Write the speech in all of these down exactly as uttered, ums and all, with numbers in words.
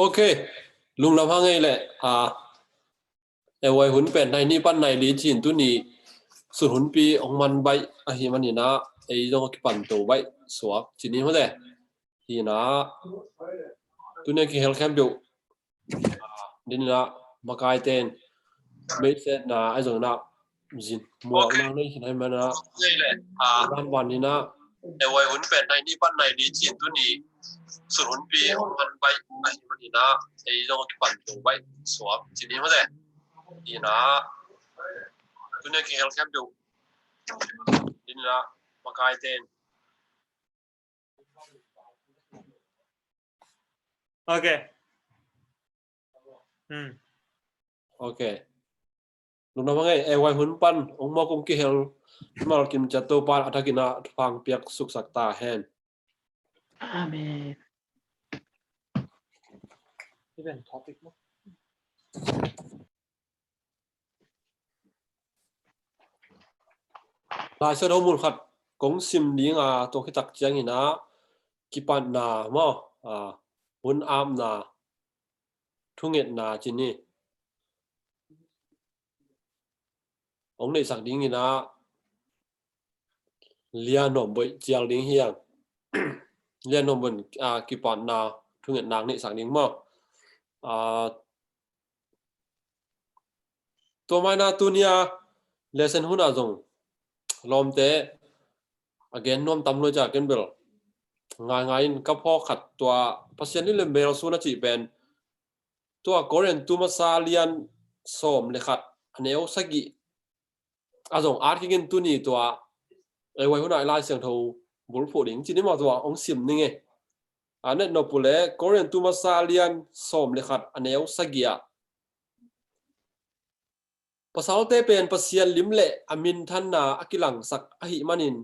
Ok. Lungdam hang ei leh, a, ei vai hun pen nai nih pan nai li ci-in tuni sut hunpi hong man baih ahih manin ah ei zong a kipan to baih suak ci ni maw te. Hi-in ah tuni a kihel khempeuh, a, din in ah makaite in meihsetna ahi zongin ah zin muakna nei khin ahih manin ah, a, vanvan in ah ei vai hun pen nai nih pan nai li ci-in tuni sut hunpi hong man baih ahih manin ah ei zong a kipan to baih suak ci ni maw te. Hi-in ah tuni a kihel khempeuh din in ah makaite in. Ok. Hmm. Ok. Lungdam hang ei, ei vai hun pan hong mawk hong kihel mimal kim ciat Topa'n a thakin ah thupha hong piak suksak ta hen. Amen. Even topic maw? Lai Siangtho mun khat kong sim ding a, tua khit tak ciangin ah kipatna maw, a, hun apna, thungetna ci ni, hong neihsak dingin ah Lian Nuam Boih cial ding hi hang. Lian Nuam Boih, a, kipatna thungetna hong neihsak ding maw. A, tua mah in ah tuni a lesson hun ah zong lawmte a gen nuam tam lua, cia ken bel ngaingai in ka phawk khat, tua Pasian lim le mel sun a cih pen tua Korintu masa lian sawm le khat, a neu sagih a zong at kik in tuni tua ei vai hun ah i Lai Siangtho bulphuh ding ci ni maw, tua hong sim ning e. A, na et nop uh leh Korintu masa lian sawm le khat, a neu sagih ah, pasalte pen Pasian lim le a minthanna a kilangsak ahih manin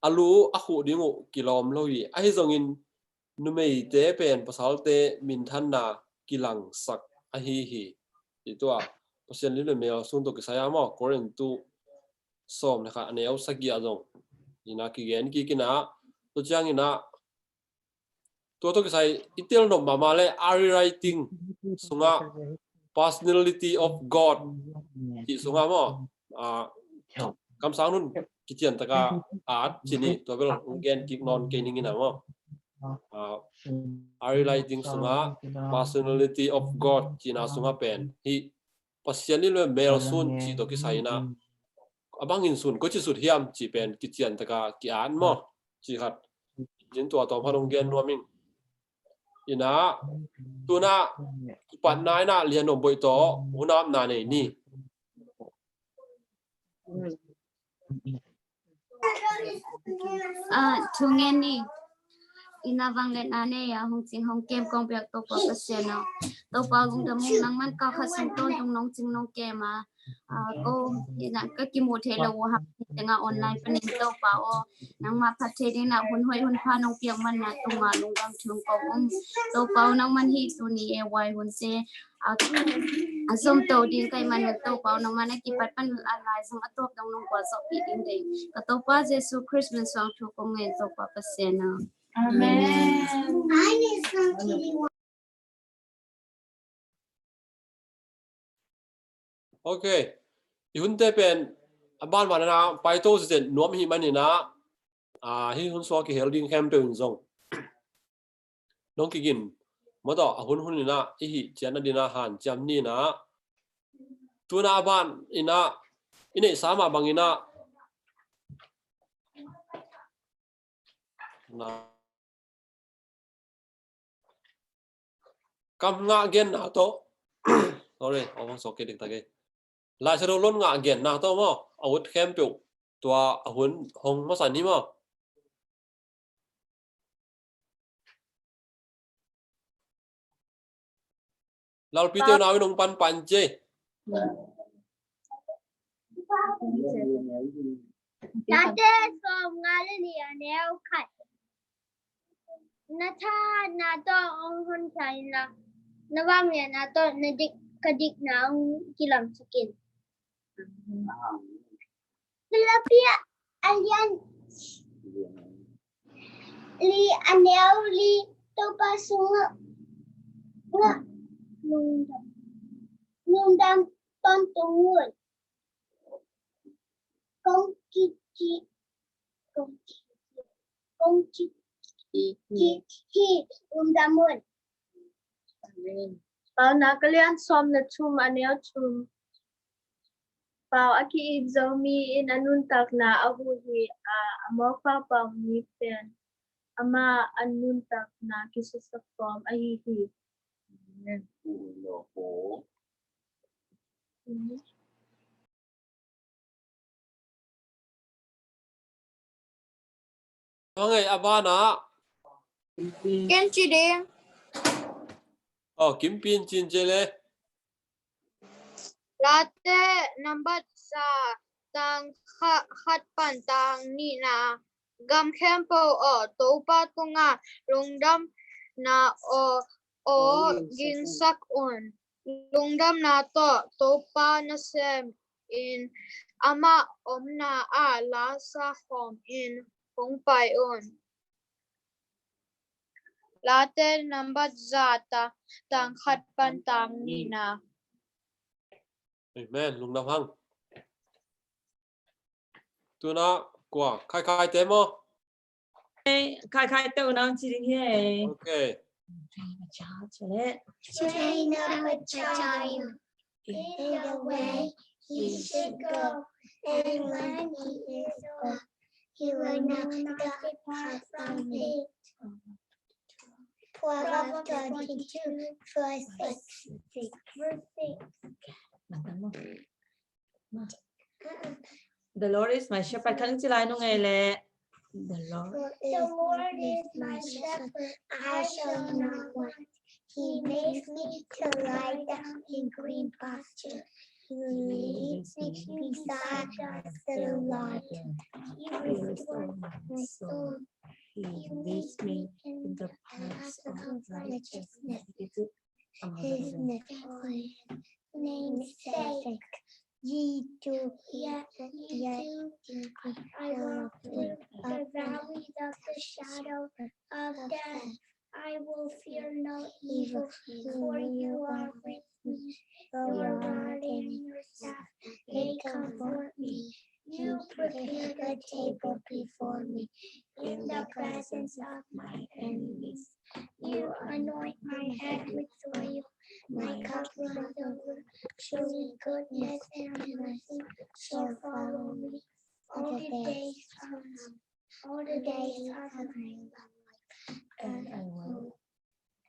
a lu uh a khuh ding uh kilawm lo hi. Ahi zongin numeite pen pasalte minthanna kilangsak ahi hi. Hi tua Pasian lim le mel sun tawh kisai a maw, Korintu sawm le khat, a neu sagih ah zong hi-in ah kigen kik in ah, tua ciangin ah tua tawh kisai i tel nop mahmah leh Ari Writing sungah Personality of God cih sungah maw, a, kamsang nun kician taka at ci ni, tua bel hong gen kik nawn kei ning in ah maw. A, Ari Writing sungah Personality of God cihna sungah pen hih Pasian lim le mel sun cih tawh kisai in ah a bangin sun, koici sut hiam cih pen kician taka ki-at maw, cih khat. Cin tua tawm khat hong gen nuam ing. In ah tu-in ah kipatna in ah Lian Nuam Boih tawh hun apna nei ni. A, thu ngen ni. In ah vangliatna nei a hong cing hong kem kong biak Topa Pasian aw, Topa lungdam ung, nangman kal khat sung tawntung nong cing nong kem a, a, ko, in ah ka kimu thei lo uh hang tengah online panin Topa aw, nangmah phat thei dingin ah hun hoih hun pha nong piak man na tungah lungdam thu kong um. Topa aw, nangman hih tuni ei vai hunte a, a zom to ding ka hih manin Topa aw, nangman a kipat pan a lai zong a tawp dong nong gualzawhpih ding deih ka Topa Jesu Khrist min suang thu kong ngen, Topa Pasian aw. Amen. Ok. I hunte pen a banban in ah paito zizet nuam ahih manin ah, a, hih hun sung a kihel ding khempeuh in zong nong kigin maw, tua a hun hun in ah i hih ciat nading in ah hanciam ni in ah, tu-in ah a ban in ah i neihsa mah bangin ah kam ngah genna tawh, sorry, hong suak kei diktak e. Lai Siangtho lon ngah genna tawh maw, a ut khempeuh tua a hun hong masa ni maw. Lalpi Teu Nau in hong pan pan ci. Late sawmnga le nih a neu khat. Na thahatna tawh hong honkhia inla, na vangliatna tawh na dik, ka dikna hong kilamsak in. Filipi a lian li a neu li. Topa sungah Lungdam, lungdam tawntung un. Kong kici, kong kici, kong kici hi, lungdam un. Amen. Paunak a lian sawm le thum, a neu thum. Pau a ki-ip zo mi in a nuntakna a huh hi a, a mawk paupau mi pen amah a nuntakna kisusia khawm ahi hi. Amen. Hang ei a banah. Ken ci ding. Oh, Kimpi in cin ci le. Late nambat za, tang kha-, khat pan tang nihna. Gam khempeuh aw, Topa tungah lungdamna aw, aw gingsak un. Lungdamna tawh Topa nasem in amah omna ah lasa khawm in hong pai un. Late nambat za, tang khat pan tang nihna. Amen. Lungdam hang. Tuna kua, Khai Khai te maw? Khai Khai te uh nang ci ding hi. Okay. Train up a child in the way he should go, and when he is old, he will not depart from it. Proverbs twenty-two, verse six. Verse six. The Lord is my shepherd. Khan ci lai nung ei le. The Lord is my shepherd, I shall not want. He makes me to lie down in green pasture. He leads me beside the still water. He restores my soul. He leads me in the paths of righteousness. His name's sake. Ye two, ye two, I walk through the valley of the shadow of death. I will fear no evil, for you are with me. Your rod and your staff, they comfort me. You prepare a table before me in the presence of my enemies. You anoint my head with oil, my cup runs over. Surely goodness and mercy shall follow me all the days of, all the days of my life, and I will,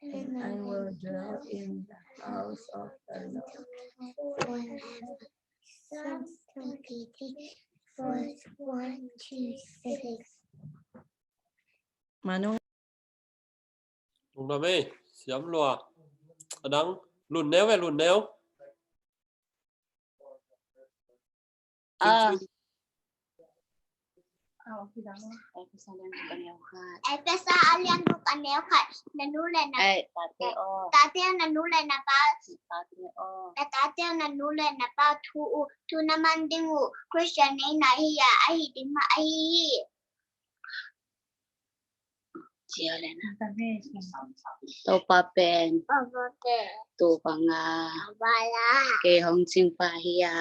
and I will dwell in the house of the Lord forever. Psalms twenty-three, verse one to six. Manu. Lungdam ei, siam lua. A dang, Lun Neu e, Lun Neu. Ah. Efesa a lian guk a neu khat. Efesa a lian guk a neu khat. Na nu le na, eh, tate aw. Tate aw, na nu le na pa. Tate aw. Na tate aw, na nu le na pa thu uh, thu na man ding uh Khristian neihna hi a, ahi ding mah ahi hi. Topa pen, Topa pen, tu banga, tu banga, kei hong cingpah hi a,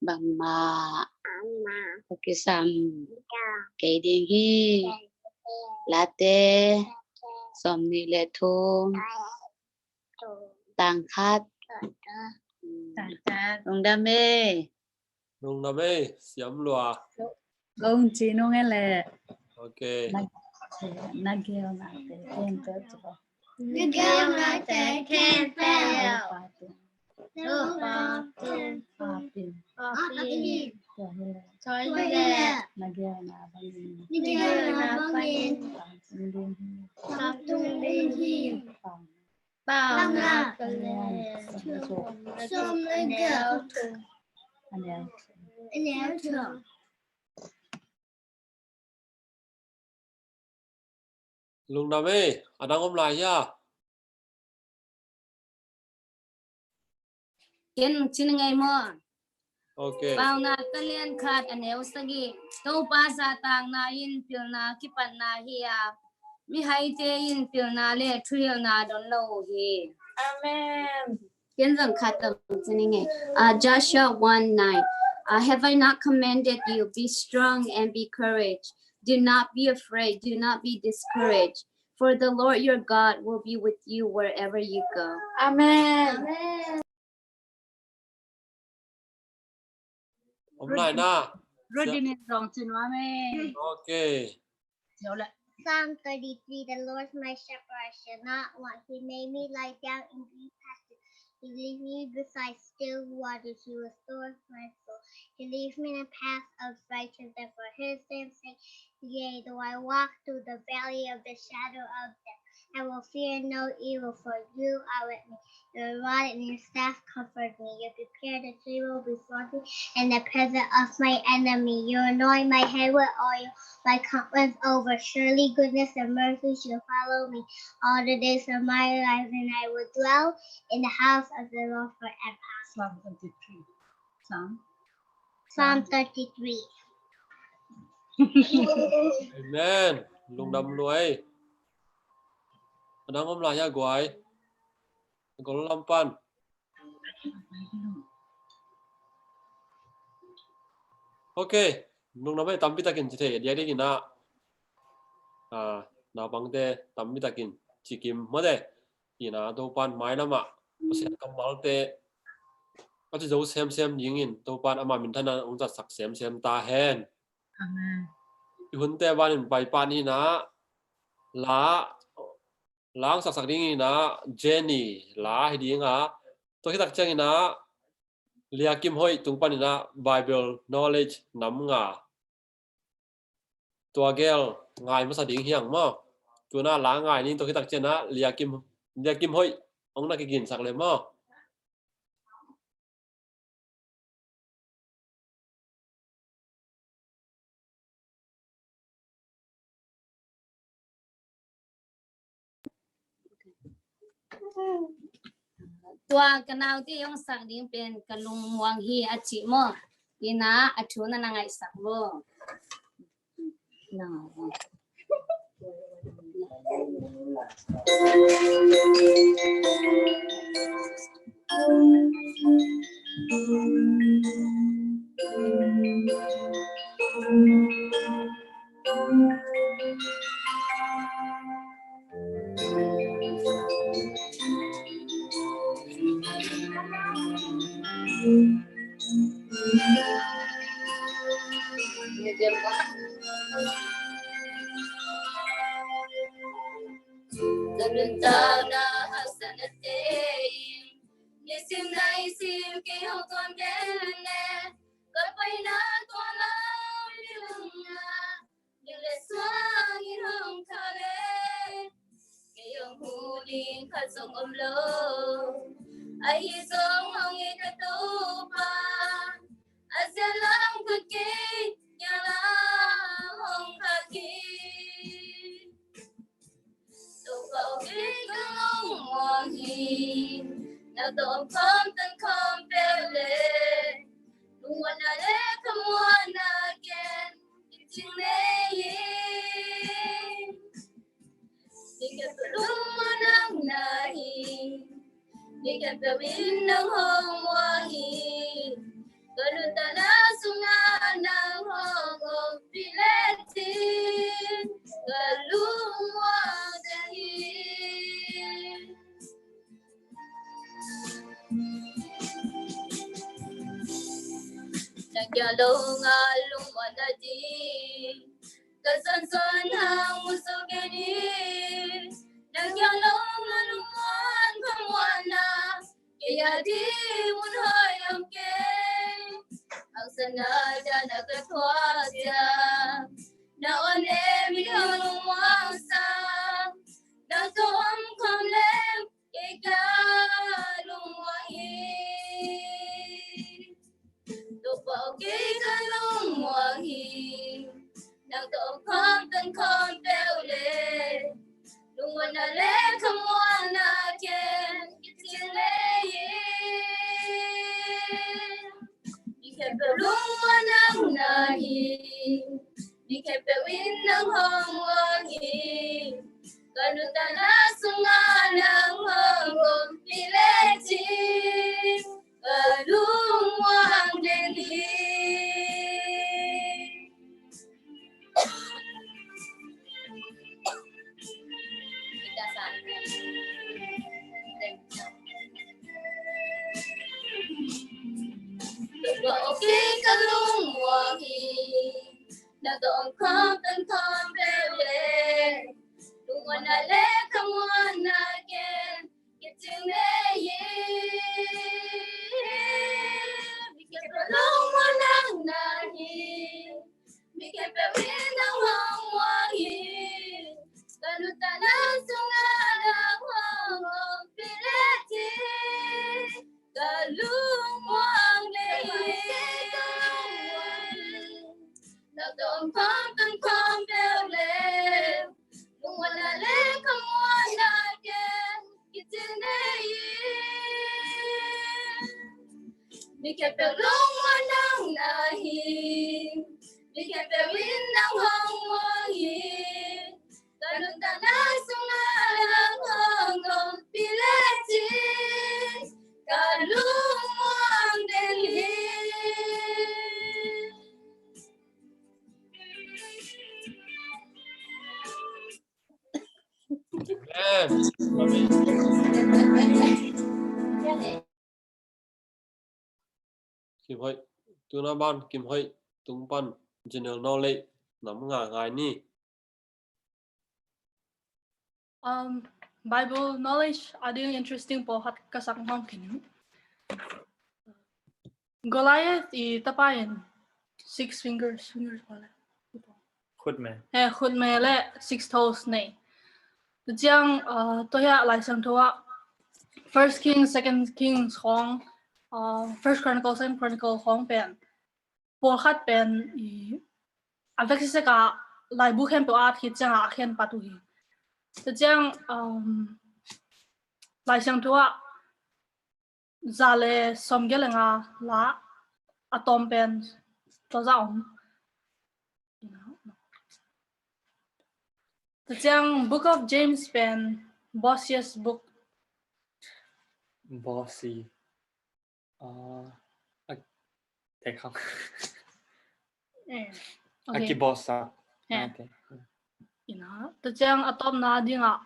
bangmah, bangmah, hong kisam, kisam, kei ding hi. Kei ding hi. Late, Late, sawm nih le thum, sawm nih le thum, tang khat. Tang khat. Lungdam ei. Lungdam ei, siam lua. Kong ci nung e le. Okay. Na, na gel na te khempeuh. Na gel na te khempeuh. Topa tung, Topa tung, Topa tung. Tua hi le, tua hi le, na gel na bangin, na gel na bangin, tangtung ding hi. Tangtung ding hi. Paunak a lian sawm le guk, a neu thum. Lungdam ei, a dang om lai hia? Ken cin ngei maw? Okay. Paunak a lian khat a neu sagih. Topa zahtakna in pilna kipatna hi a, Mihaite in pilna le thuhilhna don lo uh hi. Amen. Ken zong khat tam cini nge. Uh, Joshua one nine. Uh, have I not commanded you? Be strong and be courage. Do not be afraid. Do not be discouraged. For the Lord your God will be with you wherever you go. Amen. Amen. Om lai na. Rodin in zong cin nuam e. Okay. Psalm thirty-three, the Lord is my shepherd, I shall not want. He made me lie down in green pastures. He leads me beside still waters. He restores my soul. He leads me in the path of righteousness for his name's sake. Yea, though I walk through the valley of the shadow of death, I will fear no evil, for you are with me. Your rod and your staff comfort me. You prepare the table before me in the presence of my enemy. You anoint my head with oil, my cup runs over. Surely goodness and mercy shall follow me all the days of my life, and I will dwell in the house of the Lord forever. Psalm thirty-three. Psalm. Psalm thirty-three. Amen. Lungdam luai. A dang om lai hia guai? A gol lam pan. Okay. Lungdam e, tampi takin ci thei a diakdiak in ah, ah, naupangte tampi takin ci kim mate. In ah Topa'n mailam ah Pasian kammalte a ci zo semsem dingin Topa'n ama minthanna hong zatsak semsem ta hen. Amen. I hunte vanin pai pan in ah la, la hong saksak ding in ah Jenny la hi ding a, tua khit tak ciangin ah Lia Kim Hoih tung pan in ah Bible Knowledge nam nga. Tua gel ngai masa ding hi hang maw. Tu in ah la ngai ni, tua khit tak ciangin ah Lia Kim, Lia Kim Hoih hong na kiginsak le maw. Tua ka naute hong sak ding pen Ka Lungmuang Hi a ci maw. In ah a thu na na ngaihsak maw. Ka nuntakna haksatnate in nisim naisim kei hong tuam den le, ka paina tua lam i lungna ning le suang in hong kha le, kei hong hu ding khat zong om lo. Ahi zong hong it ka Topa, a zia lam khut kei, ngialam hong khak hi. Topa aw, kei ka lungmuang hi, na tawh om khawm tan khawm peuh le, lungmuanna le khamuanna ken kicing nei hi. Ni khempeuh lungmuanna na hi, ni khempeuh in nang hong muang hi. Ka nuntakna sungah nang hong ompih lecin ka lungmuang zaw hi. Na kiang lo nga lungmuanna ding ka zon zon hang mu zo kei ni. Na kiang lo nga lungmuang khamuanna kei a ding mun hoih om kei. Haksatna dan a ka thuak ciang na awn e, mi hong lungmuangsa. Nang tawh om khawm leng kei ka lungmuang hi. Topa aw, kei ka lungmuang hi. Nang tawh om khawm tan khawm peuh le, lungmuanna le khamuanna ken kicing nei hi. Ni khempeuh lungmuanna na hi, ni khempeuh in nang hong muang hi. Ka nuntakna sungah nang hong ompih lecin ka lungmuang den hi. Tua ok ka lungmuang hi. Na tawh om khawm pen khawm peuh le lungmuanna le khamuanna ken kicing nei hi. Mi khempeuh lungmuang nang na hi. Mi khempeuh in nang hong muang hi. Ka nuntakna sungah nang hong ompih lecin ka lungmuang nei hi. Na tawh om khawm pen khawm peuh le lungmuanna le khamuanna ken kicing nei hi. Mi khempeuh lungmuang nang na hi. Mi khempeuh in nang hong muang hi. Ka nuntakna sungah nang hong ompih lecin ka lungmuang den hi. Amen. Amen. Kim Hoih, tuna ban Kim Hoih tung pan general knowledge nam nga ngai ni. Um, Bible knowledge ading interesting pawlkhat ka sak nuam khin. Goliath i tapa in six fingers, fingers pawlkhat. Khutme. Eh, khutme le six toes nei. Tua ciang, uh, tua hiah Lai Siangtho ah First King, Second Kings khawng, uh, First Chronicle, Second Chronicle khawng pen pawlkhat pen i a vek sisek a laibu khempeuh a at khit ciangin a khen pat uh hi. Tua ciang, um, Lai Siangtho ah za le sawmgiat le nga la a tawm pen tua zah om. Tua ciang Book of James pen bossiest book. Bossy. Ah, a, tek hang. Eh, a okay. Kibossa. Eh. Ah, okay. Ina, tua ciang a tawpna dingah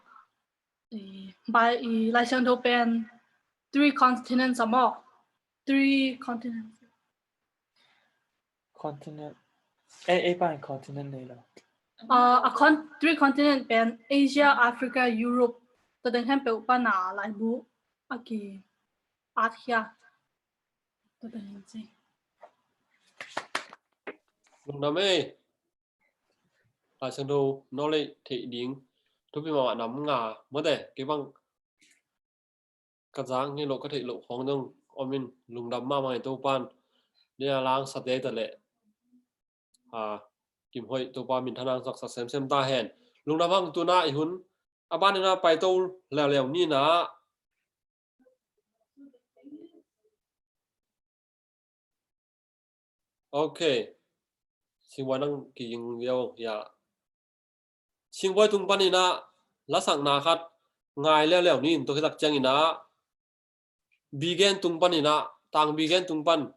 i, by, i Lai Siangtho pen three continents a maw? Three continents. Continent. Eh, eh, pan continent nei lo. Uh, a con-, three continent pen Asia, Africa, Europe. Tua teng khempeuh pan a laibu a ki at khia. Tua teng hi ci. Lungdam ei. Lai Siangtho knowledge theih ding thupi mahmah nam nga mate, kei bang ka zak ngei loh ka theih loh khawng dong om in lungdam mahmah hi. Topan dia lang sate ta leh, a, Kim Hoih Topa minthanna hong saksak semsem ta hen. Lungdam hang. Tuna i hun a ban ina paito leuleu ni na. Ok. Singbuai nang kiging lio, ya. Singbuai tung pan ina lasakna khat ngai leuleu ni in, tua khit tak ciang ina Bigen tung pan ina, Tang Bigen tung pan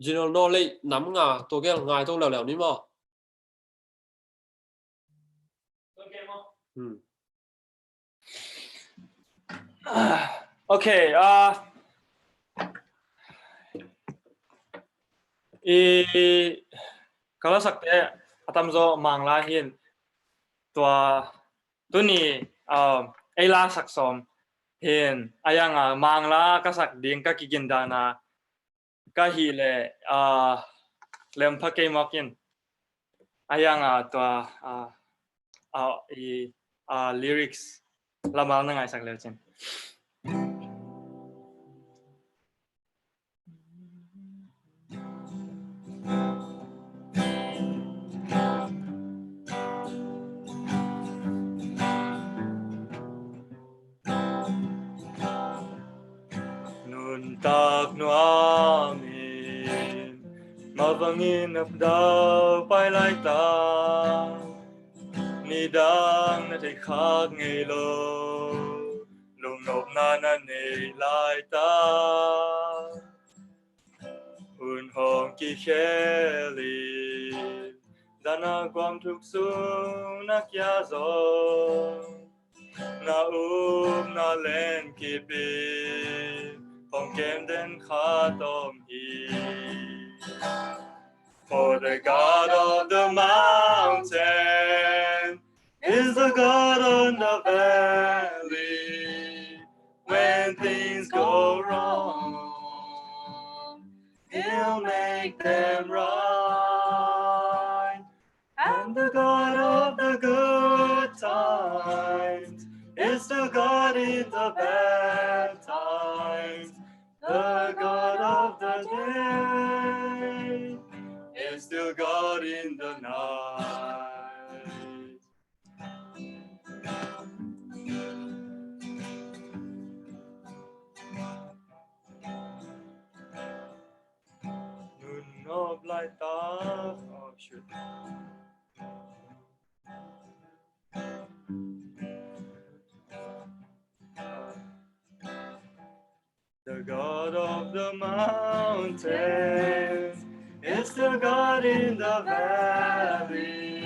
general knowledge nam nga tua gel ngai to leuleu ni maw? Hmm. Ok, ah, i ka lasakte a tamzaw Mangla hi in, tua tuni, ah, ei lasak sawm hi in, a yang a Mangla ka sak ding ka kigin dan a ka hih leh, ah, lem pha kei mawk in. A yang a tua, ah, ah, i, ah, lyrics lamal na ngaisak leu cin. Nuntak nuam in, mavangin apdau pai laita. Nidang na theih khak ngei lo, lungnopna na nei laitak. Hun hong kikhel in, zan a guam thuk sung na kia zong, na upna len kip in, hong kem den khat om hi. For the God of the mountain is the God on the valley. When things go wrong, He'll make them right. And the God of the good times is the God in the bad times. The God of the day is the God in the night. Nun nop laitak, oh, shoot. The God of the mountains is the God in the valley.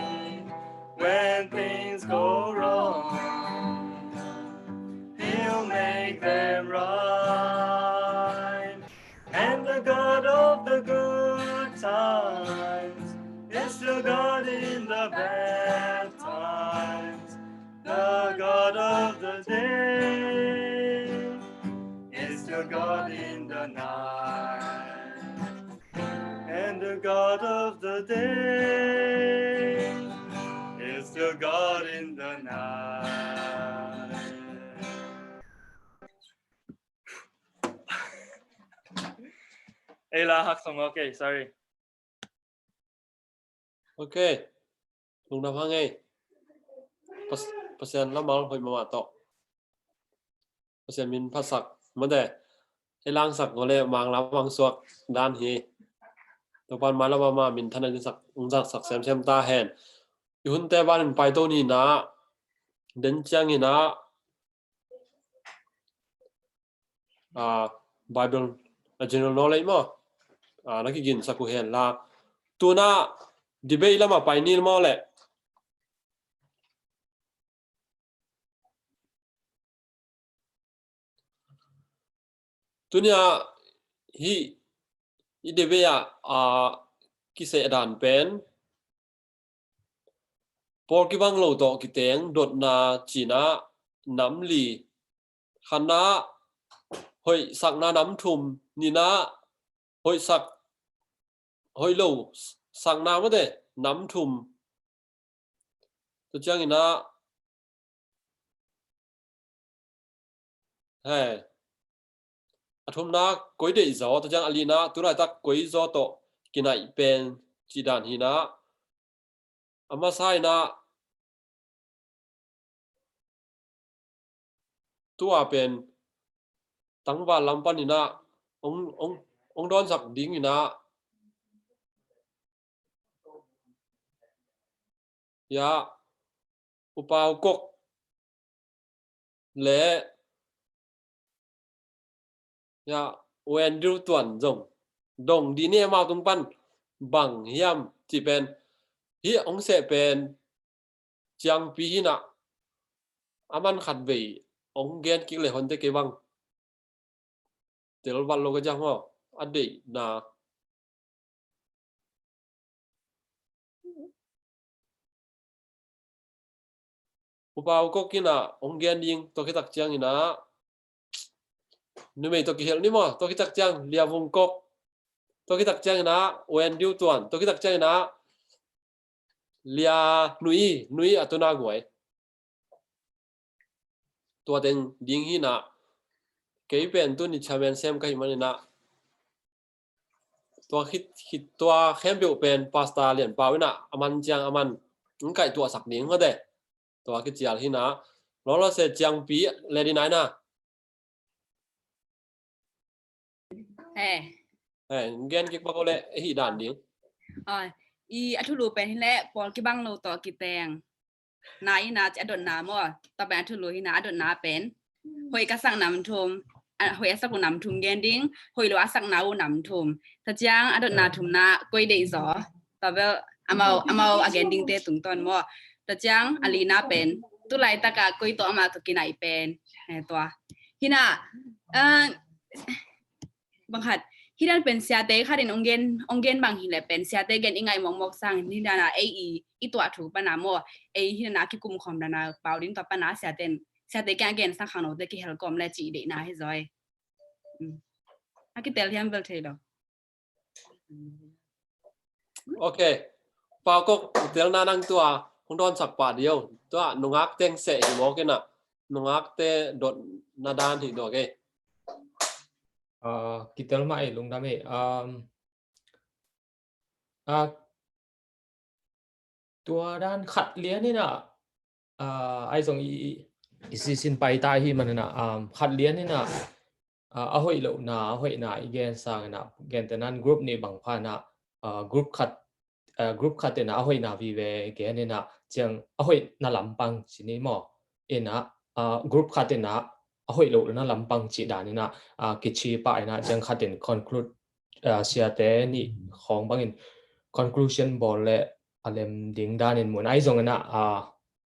When things go wrong, He'll make them right. And the God of the good times is the God in the bad times. The God of the day is the God in the night. And the God of the day is the God in the night. Ei la hak song, okay, sorry. Okay. Lungdam hang ei. Pas-, Pasian lamal hoih mahmah tawh. Pasian min phatsak mate. Ei langsak ngawh le manglam mangsuak dan hi. Topan mailam mama minthanna dingsak, ungzaksak semsem ta hen. I hunte banin paito ni na, den ciangin ah, ah, Bible, a general knowledge maw, ah, na kiginsak uh hen la. Tuna debate lamah pai ni maw le. Tunia hih i debate ah, ah, kiseh dan pen Paul kibang lo tawh kiteng dotna cina nam li, khatna hoihsakna nam thum, nina hoihsak, hoih lo sakna mate nam thum. Tua ciangin ah, he, a thumna koi deih zaw, tua ciang a lina tulaitak koi zaw tawh kinaih pen cih dan hi na. A masa in ah tua pen tangval lam panin ah ong, ong, ong dawnsak dingin ah, ya, U Pau Kok le, ya, U Andrew Tuan zong dong dih ni, amau tung pan bang hiam cih pen, hih hong seh pen ciangpi hi na, a man khat vei hong gen kik le honte kei bang tel vat lo ka ciang maw, a deihna. U Pau Kok in ah hong gen ding, tua khit tak ciangin ah numei tawh kihelh ni maw, tua khit tak ciang Lia Vung Kok, tua khit tak ciangin ah U Andrew Tuan, tua khit tak ciangin ah Lia Nui, Nui a tuna guai. Tua teng ding hi na, kei pen tuni chairman sem ka hih manin ah, tua khit, khit tua khempeuh pen Pastor Lian Pau in ah a man ciang a man hong kaihtuahsak ding mate. Tua kicial hi na, lawlaw se ciangpi le di nai na. He. He, gen kik pak o le, hih dan ding. Oi, i a thulu pen hi le, Paul kibang lo tawh kiteng. na ina a dotna maw, tua pen a thulu hina a dotna pen hoih ka sak nam thum, a, hoih a sak uh nam thum gen ding, hoih lo a sakna uh nam thum. Tua ciang a dotna thumna koi deih zaw. Tua bel amau, amau a gen dingte tungtawn maw. Tua ciang a lina pen tu laitak a koi tawh amah tawh kinai pen, eh, tua hina, ah, bang khat, hi dan pen siate khat in ong gen, ong gen bang hi leh pen siate gen i ngaih mawkmawk sangin hi dan a ei i, i tuah thu pan a maw, ei hi dan a kikum khawm dan a pau ding tua pan a siate in, siate kiang a gen sang khangnote kihel kawm le cih deihna hi zaw. A kitel hiam bel thei lo. Ok. Pau Kok, telna nang tua hong dawnsak pah dih o. Tua nungak teng seh hi mawk ina, nungakte dotna dan hi dawk e. Ah, kitel mah ei, lungdam ei. Um, ah, tua dan khat lian ina, ah, ai zong i, i, i sisin pai ta hi man ina, um, khat lian ina, ah, a hoih lohna, a hoihna i gen sang ina, gentehna in group nih bang pha ina, ah, group khat, ah, group khat ina a hoihna vive gen ina, ciang a hoihna lampang ci ni maw. Ina, ah, group khat ina a hoih lohna lampang cih dan ina, ah, kici pah ina, ciang khat in conclude, ah, siate nih khawng bangin conclusion bawl le a lem ding danin mun ai zong ina, ah,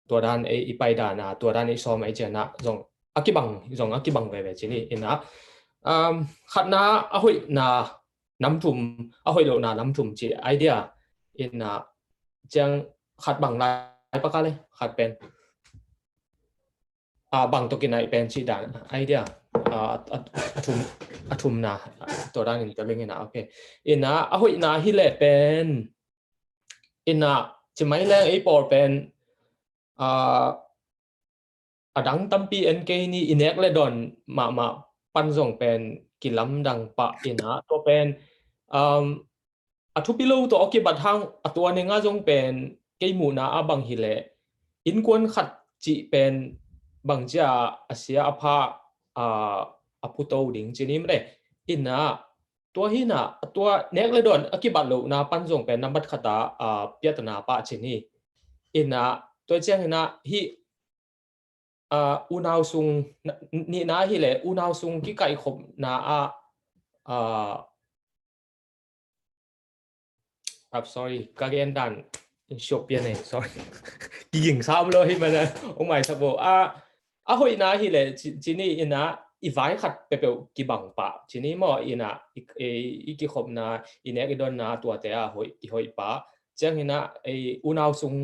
tua dan ei i pai dan a, tua dan ei sawm ei ciang ina zong a kibang, zong a kibang veve ci ni ina, um, khatna a hoihna nam thum, a hoih lohna nam thum ci idea ina, ciang khat bang lai paka le, khat pen, ah, bang tawh kinai pen cih dan idea, ah, a, a, a thum, a thumna, tua dan in tua ling ina, ok. Ina a hoihna hi leh pen ina ci mai leng ei pawl pen, ah, a dang tampi en kei ni, i nek le dawn mahmah pan zong pen kilamdang pah ina, tua pen, um, a thupi lo tawh a kibat hang a tua nenga zong pen kei muhna a bang hi leh innkuan khat cih pen bang cia a sia a pha, ah, a phuto ding ci ni mre. Ina tua hina, tua nek le dawn a kibat lohna pan zong pen nambat khat a, ah, piatna pah ci ni. Ina tua ciang ina hi, ah, unau sung, nihna hi leh unau sung kikaihkhopna ah, ah, ah, sorry, ka gen dan in siop pian e, sorry. Kiging sam lo hi man a, oh my sabo. Ah, a hoihna hi leh ci, ci ni ina i vai khat peuhpeuh kibang pah ci ni maw, ina i, i, i kikhopna, i nek i dawnna tuate a hoih, i hoih pah. Ciang ina i unau sung,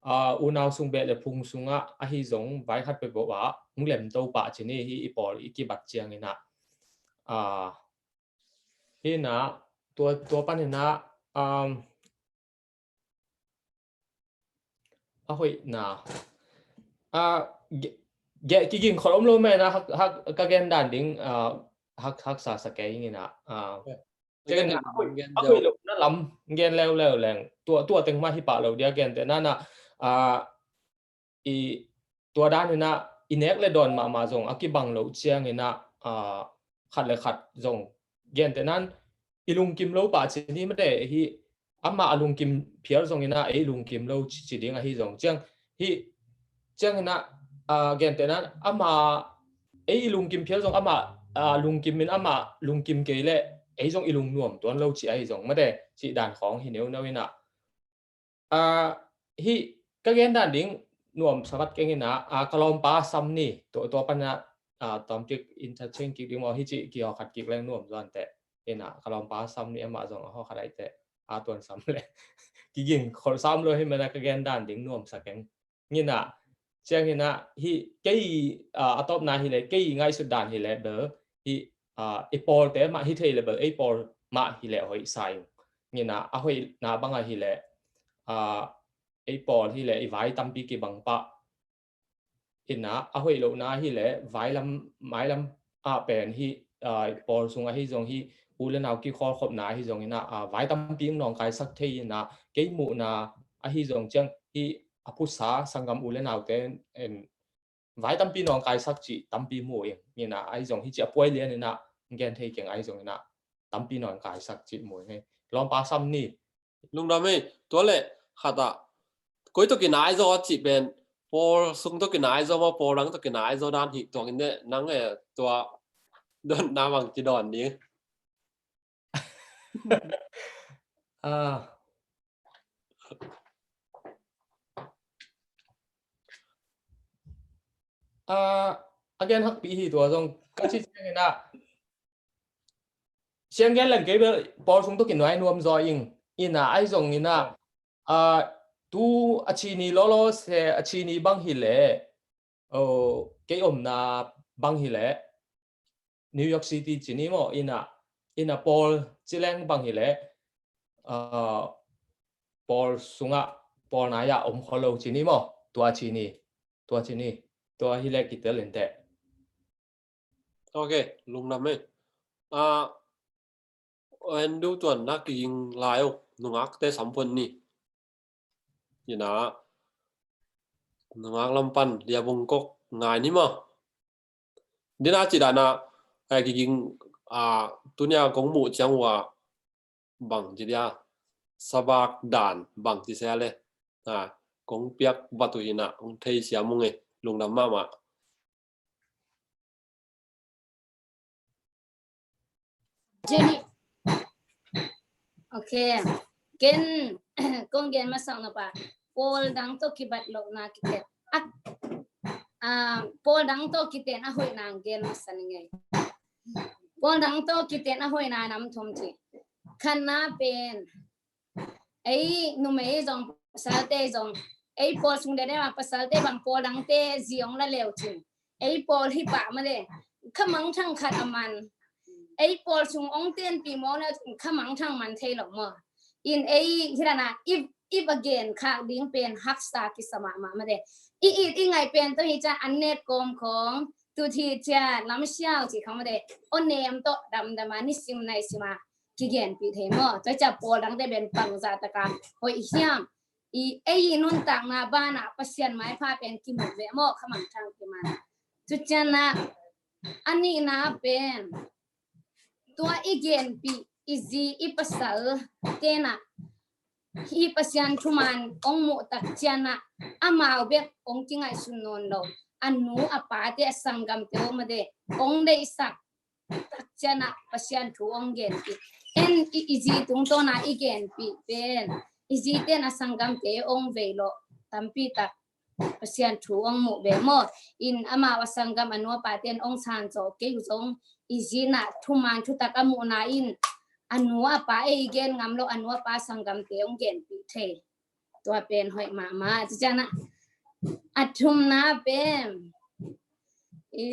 ah, unau sung beh le phung sungah ahi zong vai khat peuhpeuh ah hong lemto pah ci ni hi i pawl i kibat ciang ina. Ah, hina tua, tua pan ina, um, a hoihna, ah, ge, ge, kiging khol om lo mena hak, hak, ka gen dan ding, ah, hak, haksa sa kei ing ina, ah, ciang ina a hoih, a hoih lohna lam gen leuleu leng tua, tua teng mah hi pah lo dia, gentehna ina, ah, i tua dan ina i nek le dawn mahmah zong a kibang lo ciang ina, ah, khat le khat zong gentehna in i lungkim lo pah ci ni mate hi, amah a lungkim phial zong ina ei lungkim lo ci, ci ding ahi zong ciang hi, ciang ina, ah, gentehna in amah ei i lungkim phial zong amah, ah, lungkim in amah lungkim kei le ei zong i lungnuam tuan lo ci ahi zong mate, cih dan khawng hi neuneu ina. Ah, hi ka gen dan ding nuam sa vat keng ina, ah, ka lawmpa Sam ni, tua, tua pan a, ah, tawm kik interchange kik ding maw, hi ci kihawkhat kik leng nuam zuan teh. Ina ka lawmpa Sam ni amah zong a hawkhat ai teh, a tuan sam le. Kiging khol sam lo hi man a ka gen dan ding nuam sa keng. Ina ciang ina hi kei, ah, a tawpna hi leh kei ngaihsut dan hi leh bel hi, ah, i pawlte mah hi thei le bel ei pawl mah hi leh hoih sa ing. Ina a hoihna bang a hi leh, ah, ei pawl hi leh i vai tampi kibang pah. Ina a hoih lohna hi leh vai lam, mai lam ah pen hi, ah, i pawl sung ahi zong hi u le nau kikhawlkhopna ahi zong ina, ah, vai tampi ong nawngkaisak thei ina kei muhna ahi zong ciang hi a phusa sanggam u le naute en vai tampi nawngkaisak cih tampi mu ing. Ina ahi zong hi ci a puai lian ina gen thei keng ahi zong ina tampi nawngkaisak cih mu ing. Lawmpa Sam ni. Lungdam ei, tua le khat ah koi tawh kinai zaw a cih pen, pawl sung tawh kinai zaw maw, pawl dang tawh kinai zaw dan hi tuang in de, nang e, tua dotna bang kidawn ding. Ah. Ah, a gen hakpi hi tua zong ka ci ciangin ah, siang gen leng kei bel pawl sung tawh kinuai nuam zaw ing. Ina ai zong ina, ah, tu a ci ni lolo se a ci ni bang hi leh, oh, kei omna bang hi leh New York City ci ni maw, ina, ina pawl ci leng bang hi leh, ah, pawl sungah, pawl nai-ah om kho lo ci ni maw, tua ci ni, tua ci ni, tua hi leh kitel in teh. Ok, lungdam e. Ah, en du tuan na kiging lai o, nungakte samphuan ni. Ina, nungak lam pan lia bungkok ngai ni maw. Dina ci dana, eh, kiging, ah, tunia kong muh ciang ua bang ci dia, sabak dan bang ci sia le. Ah, kong piak batu ina, kong thei sia mung e, lungdam mahmah. Jenny. Ok. Ken, kong gen masak na pa. Pawl dang tawh kibat lo na kiten. Ak, ah, pawl dang tawh kiten a hoih na gen masak ni ngei. Pawl dang tawh kiten a hoih na nam thum ci. Khatna pen. Ei numei zong, pasalte zong, ei pawl sung dede ma pasalte bang pawl dangte zi ong la leu cin. Ei pawl hi pah ma de, kha mangthang khat a man. Ei pawl sung ong tenpih mawk leu cin, kha mangthang man thei lo maw. In ei hi dana, i, i va gen khak ding pen haksa kisa mahmah ma de. I it i ngaih pen tawh hi ciang an net kawm khawng, tut hi ciang lam siau ci khawng ma de. Aw nem tawh damdam a, nisim naisim a kigenpih thei maw. Tua ciang pawl dangte pen bangzah taka hoih hiam. I, ei i nuntakna banah Pasian maipha pen kimu ve maw, kha mangthang kiman. Tua ciangin a nihna pen tua i genpih i zi i pasal tenah hi Pasian thuman ong muh tak ciangin a amau bek ong kingaihsun nawn lo. A nu a pate a sanggamte om a de ong deihsak tak ciangin a Pasian thu ong genpih. En i, i zi tungtawna i genpih pen i zi ten a sanggamte ong vei lo tampi tak Pasian thu ong muh ve maw. In amau a sanggam a nu a pa ten ong san zo kei uh zong i zi na thuman thutak a muhna in a nu a pa ei gen ngam lo a nu a pa sanggamte ong genpih thei. Tua pen hoih mahmah. Tua ciangin a thumna pen i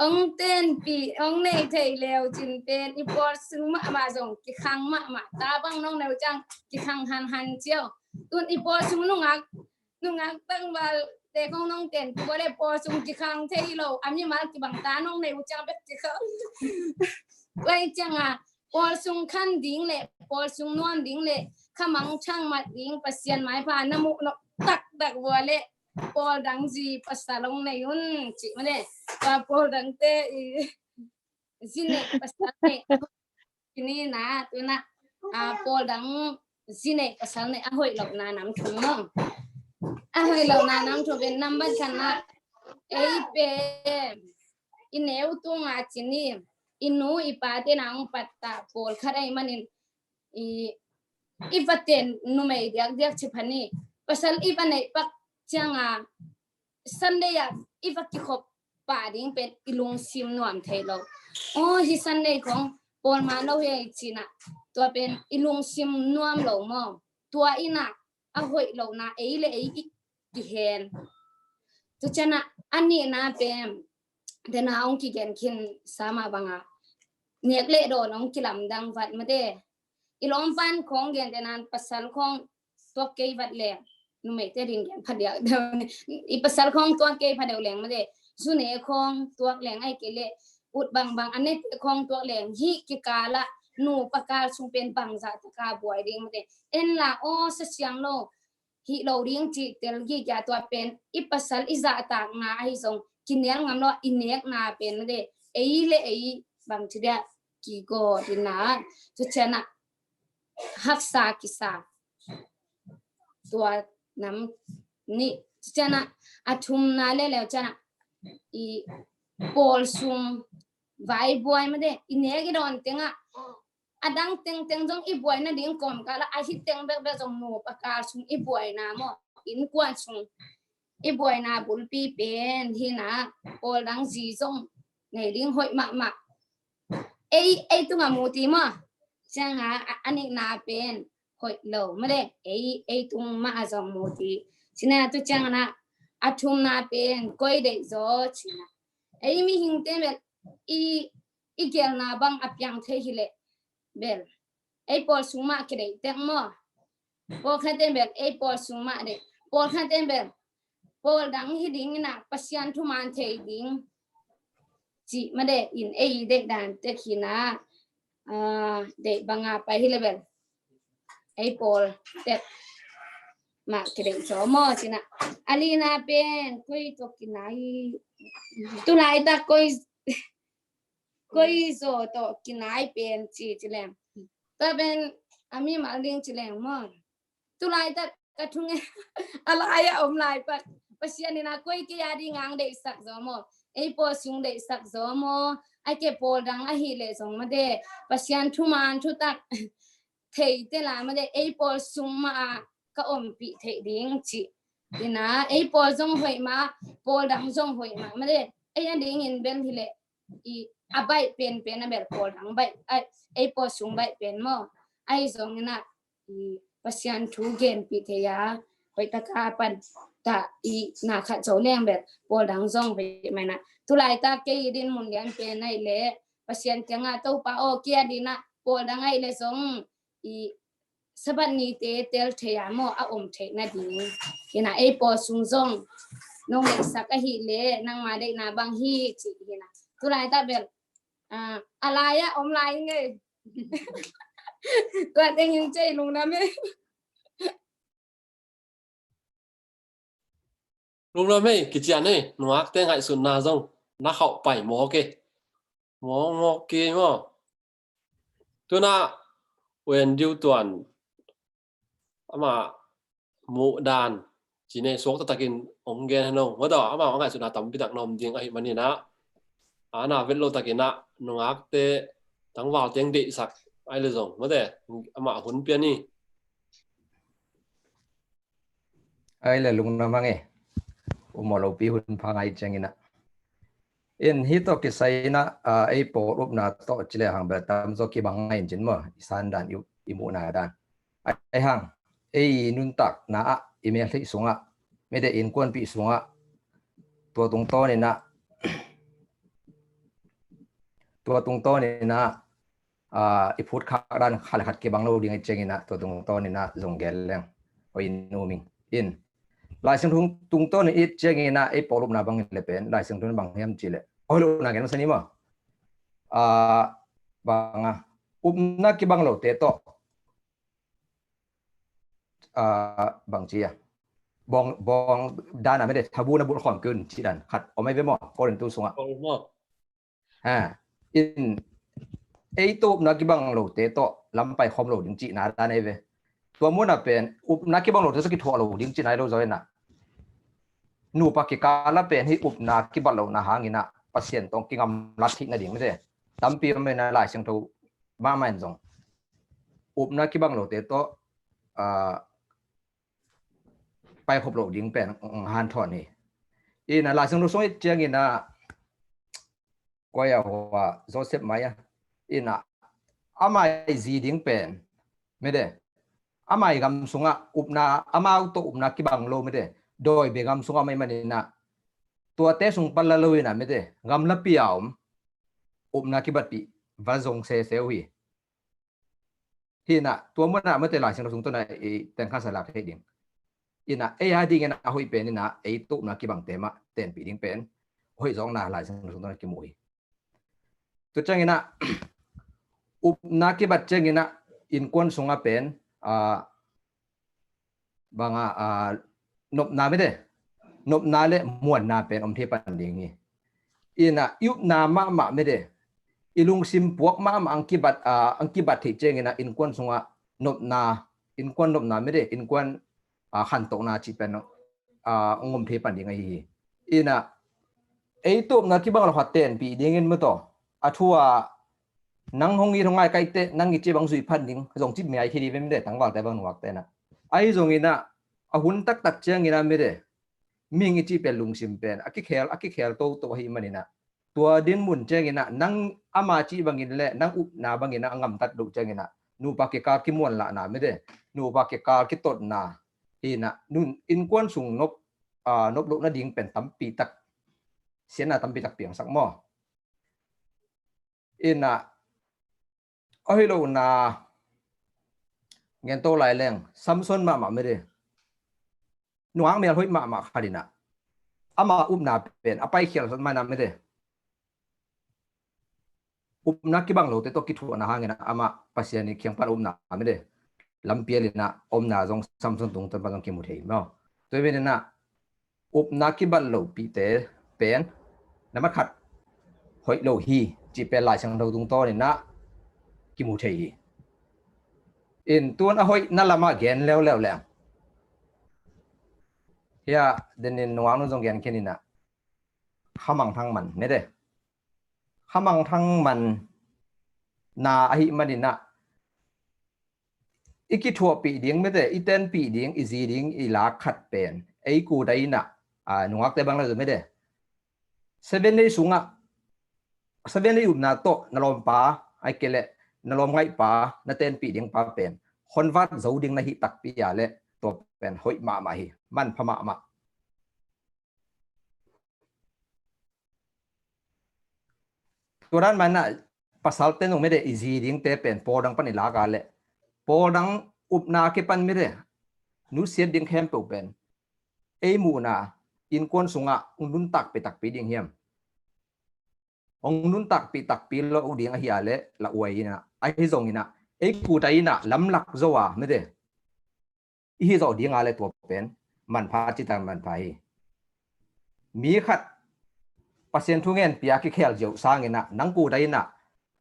ong tenpih ong nei thei leu cin pen i pawl sung mahmah zong kikhang mahmah. Ta bang nong neu ciang kikhang hanhan ciau. Tun i pawl sung nungak, nungak tangval te khong nong tenpih bawle pawl sung kikhang thei lo. A mimal kibang ta nong neu ciang bek kikhang. Lai cianga pawl sung khan ding le pawl sung nuam ding le kha mangthang mat ding Pasian maipha na muh nop taktak bawle pawl dang zi pasal ong nei un cih ma le. Tua pawl dangte i zi nei pasal nei ci ni na tuna, ah, pawl dang zi nei pasal nei a hoih lohna nam thum maw. A hoih lohna nam thum pen nambat khatna ei pen i neu tunga ci ni i nu i pate na ong patta pawl khat ahih manin i, i vaten numei diakdiak ci phan hi. Pasal i va neih pak cianga Sunday ah i va kikhop pah ding pen i lungsim nuam thei lo. Aw hi Sunday khong pawl man lo hi ei cina tua pen i lungsim nuam lo maw. Tua ina a hoih lohna ei le ei i kihen. Tua ciangin a nihna pen dena ong kigen khin sama banga nek le dawn ong kilamdang vat mate. I lawmpan khong gen dena pasal khong tuak kei vat leng numeite din gen phadiak deuh. I pasal khong tuak kei phadiak leng mate. Zune khong tuak leng ai kei le ut bangbang a nete khong tuak leng hi kikala nu pakal sung pen bangzah taka buai ding mate. En la aw sa siang lo hih lo ding cih tel gige tua pen i pasal i zahtakna ahi zong kinel ngam lo i nekna pen mate ei le ei bang ci dia kigo dina tu ciana haksa kisa. tua nam nih. Cianah a thumna le leu cianah i pawl sung vai buai made i nek i dawn tengah a dang tengteng zong i buai nading kawmkal ah a hi teng bekbek zong nup a kal sung i buaina maw, innkuan sung i buaina bulpi pen hinah pawl dang zi zong nei ding hoih mahmah. Ei ei tungah mu ti maw? Ciangah a, a nihna pen hoih lo made ei ei tung mah a zong mu ti. Cina tu ciangah a thumna pen koi deih zaw cina. Ei mihingte bel i i gelna bang a piang thei hileh bel ei pawl sung mah kideih tek maw? Pawlkhat ten bel ei pawl sung mah deih. Pawlkhat ten bel pawl dang hi ding inah Pasian thuman thei ding cih made in ei deih dan tek hinah, ah, deih banga pai hileh bel ei pawl tek mah kideih zaw maw cina. A lina pen koi tawh kinai, tulaitak koi koi zaw tawh kinai pen ci ci leng. Tua pen a mimal ding ci leng maw? Tulaitak ka thung e a lai a om lai pat Pasian inah koi kei a ding ang deihsak zaw maw? Ei pawl sung deihsak zaw maw? A ke pawl dang ahileh zong made Pasian thuman thutak thei te la made ei pawl sung mah a ka ompih theih ding cih. Ina ei pawl zong hoih mah, pawl dang zong hoih mah made ei a dingin bel hileh i a baih penpen a bel pawl dang baih, ai, ei pawl sung baih pen maw? Ai zong inah i Pasian thu genpih thei a hoih taka pan ta i na khat zo leng bel pawl dang zong hoih mah inah. Tulaitak kei i din mun lian pen ai leh Pasian kiangah Topa aw kei a dinah pawl dang ai leh zong i Sabbath nite tel thei a maw a om theih nading. Hinah ei pawl sung zong nong deihsak ahileh nangma deihna bang hi cih hinah. Tulaitak bel a lai a om lai ngei. Tua tengin cei lungdam e. Lungdam e, kician e, nungakte ngaihsutna zong na khauh pai mawk e. Mawk mawk kei maw? Tuna Wen Diu Tuan ama muh dan cine suak taktakin ong gen heno. Mawtaw ama ngaihsutna tampi tak na om ding ahi maninah ana vet lo takinah nungakte tangval teng deihsak ai le zong mawte ama hun pian i. Ai le lungdam hang e. Umaw lopi hun pha ngai cianginah in hi tawh kisai inah ei pawl upna tawh cile hang bel tamzaw kibang ngai in cin maw i san dan i muhna dan. Ai hang ei nuntakna ah i meltheih sungah mede innkuanpih sungah tua tungtawn inah tua tungtawn inah i phut khak dan khat le khat kibang lo ding i cianginah tua tungtawn inah zong gel leng. Oi in uming in Laisiangtho tungtawn in i cianginah ei pawl upna bangin le pen Laisiangtho in bang hiam cih leh oi lo na gen masa ni maw? Banga upna kibang lote tawh bang ci a bawng bawng dana mede thabu na bulh khawm kei un cih dan khat om ai ve maw? Korintu sungah in ei tawh upna kibang lote tawh lampai khawm lo ding cihna dan ei ve. Tua muna pen upna kibang lote tawh kithuah lo ding cihna ei lo zaw inah nupa kikala pen hi upna kibat lohna hanginah Pasian tawh kingamlat theih nading mete tampi om inah Laisiangtho mahmah in zong upna kibang lote tawh paikhop loh ding pen hanthawn hi. Inah Laisiangtho sung i cianginah koi a hua Joseph mai a inah amai zi ding pen mede amai gam sungah upna amau tawh upna kibang lo mede dawi be gam sungah mai maninah tuate sung palla lo inah mede gamlapi a om upna kibatpih va zong sese uh hi. Hinah tua munah mate Laisiangtho sung tawh na i tengkhansa lak thei ding. Inah ei a dingin a hoih pen inah ei tawh upna kibangte mah tenpih ding pen hoih zawkna Laisiangtho sung tawh na kimuh hi. Tu cianginah upna kibat cianginah innkuan sungah pen banga nopna mete nopna le muanna pen om thei pan ding hi. Inah i upna mahmah mete i lungsim puak mahmah ang kibat ang kibat theih cianginah innkuan sungah nopna innkuan nopna mete innkuan a, khantohna cih pen, a, hong om thei pan ding ahi hi. Inah, ei tawpna kibang lo khat tenpih dingin mataw, a thu a nang hong it hong ngaikaihte, nang i cih bang zuih phan ding zong cih miai thei dih ve mede, tangvalte bang nungakte inah. Ahi zonginah, a hun taktak cianginah mede, mihing i cih pen lungsim pen a kikhel, a kikhel toto ahih maninah, tua dinmun cianginah nang ama cih bangin le nang upna banginah a ngamtat loh cianginah nupa kikal kimuanlahna mede, nupa kikal kitotna hinah nun innkuan sung nop, a, nop loh nading pen tampi tak, siatna tampi tak piangsak maw? Inah a hoih lohna ngen to lai leng Samson mahmah mede, nungak mel hoih mahmah khat inah ama upna pen a paikhial sat manah mede, upna kibang lote tawh kithuahna hanginah amah Pasian i khiang pan a upna mede, lampial inah omna zong Samson tungtawn pan zong kimu thei maw? Tua hi maninah upna kibat lohpihte pen na matkhat hoih lo hi cih pen Lai Siangtho tungtawn inah kimu thei hi. In tun a hoihna lamah gen leuleu leng, hia denin nungak nun zong gen khin inah khamangthang man mede, khamangthang man na ahih maninah i kithuahpih ding mede, i tenpih ding, i zi ding, i lak khat pen ei kuta inah, a, nungakte bang le zo mede, seven day sungah seven day upna tawh na lawmpa, ai kei leh na lawmngaihpa, na tenpih dingpa pen honvat zo ding na hih takpi a le tua pen hoih mahmah hi, manpha mahmah. Tua dan manah pasalte nung mede i zi dingte pen pawl dang pan i lak a le pawl dang upna kipan mede nusiat ding khempeuh pen ei muhna innkuan sungah hong nuntakpih takpi ding hiam? Hong nuntakpih takpi lo ding ahi a le la uai inah, ahi zonginah ei kuta inah lamlak zo a mede i hih zawh dinga le tua pen manpha cita manpha hi. Mi khat Pasian thu ngenpia kikhel ziau sanginah nang kuta inah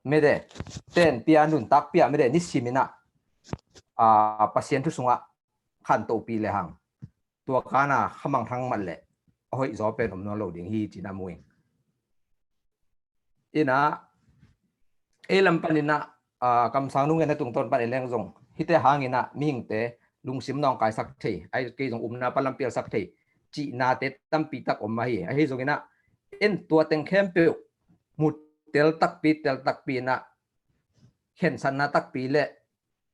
mede tenpia nuntakpia mede nisiminah, a, Pasian thu sungah khantohpih lehang tua kana khamangthang mat leh a hoih zaw pen om nawn lo ding hi cina mu ing. Inah ei lam paninah, a, kamsang nung en a tungtawn pan i leng zong hite hanginah mihingte lungsim nawngkaisak thei, ai kei zong upna palampialsak thei cihnate tampi tak om ahi. Ahi zonginah en tua teng khempeuh mu tel takpi tel takpi inah khensatna takpi le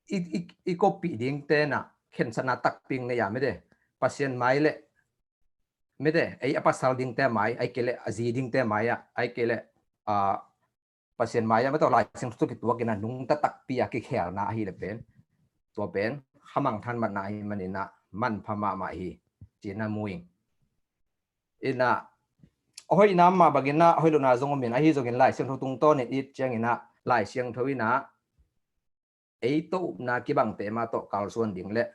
i, i, i koppih dingte inah khensatna takpi nei a mede Pasian mai le mede ei a pasal dingte mai, ai kei le a zi dingte mai ah, ai kei le, a, Pasian mai ah mede Lai Siangtho tawh kituak inah nungta takpi a kikhelna ahi le pen tua pen khamangthang matna ahi maninah manpha mahmah hi cina mu ing. Inah a hoihna mah banginah a hoih lohna zong omin ahi zongin Lai Siangtho tungtawnin it cianginah Lai Siangtho inah ei tawh upna kibangte mah tawh kalsuan ding le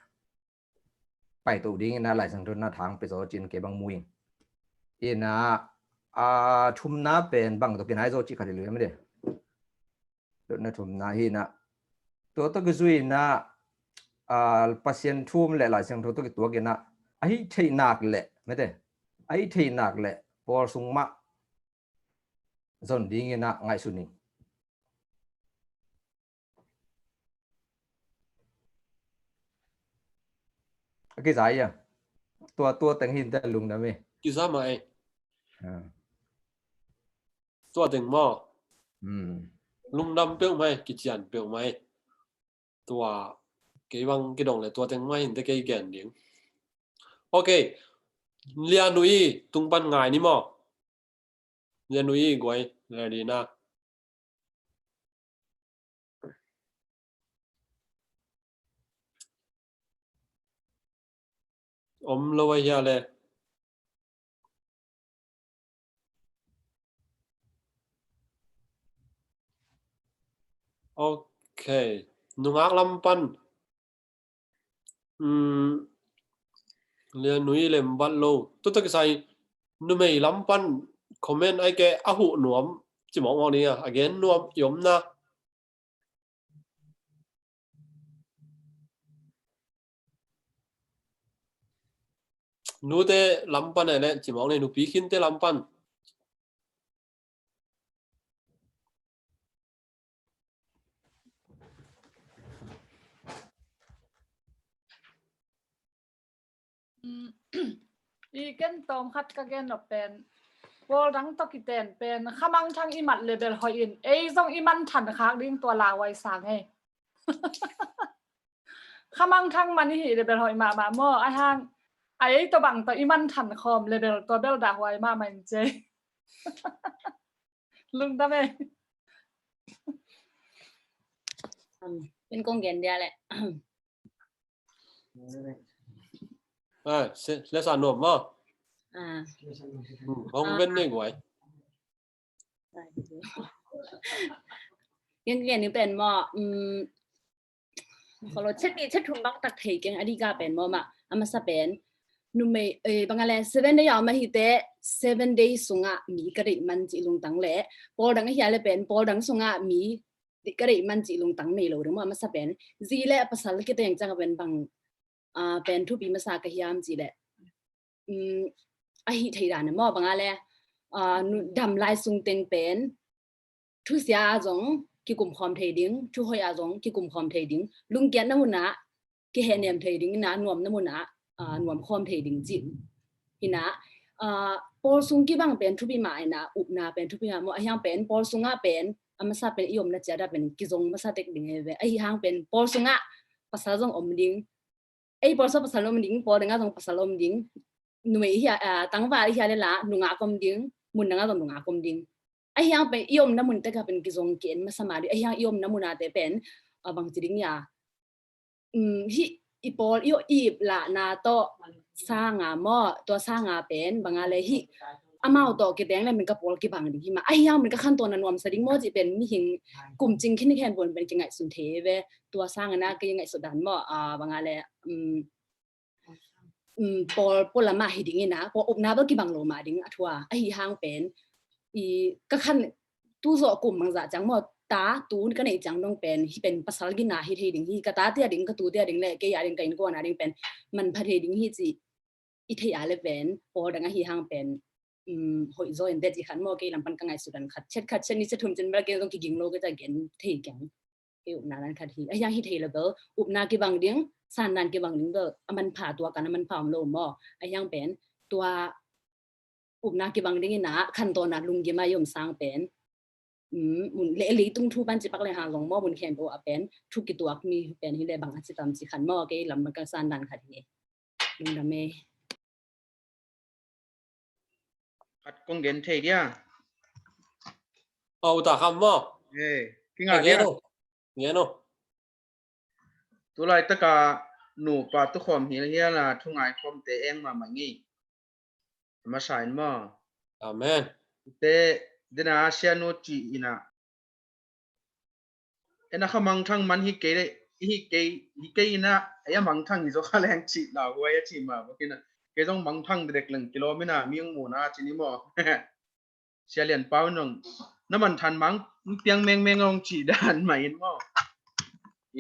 paito dinginah Lai Siangtho na thang pia zaw cin kei bang mu ing. Inah a thumna pen bang tawh kinai zaw cih khat hi lui a mede. Dotna thumna hinah tua tawh kizuinah, a, Pasian thu le Lai Siangtho tawh kituakinah a hih theih nak le mede a hih theih nak le pawl sung mah zon dinginah ngaihsun ing. A kiza ia tua tua teng hinte lungdam hi. Kiza mah ei. Tua teng maw? Lungdam peuh mah ei, kician peuh mah ei. Tua kei bang kidong le tua teng mah hinte kei gen ding. Ok. Lianui tung pan ngai ni maw? Lianui guai le dina. Om lo a hia le. Ok. Nungak lam pan. Lianui lem vat lo. Tuta kisai numei lam pan comment ai ke a huh nuam. Ci mawkmawk ni a gen nuam i omna. Nute lam pan e le cimawng le nupi khinte lam pan. I ken tawm khat ka gen nop pen Paul dang tawh kiten pen khamangthang i mat le bel hoih in ei zong i manthan khak ding tua lauhuai sang ei. Khamangthang man i hi le bel hoih mahmah maw? Ai hang a ei tawh bang tawh i manthan khawm le bel tua bel dahhuai mahmah in cei. Lungdam ei. Ken kong gen dia le. Ai, le sa nuam maw? Hong ven nei guai. Gen gen ni pen maw? Kholo chet ni chet thum bang tak thei keng a dika pen maw ma a masa pen numei bang a le seven day a om a hite seven day sunga mi ka deih man cih lungtang le Paul dang a hia le pen Paul dang sunga mi ka deih man cih lungtang nei lo ding maw a masa pen zi le pasal kiteng ciang a pen bang pen thupi masa ka hiam cih le ahi thei dan maw bang a le dam lai sung teng pen thusia a zong kikum khawm thei ding, thuhoih a zong kikum khawm thei ding, lungkiatna munah kihehnem thei ding ina nuamna munah nuam khawm thei ding cih ina Paul sung kibang pen thupi mah ina upna pen thupi mah maw a hiang pen Paul sungah pen a masa pen i omna ciat ah pen kizong masa tek ding he ve a hi hang pen Paul sungah pasal zong om ding ei Paul sungah pasal om ding Paul dangah zong pasal om ding numei i hia tangval i hia le la nungak om ding mun dangah zong nungak om ding a hiang pen i omna mun tekah pen kizong ki-en masa mah ding a hiang i omna munate pen bangci ding ia hih i Paul i ip lahna tawh sanga maw tua sanga pen banga le hih amau tawh kiteng le min ka Paul kibang ding hi mah a hiang min ka khantawn a nuamsa ding maw cih pen mihing kum cing khin khen buan pen kingaihsun thei ve tua sanga na kingaihsun dan maw banga le Paul Paul lamah hi ding ina Paul upna bel kibang lo mah ding a thua a hi hang pen i ka khan tu zawh kum mangzah ciang maw ta tu ka neih ciang dong pen hi pen pasal gina hi thei ding hi ka ta tia ding ka tu tia ding le kei a ding ka innkuan a ding pen manpha thei ding hi ci i thei a le pen Paul dang a hi hang pen hoih zaw in det i khan maw kei lam pan ka ngaihsut dan khat chet khat chet ni chet thum cin bel kei zong kiging lo ka ta gen thei keng. Kei upna dan khat hi a hiang hi thei lo bel upna kibang ding san dan kibang ding bel a manpha tua kan a manpha om lo maw a hiang pen tua upna kibang ding ina khantawn a lunggim a i om sang pen mun le leitung thu pan cipak le hang zong maw mun khempeuh a pen thu kituak mi pen hi le bang a ci tam ci khan maw kei lam ka san dan khat hi. Lungdam e. Khat kong gen thei dia. Au ta kham maw? Kingah gen dia. Gen o. Tulai taka nupa tukhawm hilhial a thungai khawmte eng mahmah ngei. Masa in maw? Amen. Te dena sia nu ci ina ena kha mangthang man hi kei hi kei hi kei ina a mangthang hi zo kha leng ci lauhuai a ci ma bok ina kei zong mangthang dek leng kilawm ina mi ang muna ci ni maw? Sia Lian Pau nong na manthan mang piang mengmeng ong ci dan ma in maw?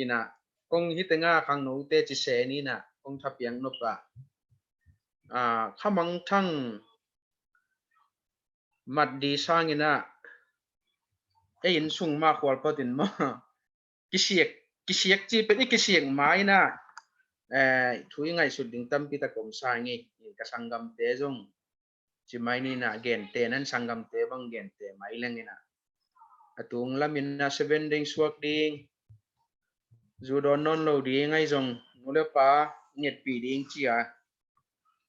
Ina kong hi tenga khang no te ci se ni na kong tha piang no pa a kha mangthang mat di sang ina e in sung ma khual patin maw? Kisiak kisiak ci pen i kisiak ma ina thu i ngaihsut ding tampi ta kom sang i ka sanggamte zong ci mai ni na gente nan sanggamte bang gente mai leng ina a tung lam ina seven ding suak ding zu dawn nawn lo ding ai zong nu le pa ngetpi ding ci a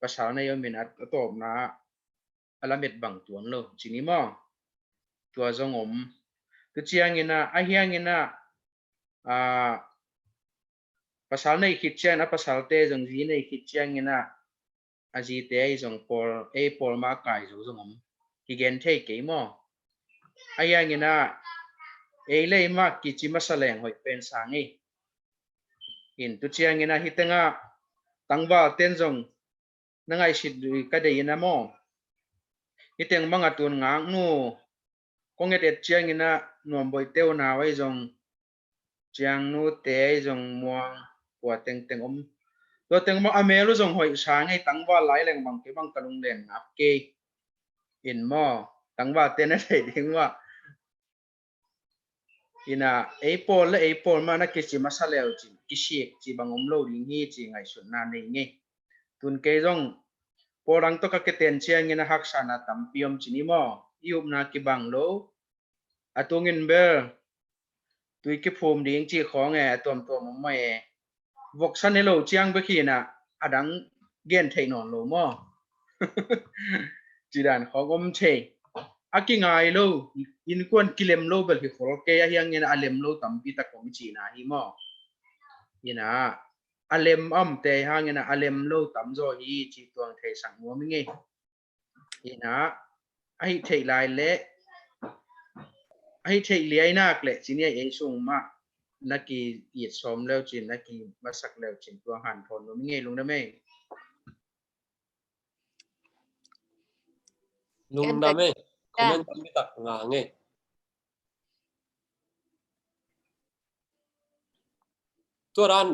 pasal na i om ina a tawpna a lamet bang tuang lo ci ni maw? Tua zong om tu ciang ina a hiang ina a pasal nei khit ciang a pasalte zong zi nei khit ciang ina a zite ei zong pawl ei pawl ma kai zo zong om kigen thei kei maw? A hiang ina ei lei ma kici masa leng hoih pen sang ei in tu ciang ina hi tenga tangval ten zong na ngaihsit dui ka dei ina maw? Hi teng manga tun ngak nu kong et et ciang ina nuam boih teu nau ei zong ciang nu te ei zong muang kua tengteng om Tua teng maw a mel uh zong hoih sa ngei, tangval lai leng bang kei bang ka lunglen ngap kei. In maw, tangval te na thei ding maw. Ina, ei pawl le ei pawl mah na kici masa leu cin kisik ci bang om lo ding hi ci ngaihsutna nei ngei. Tun kei zong pawl dang tawh ka kiten ciangin a haksana tampi om cin i maw, i upna kibang lo. A tungin bel tui kiphum ding ci khawng e, a tuamtuam om mah e. Voksa ne lo ciang bek hi na, a dang gen theih nawn lo maw. Ci dan khawng om thei. A kingai lo, innkuan kilem lo bel hi khol kei, a hiangin a lem lo tampi tak om cihna hi maw. Ina, a lem a omte hangin a lem lo tam zaw hi ci tuang thei sak nuam i ngei. Ina, a hih theih lai le a hih theih liai nak le cini a ei sung mah na ki-it sawm leu cin, na ki masak leu cin, tua hanthawn nuam i ngei. Lungdam ei. Lungdam ei. Comment tampi tak nga ngei. Tua dan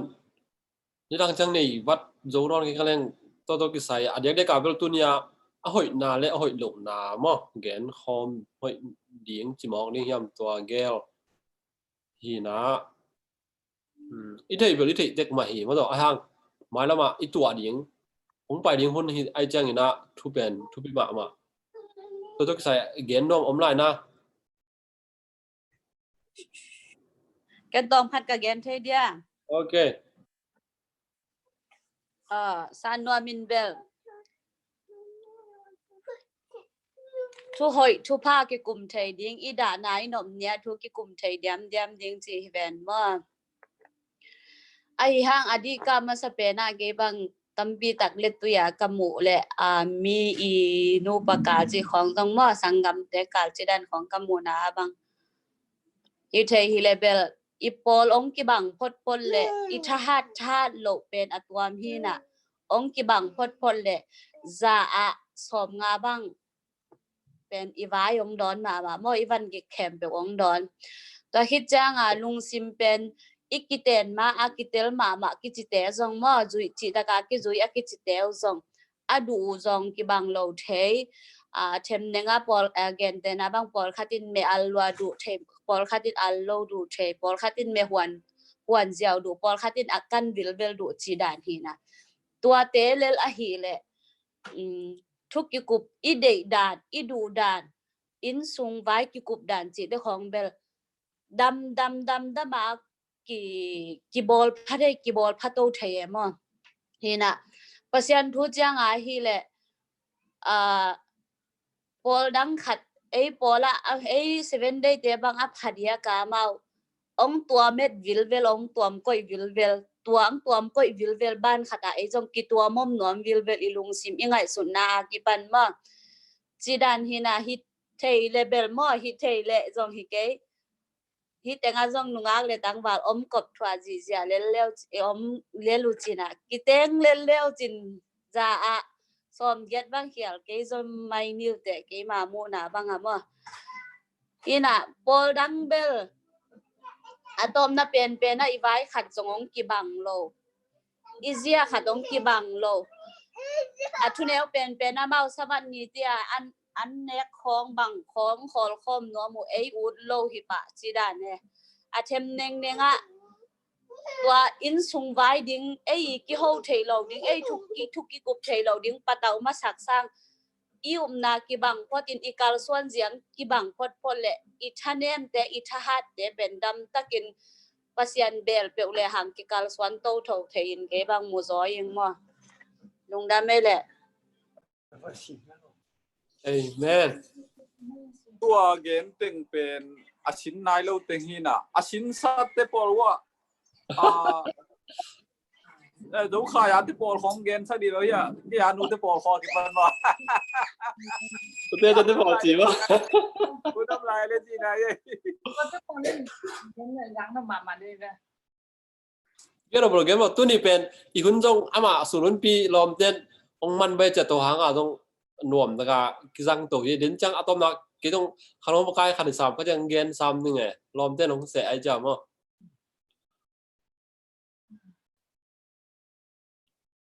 nidang ciang nei vat zo nawn kei ka leng, tua tawh kisai a diakdiak a bel tuni a a hoihna le a hoih lohna maw, gen khawm hoih ding ci mawk ding hiam tua gel hi na. Hmm, i theih bel i theih tek mah hi maw, tua a hang mailam ah i tuah ding, hong pai ding hun hi ai ciangin a thu pen thupi mahmah. Tua tawh kisai gen nuam om lai na. Ken tawm khat ka gen thei dia. Ok. Ah, san nuam in bel. Thu hoih, thu pha kikum thei ding, i dahna i nop nia thu kikum thei diamdiam ding ci hi ven maw. Ahi hang a dih ka masa pen ah kei bang tampi tak le tui a ka muh le, a, mi i nupa kal ci khawng zong maw, sanggamte kal ci dan khawng ka muhna ah bang hi thei hi le bel i pawl ong kibang photphot le i thahat thahat loh pen a tuam hi na, ong kibang photphot le za ah sawm nga bang pen i vai ong dawn mahmah maw, i van gik khempeuh ong dawn. Tua khit cianga lungsim pen i kiten ma a kitel mahmah kicite zong maw, zuih cih taka kizui a kicite uh zong a duh uh zong kibang lo thei. A, themnenga pawl, a, gentena bang pawlkhatin me al lua duh thei, pawlkhatin al lo duh thei, pawlkhatin me huan, huan ziau duh, pawlkhatin a kan vilvel duh ci dan hi na. Tuate lel ahih leh, um, thu kikup i deih dan, i duh dan, inn sung vai kikup dan cihte khawng bel dam dam dam dam a ki, kibawl pha thei, kibawl pha to thei e maw. Hi na, Pasian thu cianga hi leh, a, pawl dang khat, ei pawl ah, a, ei Seven Day te bang a pha dia ka mau. Ong tuam et vilvel, ong tuam koih vilvel, tua ong tuam koih vilvel ban khat ah ei zong kituam om nuam vilvel i lungsim i ngaihsutna a kipan maw. Ci dan hi na, hi thei le bel maw, hi thei le zong hi kei. Hi tenga zong nungak le tangval om kop thua zihziah lel leu, e, om lel uh cina. Kiteng lel leu cin za ah sawm giat bang khial kei zong mai niu te kei ma muhna bang a maw. Hi na, pawl dang bel a tawpna penpen a i vai khat zong ong kibang lo. I zia khat ong kibang lo. A thuneu penpen a mau samat ni tia an, an nek khawng bang khawng khawl khawm nuam uh ei ut lo hi pah ci dan e. A them nengneng ah tua inn sung vai ding ei kiho thei lo ding, ei thuk ki, thuk kikup thei lo ding patau masak sang i upna kibang phot in i kalsuan ziang kibang photphot le i thanemte i thahatte pen damtakin Pasian bel peuh le hang kikalsuan to tho thei in kei bang mu zaw ing maw. Lungdam ei le. Amen. Tua gen teng pen a sin nai lo teng hi na, a sin sat te pawl uh a, a, eh, Zokhaya te pawl khong gen sa di lo ya, ya nu te pawl khong ki pan ma. Te te pawl ci ma. Ku dam lai le ci na ye. Yang na ma ma de ve. Kei lo program lo tuni pen i hun zong ama sulunpi lawmten ong man bai cia to hanga zong nuam taka kizang to hi den ciang a tomna kei zong khan hong pakai khan i sam ka ciang gen sam ning e lawmten ong seh ai cia maw.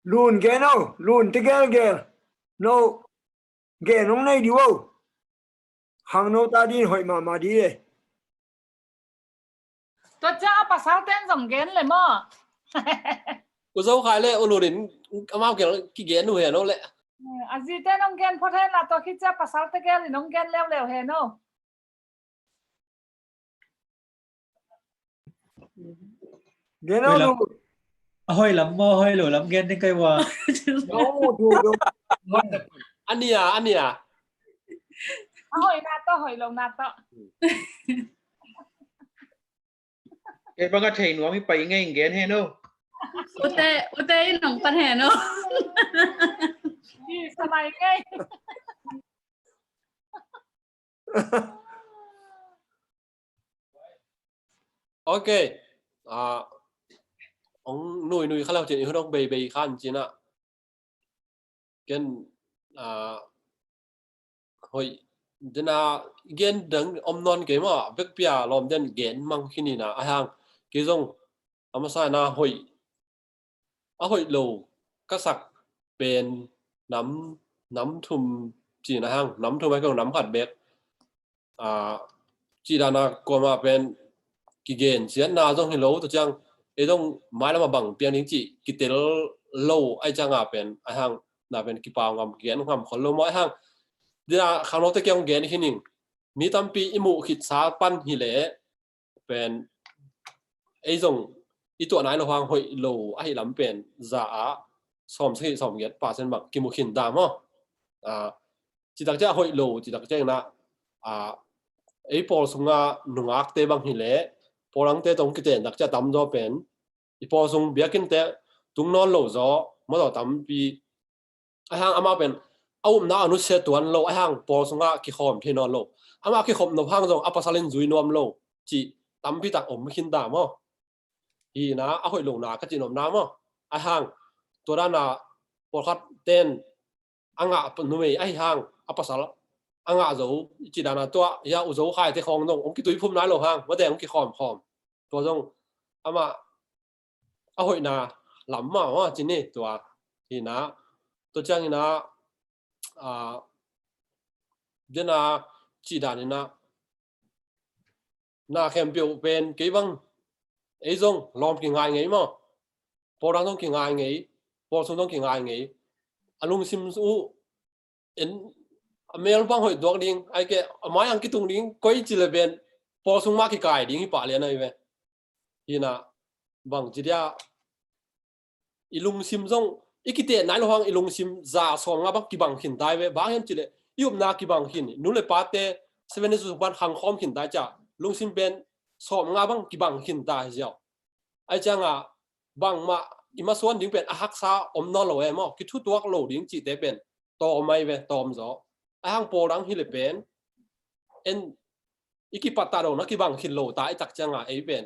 Lun gen o, lun tegel gel. No, gen hong nei di o. Khangno ta din hoih mahmah di e. Tua cia a pasal ten zong gen le maw? U Zo Khai le U Lun in amau gel kigen uh hen o le. A zi ten hong gen phot hen la tua khit cia pasal tegel in hong gen leuleu hen o. Gen a hoih lam maw, hoih lo lam gen ding kai ua. A nia, a nia. A hoih na tawh, hoih lo na tawh. Kei bang a thei nuam hi pai ngei gen hen o. Ute, ute in nong pan hen o. Hi samai ngei. Ok. Ong nui nui kha leu cin i hun ong bei bei khan cin a. Ken hoih dena gen dang om nawn kei maw, vekpi a lawm den gen mang khin ina a hang. Kei zong a masa na hoih a hoih lo ka sak pen nam, nam thum cin a hang, nam thum a kei nam khat bek. Cih dana kuama pen kigen siatna zong hi lo, tua ciang ei zong mailam a bang piang ding cih kitel lo ai cianga pen a hang na pen kipau ngam, kigen ngam khol lo maw a hang. Dina khangnote kiang gen hi ning, mi tampi i muh khitsa pan hi leh pen ei zong i tuah nai lo hang hoih lo ahi lam pen za ah sawm sagih sawm giat percent bang kimu khin ta maw? Citak ciah hoih lo citak ciah ina ei pawl sunga nungakte bang hi leh pawl angte tong kiten tak ciah tam zaw pen i pawl sung biakinnte tung nawn lo zaw maw, zaw tampi a hang amah pen a upna a nusia tuan lo, a hang pawl sungah kikhawm thei nawn lo. Amah kikhop nop hang zong a pasal in zui nuam lo cih tampi tak om khin ta maw? Hina a hoih lona ka cih nopna maw? A hang tua dana pawlkhat ten a ngah numei ahi hang a pasal a ngah zo cih dana tua hia U Zo Khai te khawng zong ong kituiphum nai lo hang mate ong kikhawmkhawm. Tua zong amah a hoihna lam mah mah cin hi tua hina. Tua ciang ina dena cih dan ina na khempeuh pen kei bang ei zong lawm kingai ngei maw? Pawl dang zong kingai ngei, pawl sung zong kingai ngei. A lungsim uh en a mel bang hoih duak ding ai ke a mai ang kitung ding koi ci le pen pawl sung mah kikai ding hi pah lian ai ve. Hina bang ci dia i lungsim zong i kite nai lo hang i lungsim za sawm nga bang kibang khin tai ve. Bang hiam ci le i upna kibang khin, nu le pate seven days sung pan khang khawm khin tai cia lungsim pen sawm nga bang kibang khin tai ziau. Ai cianga bangmah i masuan ding pen a haksa om nawn lo e maw, kithutuak lo ding cihte pen tawm ai ve, tawm zaw. A hang pawl dang hi le pen en i kipattah dong na kibang khit lo ta i tak cianga ei pen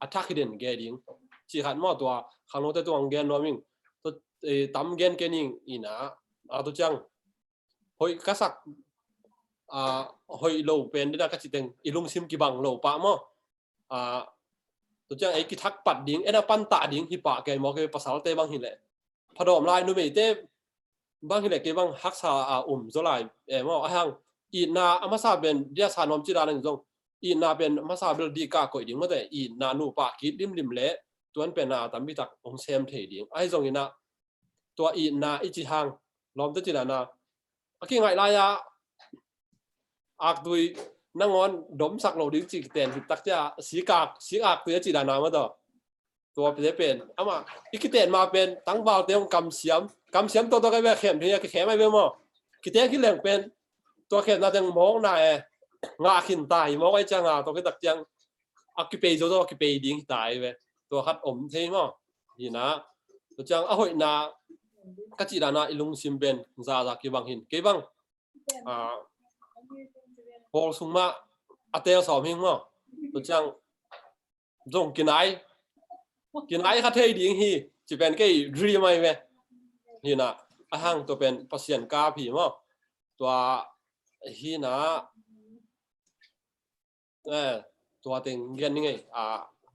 a thak hi den ge ding. Cih khat maw tua khangnote tuang gen nuam ing. Tam gen kening ina a tu ciang hoih ka sak hoih lo pen dena ka citeng i lungsim kibang lo pah maw? Tu ciang ei kithak pat ding, en a pantah ding hi pah kei maw, kei pasalte bang hi leh phadawm lai numeite bang hi leh kei bang haksa a um zaw lai e maw? A hang itna a masa pen dia sa nuam ci dan zong itna pen a masa bel dih kah koih ding mawte, itna nupa kit limlim leh tuan pen a tampi tak hong sem thei ding. Ahi zong ina tua itna i ci hang lawmte ci dana a kingaih lai-ah aktui nangawn domsak lo ding ci kiten hi tak cia sikak sik aktui a ci dana maw taw. Tua pite pen ama i kiten ma pen tangvalte hong kamsiam kamsiam tawtawk ai ve, khem thei a kikhem ai ve maw? Kiten hi leng pen tua khemna teng mawkna e ngah khin ta hi mawk ai cianga tua kitak ciang a kipei zo zo a kipei ding hi ta ai ve. Tua khat om thei maw? Hina tua ciang a hoihna ka cih dana i lungsim pen zaza kibang hin kei bang pawl sung mah a tel sawm hing maw? Tua ciang zong kinai kinai kha thei ding hi ci pen kei dream ai ve. Hina a hang tua pen Pasian kap hi maw? Tua hina tua teng gen ni ngei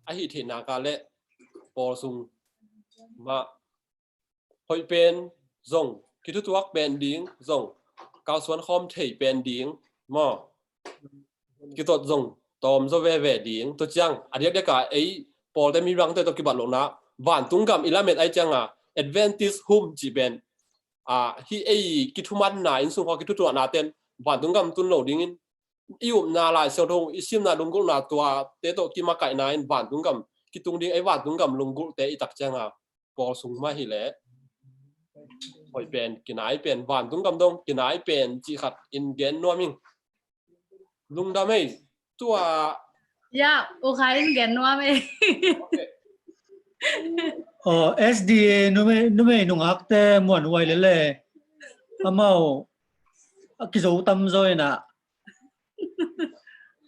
a hih theihna ka le pawl sung mah hoih pen zong, kithutuak pen ding zong, kalsuan khawm thei pen ding maw, kitot zong tawm zaw veve ding. Tua ciang a diakdiak a ei pawlte, mi bangte tawh kibat lohna, vantung gam i lamet ai cianga Adventist home cih pen, a, hih ei kithumanna, innsung khawng kithutuahna ten vantung gam tun lo dingin, i upna, Lai Siangtho i simna, lunggulhna, tuate tawh kimakaihna in vantung gam kitung ding, ei vantung gam lunggulhte i tak cianga pawl sung mah hileh hoih pen, kinai pen, vantung gam dong kinai pen cih khat in gen nuam ing. Lungdam ei. Tua, ya, U Khai in gen nuam ei. Aw, S D A numei, numei nungakte muanhuai lele. Amau a kizo tamzaw inah,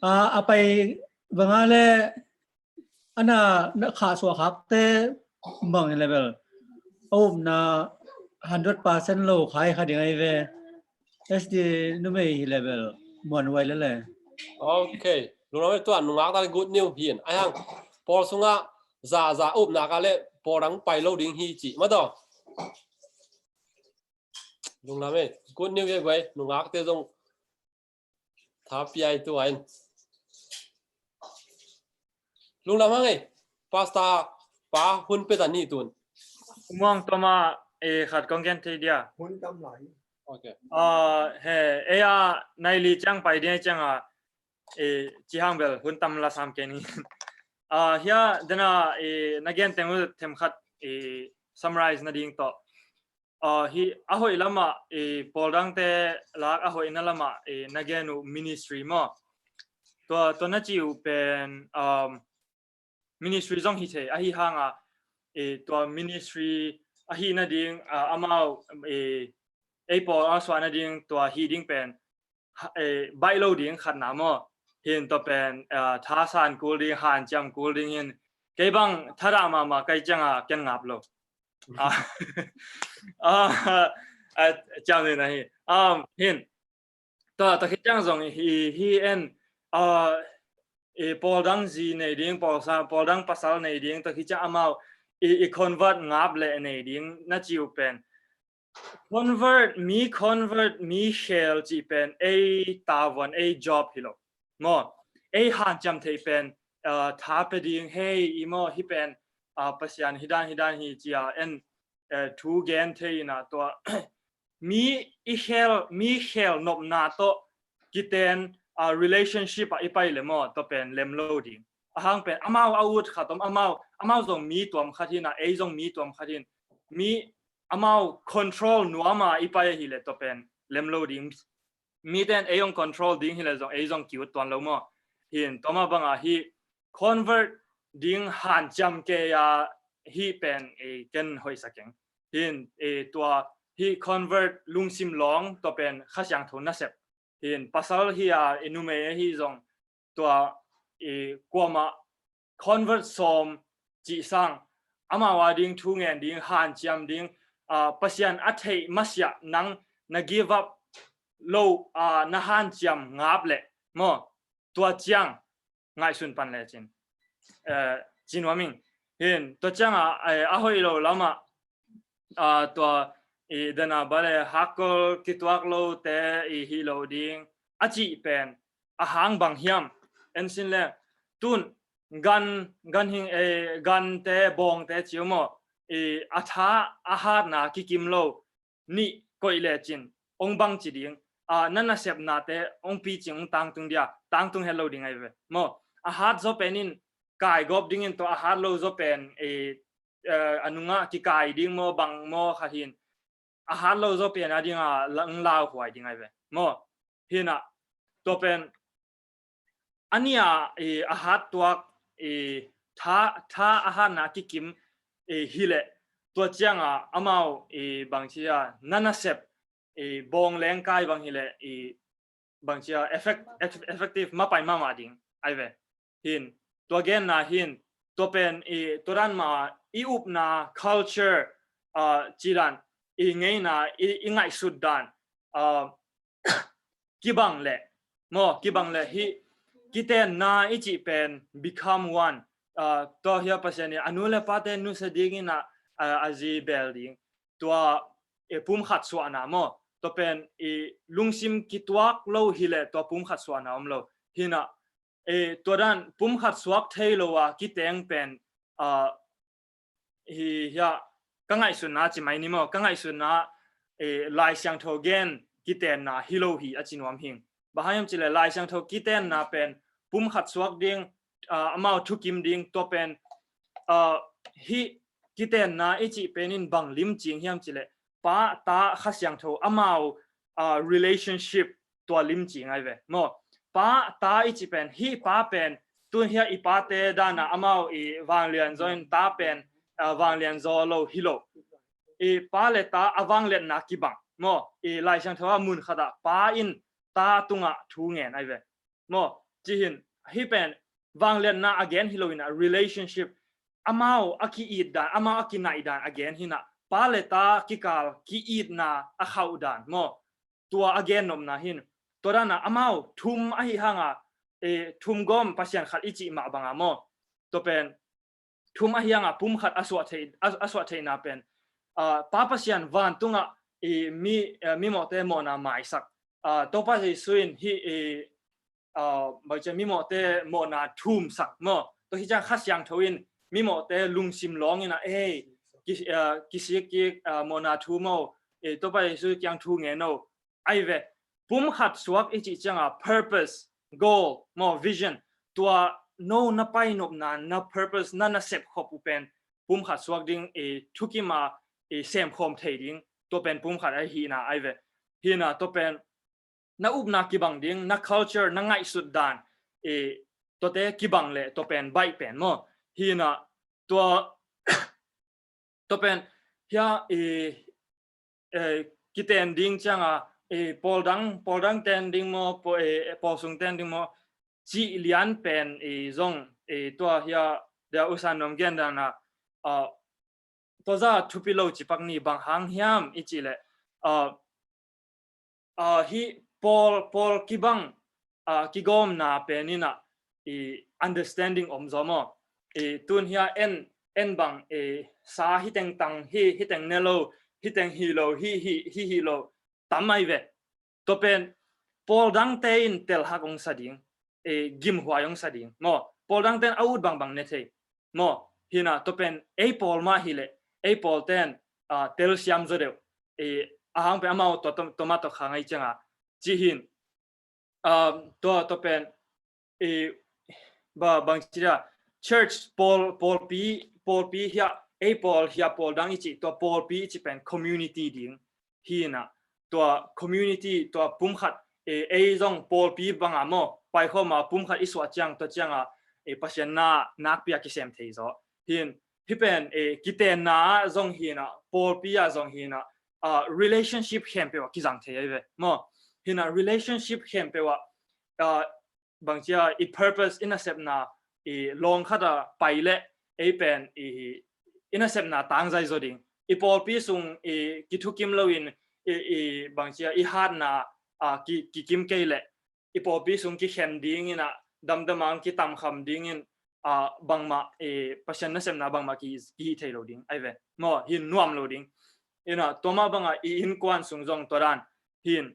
a, a pai banga le, ana na khahsuah khakte bang hi le bel, a upna hundred percent lo khai kha ding ahi ve. S D A numei hi le bel muanhuai lele. Ok. Lungdam ei. Tua nungak tak good news hi in. Ahih hang pawl sungah za za upna ka le pawl dang pai lo ding hi cih mah tawh. Lungdam ei. Good news hi guai. Nungakte zong tha piai tu ain. Lungdam hang ei. Pastor pa hun pia ta ni tun. Muang toma, e, khat kong gen thei dia. Hun tam lai. Ok. A, he, e a, nai li ciang pai dia cianga, e, ci hang bel hun tam la sam kei ni. A, hia dena, e, na gen teng uh them khat, e, summarize na ding tawh. A, hi a hoih lamah, e, pawl dangte lak a hoihna lamah, e, na gen uh ministry maw? Tua, tua na ci uh pen, um, ministry zong hi thei, ahi hanga, e, tua ministry ahi nading, a, amau, e, ei pawl a suah nading tua hi ding pen, ha, e, baih lo ding khatna maw? Hin tua pen, a, thasan kul ding, hanciam kul ding hin. Kei bang thadah mahmah kai cianga ken ngap lo. A, a, a, ciam ding na hi. Um, hin. Tua, tua khit ciang zong hi, hi en, a, i pawl dang zi nei ding, pawl sa, pawl dang pasal nei ding, tua khit ciang amau i, i convert ngap leh nei ding na ci uh pen. Convert, mi convert, mi khel cih pen ei tavuan, ei job hi lo. Maw, ei hanciam theih pen, a, tha pia ding, hei, i maw, hi pen, a, Pasian hi dan, hi dan hi cia en, a, thu gen thei inah tua, mi i khel, mi khel nopna tawh kiten, a, relationship ah i pai le maw, tua pen lem lo ding. Ahang pen amau a ut khat om, amau, amau zong mi tuam khat hinah, ei zong mi tuam khat hin, mi amau control nuama i pai ahileh tua pen lem lo ding. Miten ei hong control ding hileh zong ei zong ki-ut tuan lo maw? Hin, tua mah banga hi convert ding hanciam kei a hi pen, e, ken hoihsa keng. Hin, e, tua hi convert lungsim lawng tua pen Kha Siangtho nasep. Hin, pasal hi a, i numei ahi zong tua, i, kuamah convert sawm cih sang, amau a ding thu ngen ding, hanciam ding, a, Pasian a theih masiah nang na give up lo, a, na hanciam ngap leh maw, tua ciang ngaihsun pan lecin, e, ci nuam ing. Hin, tua cianga, e, a hoih lo lamah, a, tua, i, dena bale hakkol kituak lote i hi lo ding a cih pen a hang bang hiam? En sin le, tun gan, ganhing, e, gante, bawngte ci uh maw, i, a tha a hatna kikim lo nih koih lecin hong bang ci ding, a, na nasepnate hong picing, hong tangtung dia, tangtung het lo ding ahi ve. Maw, a hat zaw pen in kaigawp dingin tua a hat lo zaw pen, e, e, a nungah kikai ding maw, bang maw khat hin, a hat lo zaw pen a dinga lang lauhuai ding ahi ve. Maw, hinah, tua pen a nih a, i, a hat tuak, i, tha, tha a hatna kikim, i, hileh tua cianga amau, i, bangcia na nasep, i, bawng leng kai bang hileh, i, bangcia effect, eff-, effective mapai mahmah ding ahi ve. Hin, tua genna hin, tua pen, i, tua dan ma i upna culture, a, ci dan, i ngeina, i, i ngaihsut dan, a, kibang leh, maw, kibang leh hi kitenna i cih pen become one. A, tua hia Pasian in a nu le pate nusia dingin a, a, a zi bel ding. tua, eh, pumkhat suahna maw, tua pen, eh, lungsim kituak lo hileh tua pumkhat suahna om lo. Hinah, eh, tua dan pumkhat suak thei lo a kiteng pen, ah, hi, hiah, ka ngaihsutna ci mai ni maw, ka ngaihsutna, eh, Lai Siangtho gen kitenna hi lo hi a ci nuam hing. Bang hang hiam cileh Lai Siangtho kitenna pen pumkhat suak ding, ah, amau thukim ding, tua pen, ah, hih kitenna i cih pen in bang limcing hiam cileh Pa, Ta, Kha Siangtho amau, ah, relationship tua limcing ai ve maw. Pa, Ta i cih pen, hih pa pen tun hiah i pate dana amau i vanglian zaw in, ta pen, ah, vanglian zaw lo hi lo. I Pa le Ta a vangliatna kibang maw. I Lai Siangtho a mun khatah Pa in Ta tungah thu ngen ai ve maw. Cihin, hih pen vangliatna a gen hi lo inah, relationship, amau a ki-it dan, amau a kinaih dan a gen hinah, Pa le Ta kikal ki-itna a khauh dan maw. Tua a gen nopna hin, tua dana amau thum ahi hanga, eh, thum gawm Pasian khat i cih mah banga maw. Tua pen thum ahi hanga pumkhat a suah thei, a, a suah theihna pen, ah, Pa Pasian vantungah i mi, eh, mimawhte mawhna maisak, ah, Topa Jesu in hih i, ah, bangcia mimawhte mawhna thumsak maw. Tua hi ciang Kha Siangtho in mimawhte lungsim lawng inah, ei, ki, ah, kisik kik, ah, mawhna thum o, eh, Topa Jesu kiang thu ngen o. Ai ve, pumkhat suak i cih cianga purpose, goal maw, vision, tua no na painopna, na purpose, na na sepkhop uh pen pumkhat suak ding, eh, thukima, eh, semkhawm thei ding, tua pen pumkhat ahi hina ai ve. Hina tua pen na upna kibang ding, na culture, na ngaihsut dan, eh, tuate kibang le tua pen baih pen maw. Hina tua, tua pen hia, eh, eh, kiten ding cianga, eh, pawldang, pawldang ten ding maw, paw, eh, pawlsung ten ding maw, cih lian pen, eh, zong, eh, tua hia, dia usan nom gen dana, ah, tua za thupi lo cipak ni bang hang hiam i cih leh, ah, ah, hih pawl, pawl kibang, ah, kigawmna pen inah i understanding om zaw maw. I tun hia en, en bang, i sa hiteng tang hi, hiteng ne lo, hiteng hi lo, hi, hi, hi, hi lo, tam ai ve. Tua pen pawldangte in telhak ong sa ding, i gimhuai ong sa ding maw. Pawldangte in a ut bangbang ne thei maw. Hina tua pen ei pawl mah hileh, ei pawlten, ah, telsiam zaw deuh. I a hang pen amau tua, tua, tua mah tua kha ngai cianga. Cihin, ah, tua, tua pen, i, ba, bang ci dia, church, pawl, pawlpi, pawlpi hia, ei pawl hia pawldang i cih, tua pawlpi i cih pen community ding. Hina, tua community, tua pumkhat, eh, ei zong pawlpi banga maw, paikhawma pumkhat i suah ciang, tua cianga, eh, Pasian na nakpi a kisem thei zaw. Hin, hih pen, eh, kitenna zong hina, pawlpi a zong hina, ah, relationship khempeuh a kizang thei ai ve maw. Hina relationship khempeuh a, ah, bangcia i purpose, i nasepna, i lawng khata pai leh ei pen i, i nasepna tangzai zaw ding. I pawlpi sung i kithukim loin i, i bangcia i hatna, ah, ki, kikim kei leh i pawlpi sung kikhen dingin ah, damdamang kitamkham dingin, ah, bangmah, i Pasian nasepna bangmah ki, kihih thei lo ding ai ve maw. Hin nuam lo ding. Ina tua mah banga i innkuan sung zong tua dan hin,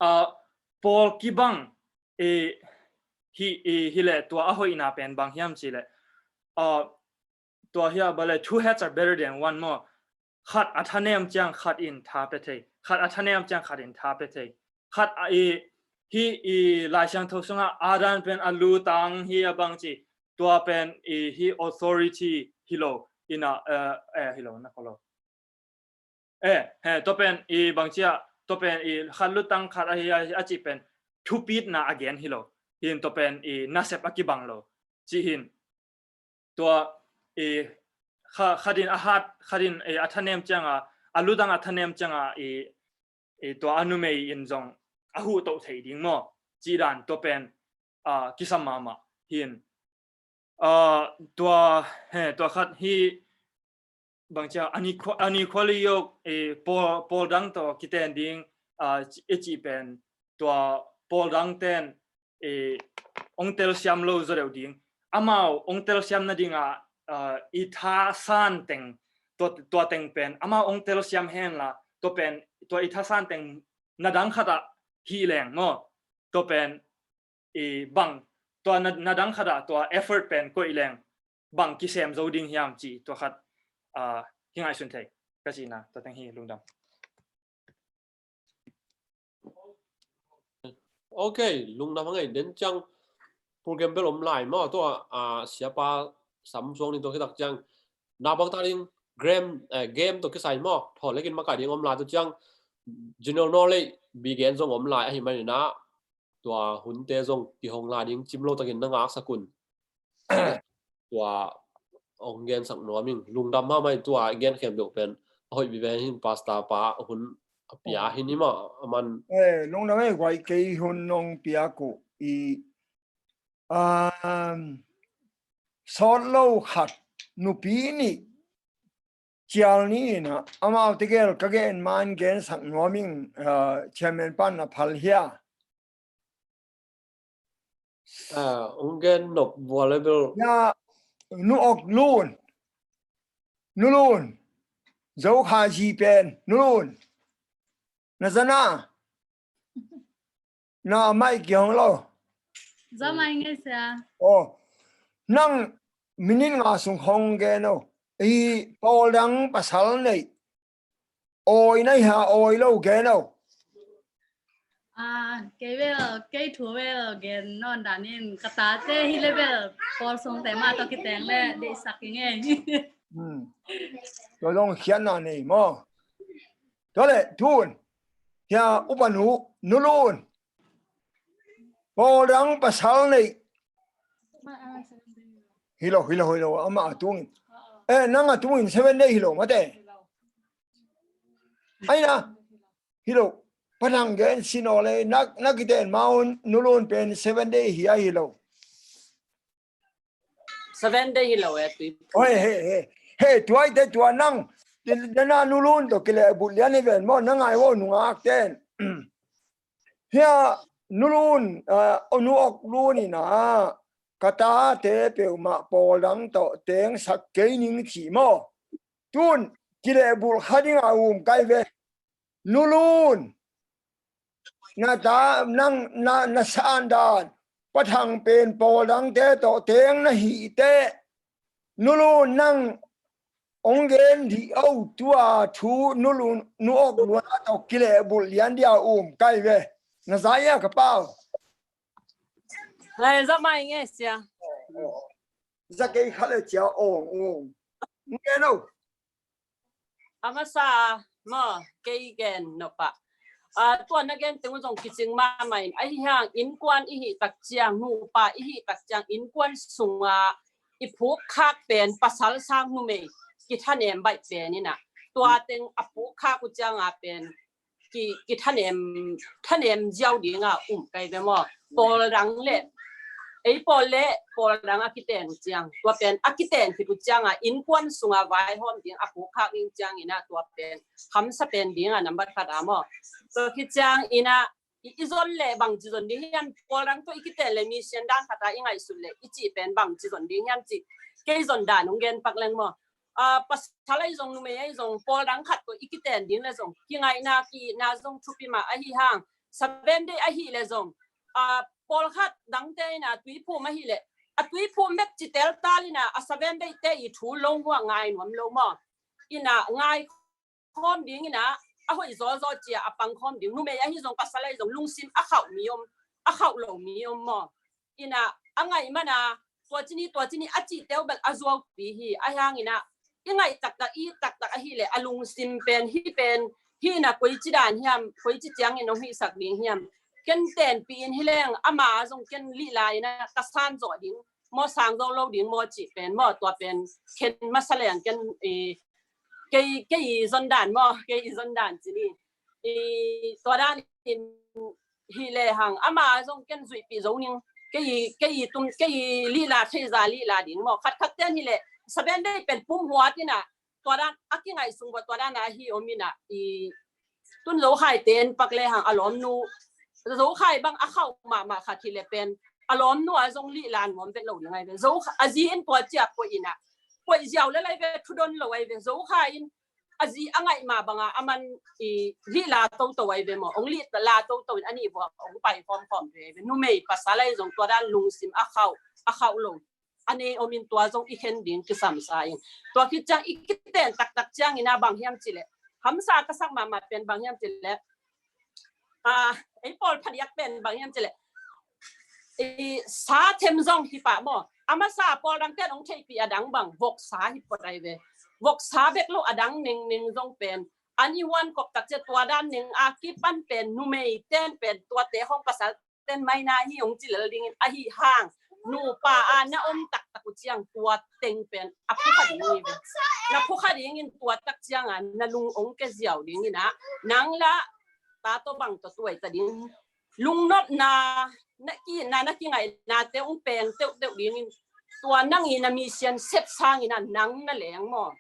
ah, pawl kibang, eh, hi, eh, hileh tua a hoihna pen bang hiam cileh, ah, tua hia bale, two heads are better than one maw. Khat a thanem ciang khat in tha pia thei. Khat a thanem ciang khat in tha pia thei. Khat a i, hi i Lai Siangtho sungah Adam pen a lutang hi a bang ci. Tua pen i hi authority hi lo. Ina, eh, eh, hi lo, na ko lo. Eh, he, tua pen i bangcia, tua pen i khat lutang khat ahi a, a cih pen thupitna a gen hi lo. Hin tua pen i nasep a kibang lo. Cih hin tua i kha, khat in a hat, khat in i a thanem cianga, a lutang a thanem cianga i, i tua a numei in zong a huh toh thei ding maw. Cih dan tua pen, ah, kisam mahmah hin. Ah, tua, he, tua khat hi bangcia, ani khua, ani khua li yok, eh, pawl, pawl dang tawh kiten ding, ah, ci, eh, cih pen, tua pawl dang ten, eh, ong telsiam lo zaw deuh ding. Amau ong telsiam nadinga, ah, i tha san teng, tua, tua teng pen amau ong telsiam hen la, tua pen tua i thasan teng na dang khat ah hi leng maw, tua pen i bang, tua na, na dang khat ah tua effort pen koih leng bang kisem zo ding hiam ci tua khat, ah, hi ngaihsun thei ka cihna tua teng hi. Lungdam. Ok, lungdam a ngei den ciang program bel om lai maw, tua, ah, siapa Sam suang ning tua khitak ciang na bang ta ding game, eh, game tua kisai maw, thaw lekin makaih ding om lai tua ciang general knowledge bi gen zong om lai ahi manin ah tua hunte zong kihong lai ding cim lo takin na ngaksak un. Tua ong gensak nuam ing. Lungdam mahmah in tua i gen khempeuh pen a hoih biben hin, pastor pa hun a pia hin i mah a man. Eh, lungdam ei, guai, kei hun nong piak uh i, um, sawt lo khat nupi nih cial ni in ah amau tegel ka gen man gensak nuam ing, ah, chairman pan a phal hia? Ah, ong gen nop vua le bel. Ya, Nu Ok Lun. Nu Lun. Zo kha zi pen. Nu Lun. Na zana. Na mai ki hong lo. Za mai ngai sia. Oh. Nang minit nga sung hong gen o. I pawl dang pasal nei. Oi nai ha, oi lo gen o. Ah, kei bel, kei thu bel gen nawn dan in, ka tate hi le bel pawl sungte mah tawh kiteng le deihsak ing ei. Hmm. Tua zong khiatna nei maw. Tua le tun hia upa nu, Nu Lun. Pawl dang pasal nei. Hi lo, hi lo, hi lo, amah a tungin. Eh, nang a tungin seven day hi lo mate. Ai na, hi lo. Patang gen sin o le, na, na kiten maun Nu Lun pen seven day hi a hi lo. Seven day hi lo e tui. Oi, he, he. He, tuai te tua nang. Dana Nu Lun to kile but lian hi ven maw, na ngai wo nungak ten. Hia Nu Lun, ah, Nu Ok Lun in ah, ka tate peuhmah pawl dang tawh tengsak kei ning ci maw. Tun kilehbulh kha dingah um kai ve. Nu Lun, na ta, nang, na, na san dan, Pathang pen pawl dangte tawh teng na hih teh, Nu Lun nang ong gen dih o, tua thu Nu Lun, Nu Ok Lun a tawh kilehbulh lian dia um kai ve. Na za ia ka pau. Lai za mai nge sia. Za kei kha le cia ong ong. Nge no. A masa maw, kei gen nop ah, ah, tua na gen teng uh zong kicing mahmah in, ahi hang innkuan i hih tak ciang, nupa i hih tak ciang, innkuan sungah i phukkhak pen pasal sang numei kithanem baih pen in ah, tua teng a phukkhak uh ciangah pen ki, kithanem, thanem ziau dingah um kai ve maw. Pawl dang le, ei pawl le pawl dang a kiten uh ciang, tua pen a kiten khit uh ciangah innkuan sungah vaihawm ding a phukkhak ding ciangin ah, tua pen hamsa pen dingah nambat khat ah maw. Tua khit ciangin ah i, i zon le bangci zon ding hiam, pawl dang tawh i kiten le mi sian dan khat ah i ngaihsut le i cih pen bangci zon ding hiam cih kei zon dan ong gen pak leng maw. Ah, pasal ahi zong, numei ahi zong, pawl dang khat tawh i kiten ding le zong kingaihna, ki-itna zong thupi mah ahi hang, Seven Day ahi le zong, ah, pawlkhat dangte in ah tuiphum ahi le, a tuiphum bek ci teltal in ah, a Seven Day te i thu lo muah ngai nuam lo maw. In ah ngai khawm ding in ah, a hoih zawzaw cia a pang khawm ding. Numei ahi zong, pasal ahi zong, lungsim a khauh mi om, a khauh lo mi om maw. In ah a ngaih man ah, tua ci ni, tua ci ni a cih teu bel a zuaupi hi. Ahi hangin ah i ngaih taktak, i it taktak ahi le, a lungsim pen, hih pen, hih in ah koici dan hiam, koici ciangin hong hihsak ding hiam. Ken tenpih in hi leng, ama zong ken lihla in ah ka san zawh ding maw, sang zawh lo ding maw cih pen maw, tua pen khen masa leng ken, eh, kei, kei i zon dan maw, kei i zon dan ci ni. I tua dan in hi le hang, ama zong ken zuihpih zo ning, kei, kei tum, kei lihla thei za lihla ding maw. Khat khat ten hi le, Seven Day pen pum huat in ah, tua dan a kingaih sung bua, tua dan a hi om in ah, i tun Zokhai ten pak le hang a lawmnu, Zokhai bang a khauh mahmah khat hi le pen, a lawmnu a zong lihla nuam vet lo ding ai ve. Zo, a zi in tua ciak pua in ah, koih ziau le lai ve, thudon lo ai ve. Zo kha in a zi a ngaih mah banga a man i lih la toto ai ve maw, ong lih la toto in a nih vua ong pai khawmkhawm ve ai ve. Numei pasal ai zong tua dan lungsim a khauh a khauh lo a nei om in tua zong i khen ding kisam sa in. Tua khit ciang i kiten taktak ciangin a bang hiam cileh, hamsa ka sak mahmah pen bang hiam cileh, a, ei pawl phadiak pen bang hiam cileh, i sa them zong hi pah maw. A masa pawl dang ten ong theihpih a dang bang voksa hi pawt ai ve. Voksa bek lo a dang nengning zong pen an i huan kop tak cia tua dan neng a kipan pen numei ten pen tuate hong pasal ten maina hi ong cilel dingin ahi hang nupa a na om taktak uh ciang tua teng pen a phukha ding hi ve. Na phukha dingin tua tak cianga na lung ong ke ziau dingin a, nang la ta tawh bang tawh tuai ta ding, lungnopna, na ki na na kingaihna te ong peng teuhteuh dingin tua nang i na mi sian sep sangin a nang na leng maw,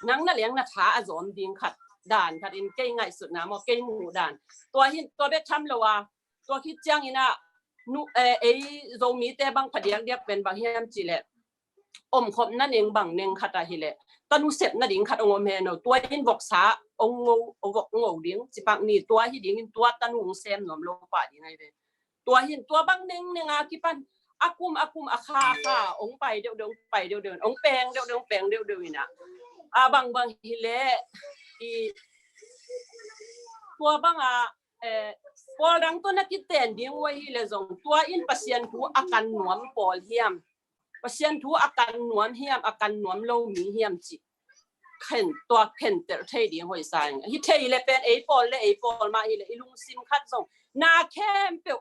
nang na leng na tha a zawm ding khat dan khat in kei ngaihsutna maw, kei muh dan. Tua hin tua bek tham lo a, tua khit ciangin a nu, eh, ei Zomite bang phadiakdiak pen bang hiam cileh, omkhopna neng bang neng khat ahileh tanu sepna ding khat ong om hen lo. Tua in voksa ong ngo, ong vok ngo ding cipak ni, tua hi dingin tua tanu ong sem nuam lo pah ding ai ve. Tua hin tua bang neng neng a kipan a kum a kum a kha a kha ong pai deuhdeuh, ong pai deuhdeuh, ong peng deuhdeuh, ong peng deuhdeuh in a, a bang bang hileh i tua bang a, eh, pawl dang tawh na kiten ding uh ahileh zong tua in Pasian thu a kan nuam pawl hiam, Pasian thu a kan nuam hiam, a kan nuam lo mi hiam cih khen, tua khentel thei ding hoih sa ing. Hi thei le pen ei pawl le ei pawl mah hileh i lungsim khat zong na khempeuh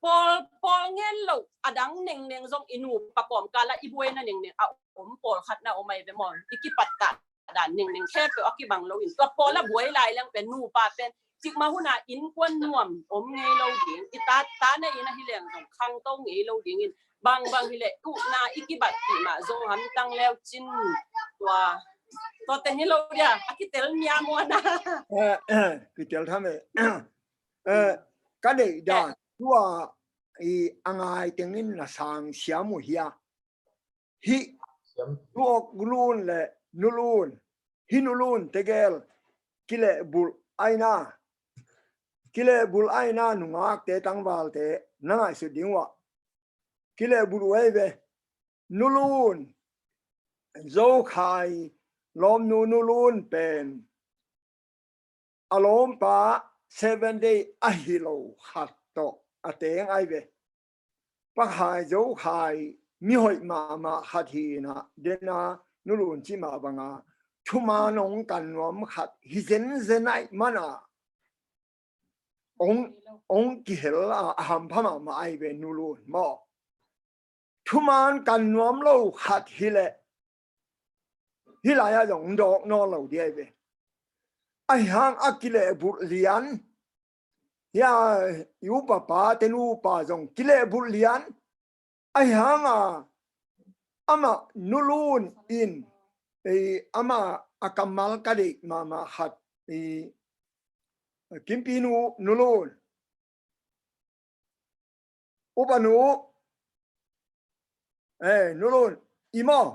pawl, pawl ngen lo a dang nengneng zong i nupa kawmkal a i buaina nengneng a om pawl khat na om ai ve maw. I kipat ta dan nengneng khempeuh a kibang lo in tua pawl a buai lai leng pen nupa pen cikmah hun a innkuan nuam om ngei lo ding, i ta, ta na inn ahi leng zong khangto ngei lo dingin bang bang hileh uhna i kibatpih mah zong hamtang leu cin. Tua, tua teng hi lo dia, a kitel niam uh a na. Eh, eh, kitel tham e. Eh, ka deih dan tua i a ngai tengin na sang siam uh hia? Hih nu Awk Lun le Nu Lun, hih Nu Lun tegel kilehbulh aina, kilehbulh aina nungakte tangvalte na ngaihsut ding uh ah kilehbulh uh ei ve. Nu Lun, Zokhai lawmnu Nu Lun pen a lawmpa Seven Day ahi lo khat tawh a teng ai ve. Pakhai Zokhai mihoih mahmah khat hi in a, dena Nu Lun cih mah banga thuman ong kan nuam khat hi zenzen aih mana ong, ong kihel a, a hampha mahmah ai ve Nu Lun maw. Thuman kan nuam lo khat hileh hih lai-ah zong dawk nawn lo ding ai ve. Ahi hang a kilehbulh lian, hia, i upa pa te nupa zong kilehbulh lian. Ahi hanga amah Nu Lun in, ei, amah a kammal ka deih mahmah khat, ei, Kimpi nu, Nu Lun, upa nu, eh, Nu Lun, i maw?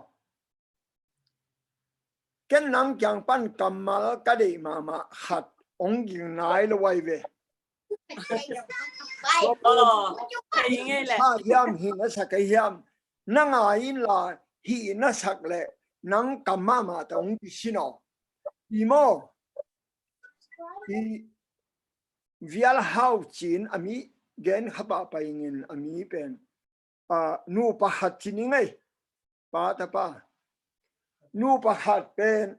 Ken nang kiang pan kammal ka deih mahmah khat ong ging nai lo ai ve. Aw, thei ngei leh. Sa hiam, hih na sak ahi hiam? Na ngai inla hih na sak leh nang kam mahmah tawh ong kisin aw. I maw? I Vial Hau Cin a mi gen kha pah pah ingin a mi pen, a, nupa khat ci ning ei. Pa tapa. Nupa khat pen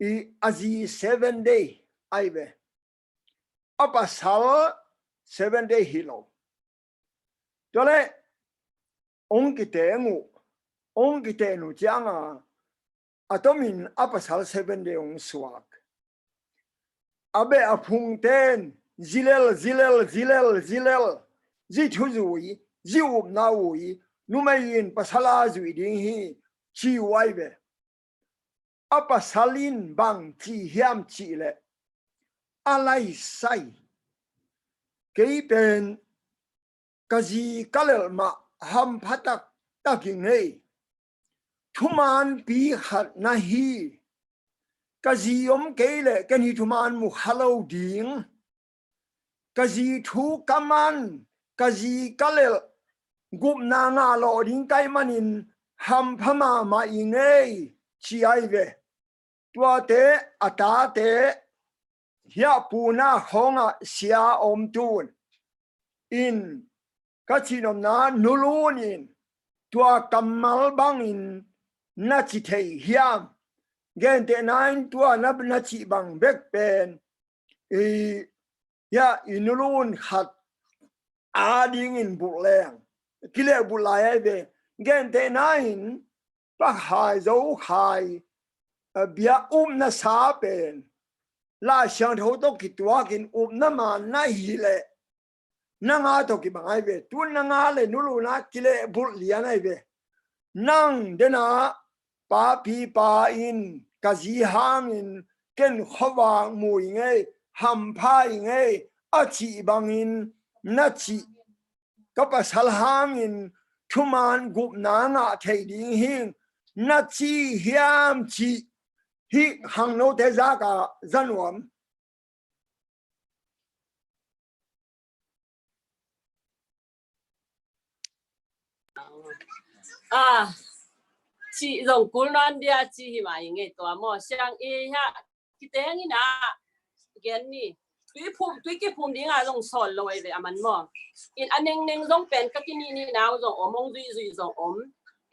i a zi Seven Day ai ve. A pasal Seven Day hi lo. Tua leh ong kiteng uh, ong kiteng uh cianga a tomin a pasal Seven Day ong suak. A beh a phungten zilel, zilel, zilel, zilel, zi thuzui, zi upna ui, numei in pasal a zui ding hi, ci uh ai ve. A pasal in bang ci hiam cih leh, a laisai, kei pen ka zi ka lelh mah hampha taktak ing ei. thumanpi khat na hi. Ka zi om kei leh ken hih thuman mu kha lo ding. Ka zi thu ka man, ka zi ka lelh, gupna ngah lawh ding ka hih manin hampha mahmah ing ei, ci ahi ve. Tuate a tate hiah puna khawngah sia a om tun in, ka cihnopna Nu Lun in tua kammal bangin na ci thei hiam? Gentehna in tua na, na cih bang bek pen i, hiah i Nu Lun khat adingin bulh leng kilehbulh lai ahi ve. Gentehna in Pa Khai Zo Khai, a, bia upna sa pen Lai Siangtho tawh kituakin upna man na hi leh nang a tawh kibang ahi ve. Tun nang a le Nu Lun a kilehbulh lian ahi ve. Nang denah papipa in ka zi hangin ken khuavak mu ing ei, hampha ing ei, a cih bangin na cih ka pasal hangin thuman gupna ngah thei ding hing na ci hiam cih hih khangnote zakah za nuam. Ah, ci zong kul nawn dia ci hi mah ing ei tua maw. Siang i hiah kiteng in ah gen ni. Tui phum, tui kiphum ding ah zong sawl lo ei ve a man maw. In a nengneng zong pen ka kinihnihnau zong om, hong zuihzuih zong om.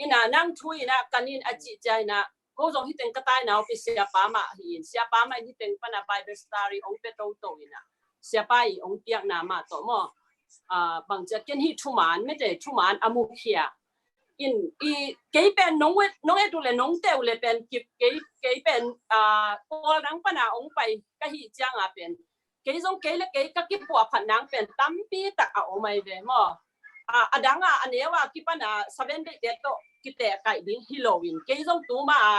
In ah nang thu in ah kan in a cih cia in ah ko zong hiteng ka tainau pi siapa mah hi in, siapa mah in hiteng pana Bible study hong pia toto in ah siapa i hong piakna mah tawh maw. Ah, bang cia ken hih thuman mete thuman a mukhia in i kei pen nong et, nong et uh le nong teh uh le pen kip kei, kei pen, ah, pawl dang pana hong pai ka hih cianga pen kei zong kei le kei ka kipuahphat nang pen tampi tak a om ahi ve maw. Ah, a dang a, a neu a kipana Seven Day te tawh kiteh kaih ding hi lo in kei zong tuma a,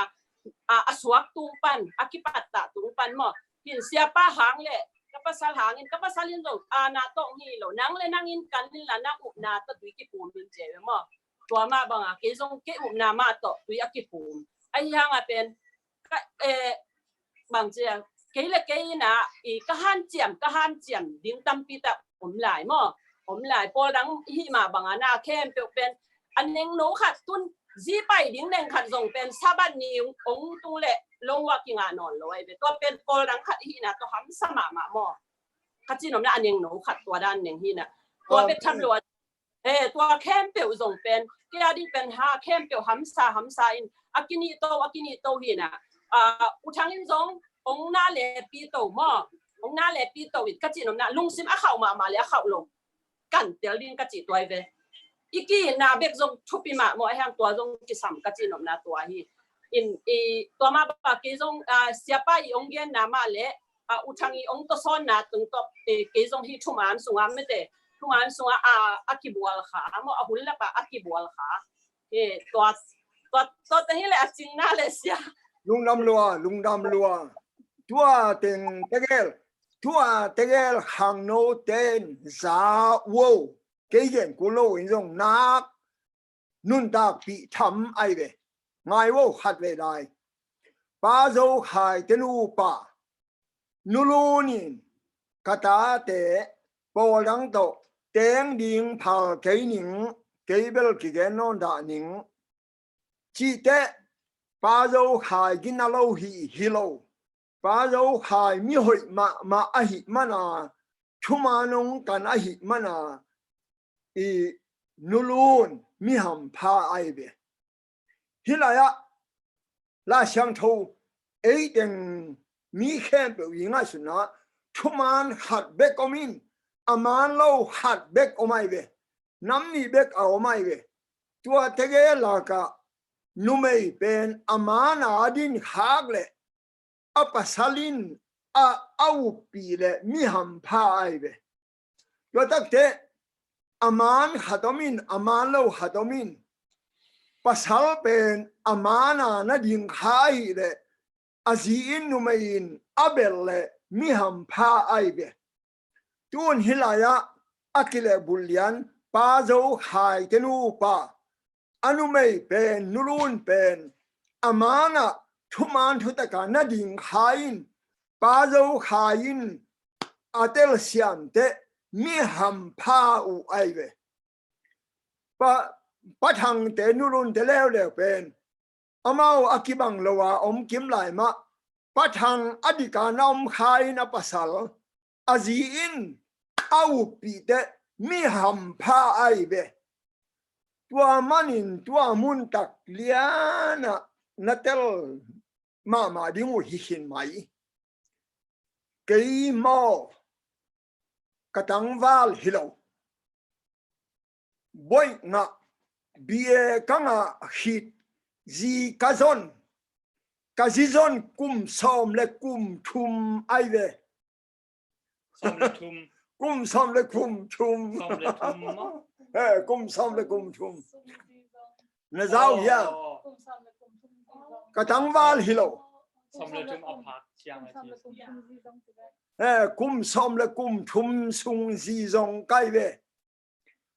ah, a suak tung pan, a kipattah tung pan maw. Hin siapa hang le ka pasal hangin, ka pasal in zong ana tawh hi lo, nang le nang in kan in la nang upna tawh tui kiphum in ci ve maw. Tua mah banga kei zong kei upna mah tawh tui a kiphum. Ahi hanga pen ka, eh, bang cia kei le kei in ah i ka hanciam, ka hanciam ding tampi tak om lai maw. Om lai, pawl dang hih mah banga na khempeuh pen a nengno khat tun zi pai ding neng khat zong pen Sabbath ni hong tung le lo a kingah nawn lo ahi ve. Tua pen pawl dang khat hihna tawh hamsa mahmah maw. Ka cihnopna a nengno khat tua dan neng hihna. Tua bek tham lo a, eh, tua khempeuh zong pen kei a ding pen ha khempeuh hamsa hamsa in a kinihto, a kinihto hihna. Ah, U Thang in zong hong na le pito maw. Hong na le pito in ka cihnopna lungsim a khauh mahmah le a khauh lo kan tel ding ka cih tua hi ve. I kihihna bek zong thupi mah maw, a hiang tua zong kisam ka cihnopna tua hi. In i tua mah bang kei zong, ah, siapa i hong genna mah le, ah, U Thang i hong tawsawnna tungtawh, eh, kei zong hih thuman sunga mete, thuman sunga, ah, a kibual kha maw, a hun lapa a kibual kha. Eh, tua, tua, tua te hi le a cingna le sia. Lungdam lua, lungdam lua. Tua teng tegel, tua tegel khangno ten za uo. Kei gen kul lo in zong nak nuntakpih tham ahi ve. Ngai uo khat ve lai. Pa Zo Khai te nupa Nu Lun in ka tate pawl dang tawh teng ding phal kei ning, kei bel kigen nawn dah ning. Cihte Pa Zo Khai gina lo hi, hi lo. Pa Zo Khai mihoih mahmah ahih mana, thuman hong kan ahih mana, i Nu Lun mi hampha ahi ve. Hih lai-ah Lai Siangtho ei teng mi khempeuh i ngaihsutna thuman khat bek om in, a man lo khat bek om ahi ve. Nam nih bek a om ahi ve. Tua tegel lakah numei pen a man a din khak le a pasal in a, a uppi le mi hampha ahi ve. Tua takte a man khat om in, a man lo khat om in, pasal pen a man a na ding kha ahi le a zi in numei in a belh le mi hampha ahi ve. Tun hih lai-ah a kilehbulh lian Pa Zo Khai te nupa a numei pen, nulun pen, a manah thuman thutaka na ding kha in, pa zo kha in, a telsiamte mi hampha uh ai ve. Pa, pa thangte nulunte leuleu pen amau a kibang lo a om kim lai mah, pa thang a dika na om kha in a pasal, a zi in a uppihte mi hampha ai ve. Tua manin tua muntak lianah na tel mahmah ding uh hi khin mai. Kei maw, ka tangval hi lo. Boih ngah, bia ka ngah khit, zi ka zon, ka zi zon kum sawm le kum thum ai ve. Sawm le thum. Kum sawm le kum thum. Sawm le thum maw? Eh, kum sawm le kum thum. Na zau hia? Aw. Ka tangval hi lo. Sawm le thum a phak ciang a ci. Eh, kum sawm le kum thum sung zi zong kai ve.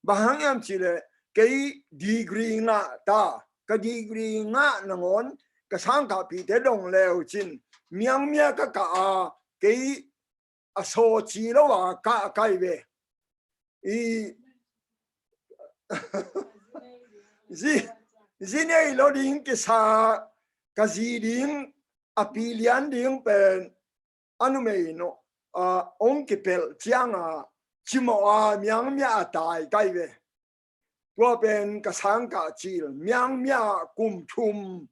Bang hang hiam cih leh kei degree ngah ta, ka degree ngah nangawn ka sangkahpihte dong leu cin miangmia ka kah a, kei a saw ci lo a kah kai ve. I zi, zi nei lo ding kisa, ka zi ding, a pi lian ding pen a numei no, a, ong kipelh cianga cimawh a miangmia a tai kai ve. Tua pen ka sangkah cil, miangmia kum thum,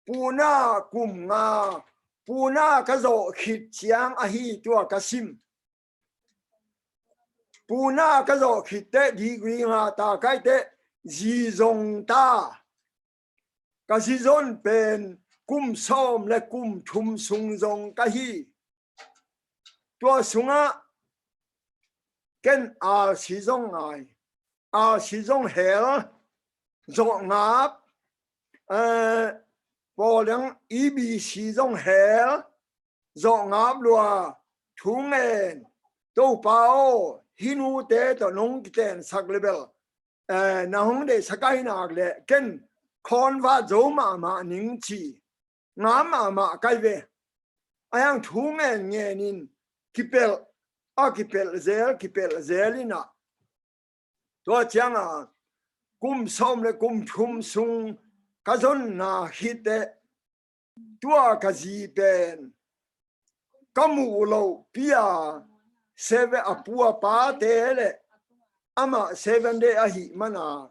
puna kum nga, puna ka zawh khit ciang ahi tua ka sim. Puna ka zawh khit teh degree nga ta kai teh zi zong ta. Ka zi zon pen kum sawm le kum thum sung zong ka hi. Tua sungah ken R C zong ngai, R C zong hel, zawh ngap, eh, pawl dang E B C zong hel, zawh ngap lua, thu ngen, Topa aw, hih nute tawh nong kitensak le bel, eh, na hong deihsak ahi nak leh ken khawnvat zo mahmah ning ci, ngam mahmah kai ve. A hiang thu ngen ngen in kipelh, a kipelh zel, kipelh zel in ah, tua cianga kum sawm le kum thum sung ka zonna hi teh, tua ka zi pen ka muh loh pi a, seven, a pu a pate le amah Seven Day ahih mana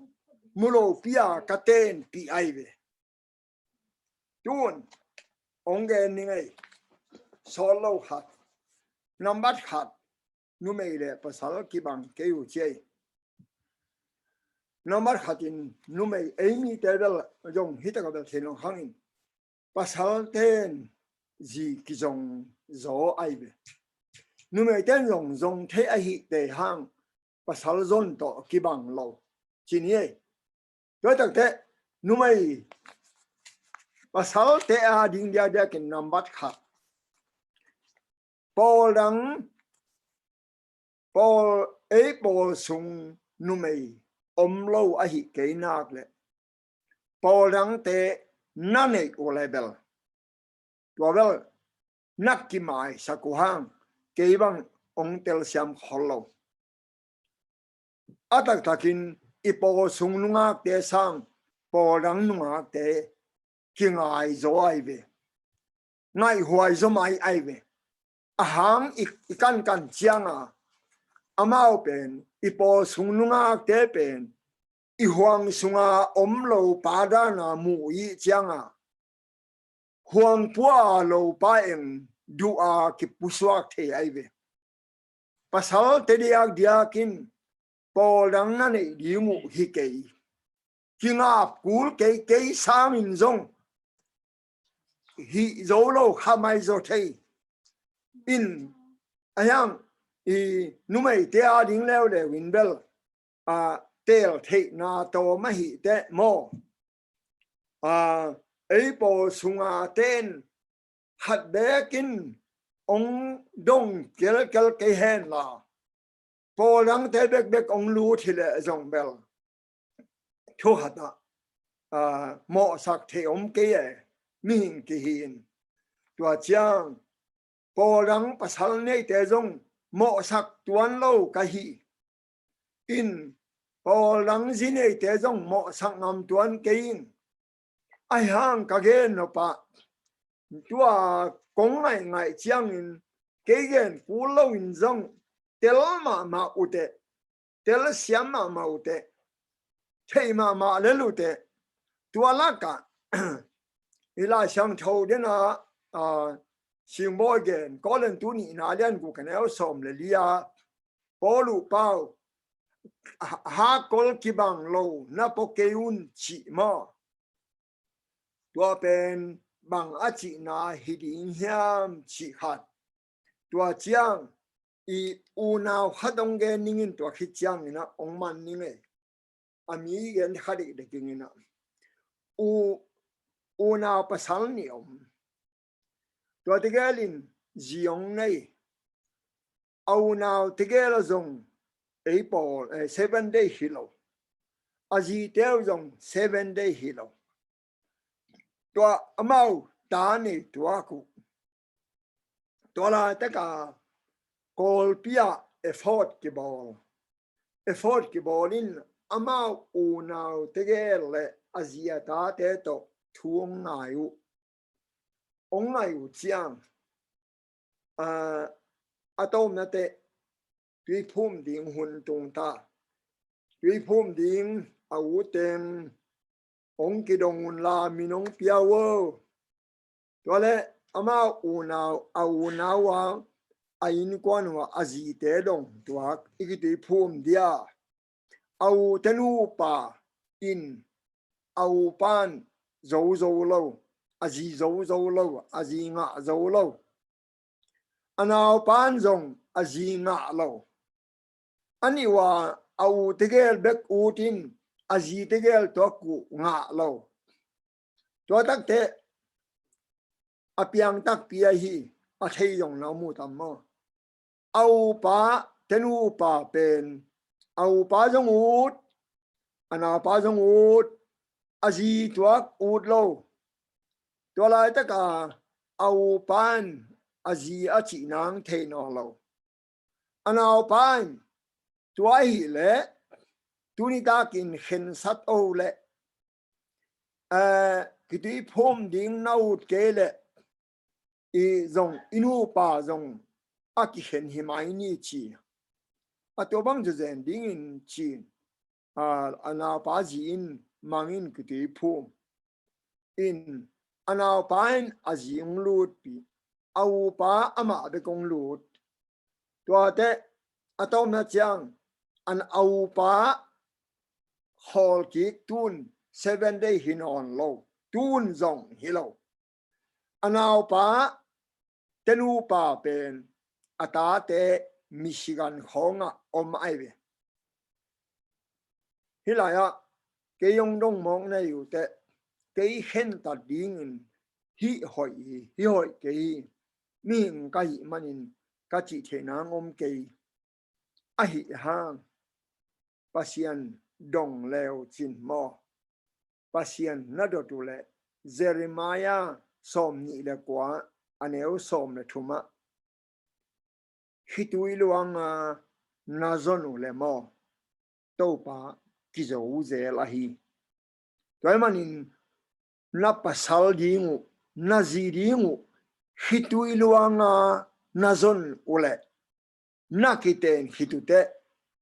mu loh pi a ka tenpih ai ve. Tun ong gen ning ei. Sawt lo khat. Nambat khat, numei le pasal kibang kei uh ci ei. Nambat khatin numei, ei mite bel zong hi taka bel thei lo hangin, pasalten zi kizong zaw ai ve. Numeiten zong zong thei ahih teh hang pasal zon tawh kibang lo ci ni ei. Tua tak teh numei, pasalte a ding diakdiakin nambat khat, pawl dang, pawl, ei pawl sung numei om lo ahih kei nak leh, pawl dangte na neih uh le bel, tua bel na kimaisak uh hang kei bang ong telsiam khol lo. A taktakin i pawl sung nungakte sang pawl dang nungakte kingai zaw ai ve. Ngaihhuai zaw mai ai ve. A hang i, i kankan cianga amau pen, i pawl sung nungakte pen i huang sunga om lo pa dana mu i cianga huang pua lo pa eng duh a kipusuak thei ai ve. Pasalte diakdiakin pawl dang na neih ding uh hi kei. Kingap kul kei, kei sangin zong hih zo lo kha mai zaw thei. In a hiang i numeite a ding leuleu in bel a, teel theihna tawm ahih teh maw? A, ei pawl sunga ten khat bekin ong dong kelkel kei hen la, pawl dangte bekbek ong lut hileh zong bel thu khatah aa, mawhsak theih om kei e, mihing kihi in. Tua ciang, pawl dang pasal neite zong mawhsak tuan lo ka hi in, pawl dang zi neite zong mawhsak ngam tuan kei in. Ahi hang ka gen nop ah, tua kong ngaih ngaih ciangin, kei gen kul loin zong tel mahmah uh teh, tel siam mahmah uh teh, theih mahmah lel uh teh. Tua lakah, i Lai Siangtho den ah, aa, Singbawi gen, Korin tu nihna lian guk a neu sawm le li ah, Paul uh pau, ha-, hakkol kibang lo na pua kei un cih maw? Tua pen bang a cihna hi ding hiam cih khat. Tua ciang i unau khat hong gen ning in, tua khit ciangin ah hong man ning ei. A mi gen kha dikdik ing in ah. U, unau pasal nih om. Tua tegel in zi hong nei. A unau tegel a zong ei pawl, eh, Seven Day hi lo. A zite uh zong Seven Day hi lo. Tua amau ta nei tuak uh. Tua laitak a kawlpi ah ephod kibawl. Ephod kibawl in amau unau tegel le a zi a tate tawh thu hong ngai uh. Hong ngai uh ciang, aa, a tawpna teh tuiphum ding hun tung ta. Tuiphum ding a u teng hong kidong un la, min hong pia un. Tua leh amau unau, a unau a, a innkuan uh a, a zite dong tuak i kituiphum dia. A u te nupa in a upan zo zo lo, a zi zo zo lo, a zi ngah zo lo. A naupan zong a zi ngah lo. A nih uh a, a u tegel bek ut in a zi tegel tuak uh ngah lo. Tua takteh a piang takpi ahi, a thei zong na mu tam maw? A upa te nupa pen a upa zong ut, a naupa zong ut, a zi tuak ut lo. Tua laitak a a upan a zi a cih nang thei nawn lo. A naupan tua ahih leh tuni takin khensat o leh, eh, kituiphum ding na ut kei leh i zong, i nupa zong a kikhen hi mai ni ci. A tua bang zazen dingin ci. A, a naupa zi in mang in kituiphum in, a naupa in a zi hong lutpih, a upa amah bek hong lut. Tuate a tawpna ciang, an a upa khawl kik tun Seven Day hi nawn lo, tun zong hi lo. A naupa te nupa pen a tate Michigan khawngah om ai ve. Hih lai-ah kei hong dong mawk na hi uh teh, kei khentat dingin hih hoih hi, hih hoih kei hi, mihing ka hih manin ka cih theih nang om kei. Ahi hang Pasian dong leu cin maw? Pasian na dot uh leh Jeremiah sawm nih le kua a neu sawm le thumah, khitui luanga na zon uh leh maw, Topa kizo zel ahi. Tua ahih manin na pasal ding uh, na zi ding uh khitui luanga na zon uh leh, na kiten khit uh teh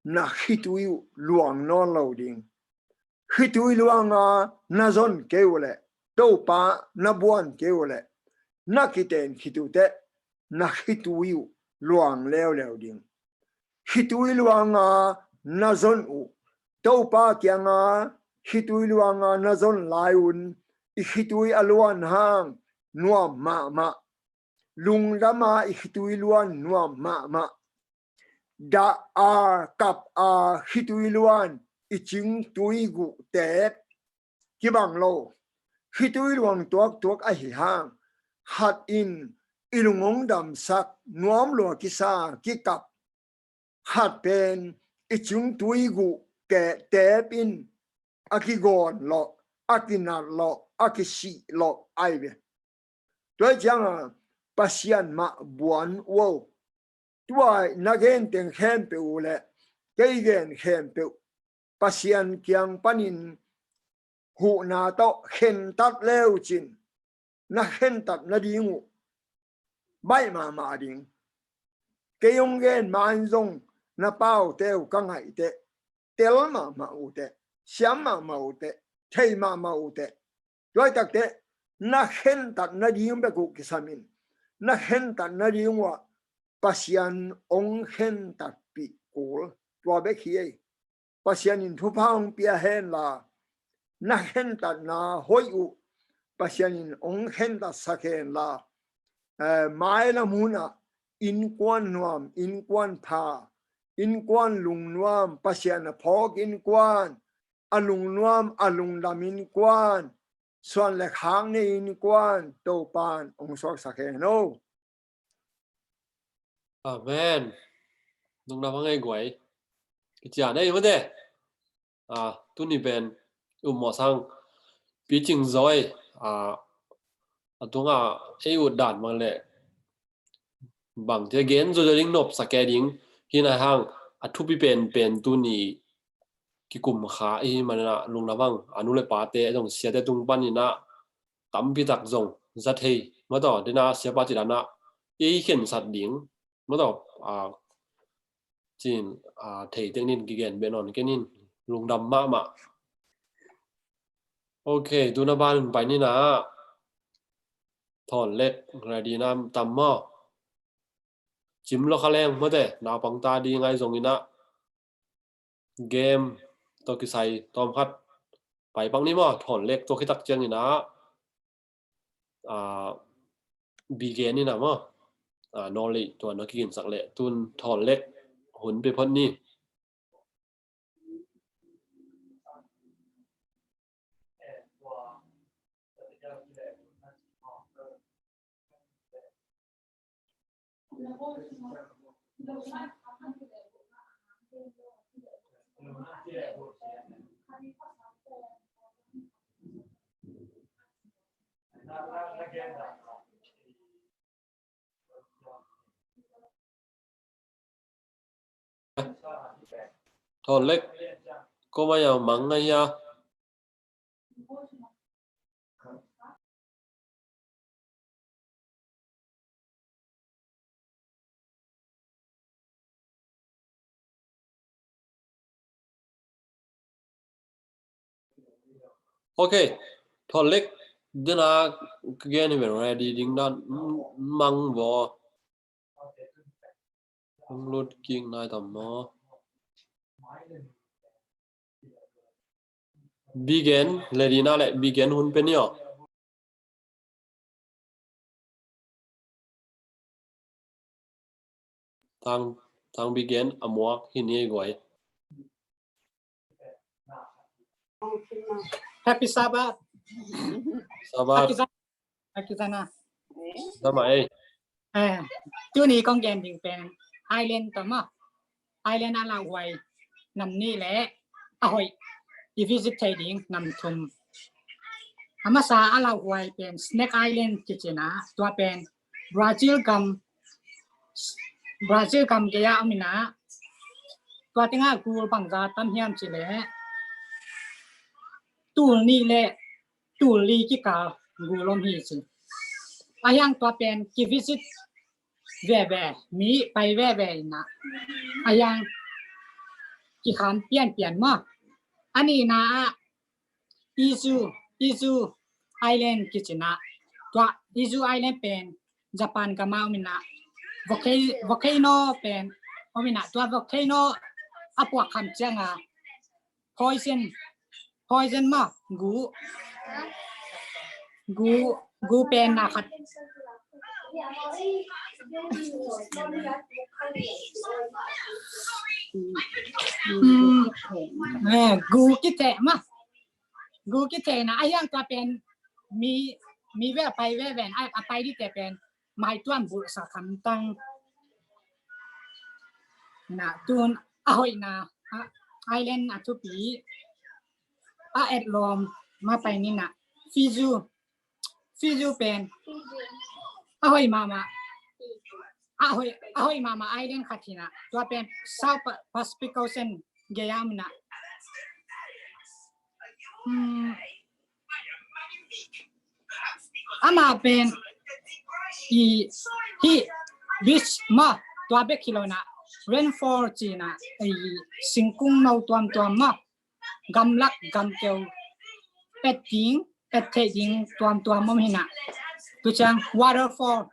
na khitui uh luang nawn lo ding. Khitui luanga na zon kei uh leh, Topa na buan kei uh leh, na kiten khit uh teh na khitui uh luang leuleu ding. Khitui luanga na zon uh, Topa kianga khitui luanga na zon lai un i khitui a luan hang nuam mahmah. Lungdama i khitui luan nuam mahmah. Dah a, kap a khitui luan i cingtui guh teep kibang lo. Khitui luang tuaktuak ahi hang khat in i lung hong damsak, nuam lua kisa kikap. Khat pen i cingtui guh keh teep in a kigawn lawh, a kinat lawh, a kisih lawh ahi ve. Tua hi ciangah Pasian mah buan uh o. Tua na gen teng khempeuh uh le kei gen khempeuh Pasian kiang panin huhna tawh khentat le uh cin, na khentat nading uh baih mahmah ding. Kei hong gen ma-in zong na paute uh ka ngaih teh, tel mahmah uh teh, siam mahmah uh teh, thei mahmah uh teh. Tua hi takteh na khentat nading bek uh kisam in, na khentat nading uh ah Pasian hong khentatpih kul. Tua bek hi ei. Pasian in thupha hong pia henla, na khentatna hoih uh Pasian in hong khentatsak henla, eh, mailam hunah innkuan nuam, innkuan pha, innkuan lungnuam, Pasian a phawk innkuan, a lungnuam, a lungdam innkuan, suan le khak nei innkuan Topan hong suaksak hen o. Amen. Lungdam hang ei guai. Kician ei mate. Ah, tuni pen um mawh sang picing zoi. Ah, a tunga ei ut dan mang le bang te gen zo ding nop sa ke ding. Hi na hang a thupi pen pen tuni kikum kha i hi manina lungdam hang a nu le pate a zong siate tung panina tampi tak zong za thei. Mataw, dena siapa ci dana ei khensat ding. Mataw, a, cin, a, thei tek nin kigen beh nawn kenin lungdam mahmah. Ok, tuna ban pai nina. Thawn lek ready nam tam maw? Cim lo kha leng mate, naupang ta ding ai zongina. Game tawh kisai tawm khat pai pak ni maw, thawn lek tawh khitak ciangina, ah, bigen ina maw, ah, nawl lei tua na kiginsak leh tun thawn lek hun pe phot ni. Thawn lek, ko mai a mang ngai hia. Ok, thawn lek dena ka gen hi ven ready ding dan mang bo. Ang lut kik nai tam maw? Bigen, le dina le bigen hun pe ni aw. Tang, tang bigen a muak hi ni ei guai. Happy Sabbath. Sabbath. Happy Sabbath. Happy Sabbath. Sabbath ei. Eh, tuni kong gen ding pen island tawh maw. Island a lauhuai nam nih le a hoih i visit thei ding nam thum. A masa a lauhuai pen Snake Island kicina, tua pen Brazil gam, Brazil gam gei-a om ina, tua tengah gul bangza tam hiam ci le tul nih le tul li kikal gul om hi ci. A hiang tua pen kivisit veve, mi pai veve ina. A hiang kikham pianpian maw. A nihna ah Izu, Izu Island kicina. Tua Izu Island pen Japan gama om ina. Volca-, volcano pen om ina. Tua volcano a puak kham cianga poison, poison maw, gu, gu, gu pen na khat. Mm, eh, gu kite maw. Gu kite na a hiang tua pen mi, mi ve a pai ve ven a, a pai dite pen maituam bulh sa khamtang. Na tun a hoihna, a, island a thupi, a etlawm, ma pai ni na. Fiji, Fiji pen a hoih mahmah, a hoih, a hoih mahmah island khat hi na. Tua pen South Pa-, Pacific Ocean gei a om na. Hmm. Ama pen i, hih beach maw, tua bek hi lo na, rainfall ci na, i singkung no tuamtuam maw, gamlak gamkeu et ding, et theih ding tuamtuam om hi na. Tu ciang waterfall,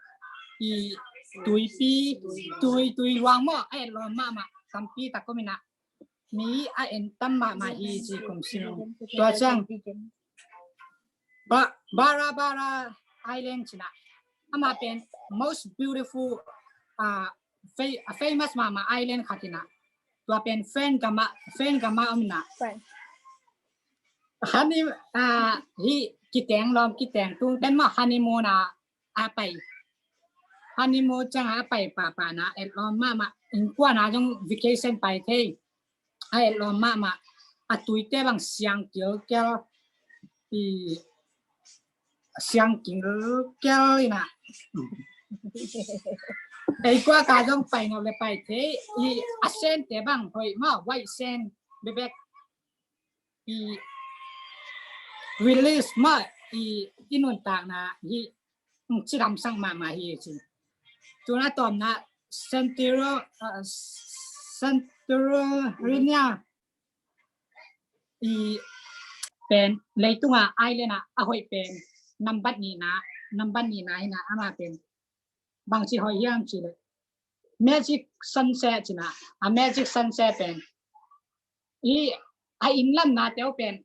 i tuipi, tui, tui luang maw, a et lawm mahmah tampi tak om hi na. Mi a en tam mahmah hi ci kum sin. Tua ciang Ba-, Bora Bora Island ci na. Ama pen most beautiful, ah, fa-, famous mahmah island khat hi na. Tua pen French gam ah, French gam ah om na. French. Honey-, ah, hih kiteng lawm, kiteng tung ten maw honeymoon a, a pai. Honeymoon ciang a pai pahpah na, et lawm mahmah. Innkuan a zong vacation pai thei. A et lawm mahmah. A tuite bang siang kilkel, i siang kilkel hi na. Ei kua ka zong pai nop le pai thei, i a sand te bang hoih maw, white sand bebek. I release maw, i, i nuntakna hi, mm, cidamsak mahmah hi ci. Tu na tawpna Santorini, ah, Santorini i pen leitung a island a, a hoih pen nambat nihna, nambat nihna hi na, ama pen bangci hoih hiam ci le Magic Sunset ci na, a Magic Sunset pen i, a inn lamna te uh pen,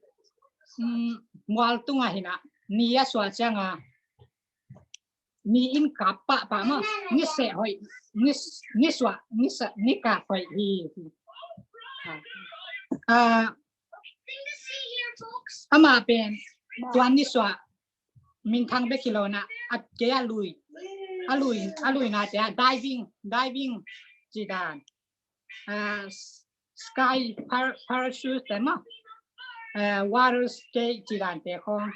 mm, mual tung a hi na, ni a suah ciang a, ni in kap pahpah maw, ni seh hoih, ni, ni suah, ni sa-, ni kap hoih hi. Ah, ama pen tua ni suah minthang bek hi lo na, a kei a lui, a lui, a luina te a diving, diving ci dan. Ah, sky par-, parachute te maw, ah, water ski ci dan te khong.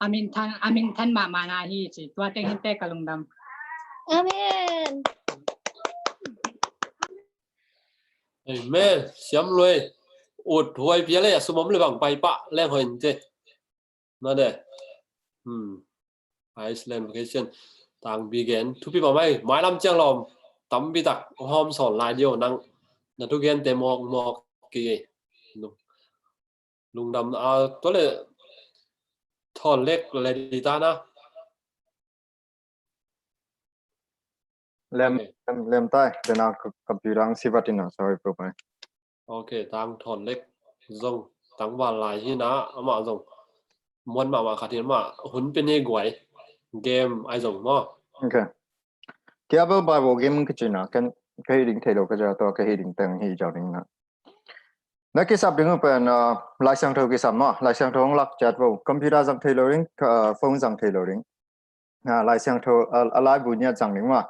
A minthan, a minthan mahmah na hi ci. Tua teng hi te ka lungdam. Amen. Amen. Siam lui. Ut huai pia le, a sum om le bang pai pah leng hoih in te. Na de. Hmm. Iceland vacation. Tang bi gen. Thupi pah mai. Mailam ciang lawm. Tampi tak hawm sawn lai dio nang. Na thu gen te mawk mawk ki. Lungdam a, tua le Thawn Lek le di ta na. Lem, okay. Lem, lem tai, dena computer ang sivat ina, sorry, bro, pai. Okay, tang Thawn Lek zong, tang val lai hi na, ama zong. Muan mahmah khat hi na, ama hun pen hi guai, game ai zong maw. Okay. Kia bel Bible game ka ci na, ken ka hi ding thei lo ka ci a tua ka hi ding teng hi jau ding na. Na kisap ding uh pen, ah, Lai Siangtho kisap maw, Lai Siangtho hong lak ciat vo, computer zang thei lo ding, ah, phone zang thei lo ding. Ah, Lai Siangtho, ah, a laibu niat zang ding maw.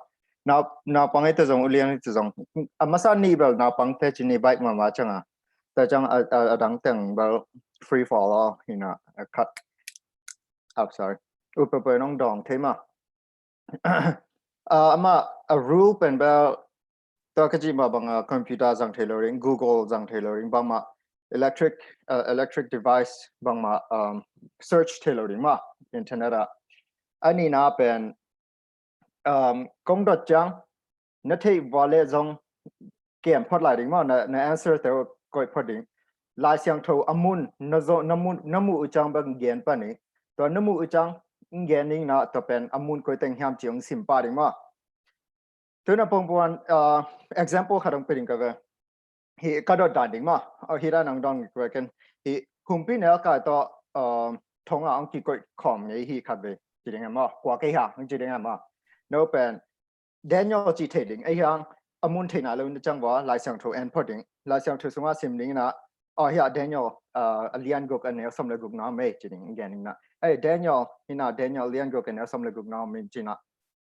Nau, naupang ei te zong, ulian ei te zong. A masa nih bel naupang te ci ni bike mahmah ciang a. Tua ciang a, a, a dang teng bel free fall aw, hi na, a khat. Oh, sorry. Ut peuhpeuh nong dawng thei maw. Ah, ama, a rule pen bel, tua ka cih mah bang, ah, computer zang thei lo ding, Google zang thei lo ding, bangmah electric, ah, electric device bangmah, um, search thei lo ding maw, internet ah. A nihna pen, um, kong dot ciang, na theih vua le zong kem phot lai ding maw, na, na answer te uh koih phot ding. Lai Siangtho a mun, na zo, na mun, na muh uh ciang bek gen pan hi. Tua na muh uh ciang gen ding na, tua pen a mun koi teng hiam ci hong sim pah ding maw. Tuna pongpuan, ah, example khat hong pia ding ka ve. Hi ka dot dan ding maw. Oh, hi dan hong dong ka ve ken. Hi humpi nel kai tawh, ah, thong a hong kikoih khawm ngei hi khat ve. Ci ding a maw. Kua kei ha, hong ci ding a maw. No pen Daniel ci thei ding, ei hiang a mun theihna lo na ciang vua, Lai Siangtho en phot ding, Lai Siangtho sungah sim ding na, oh, hiah Daniel, ah, a lian guk a neu sawm le guk na om ei ci ding, gen ding na. Ei, Daniel, hi na Daniel lian guk a neu sawm le guk na om ei ci na.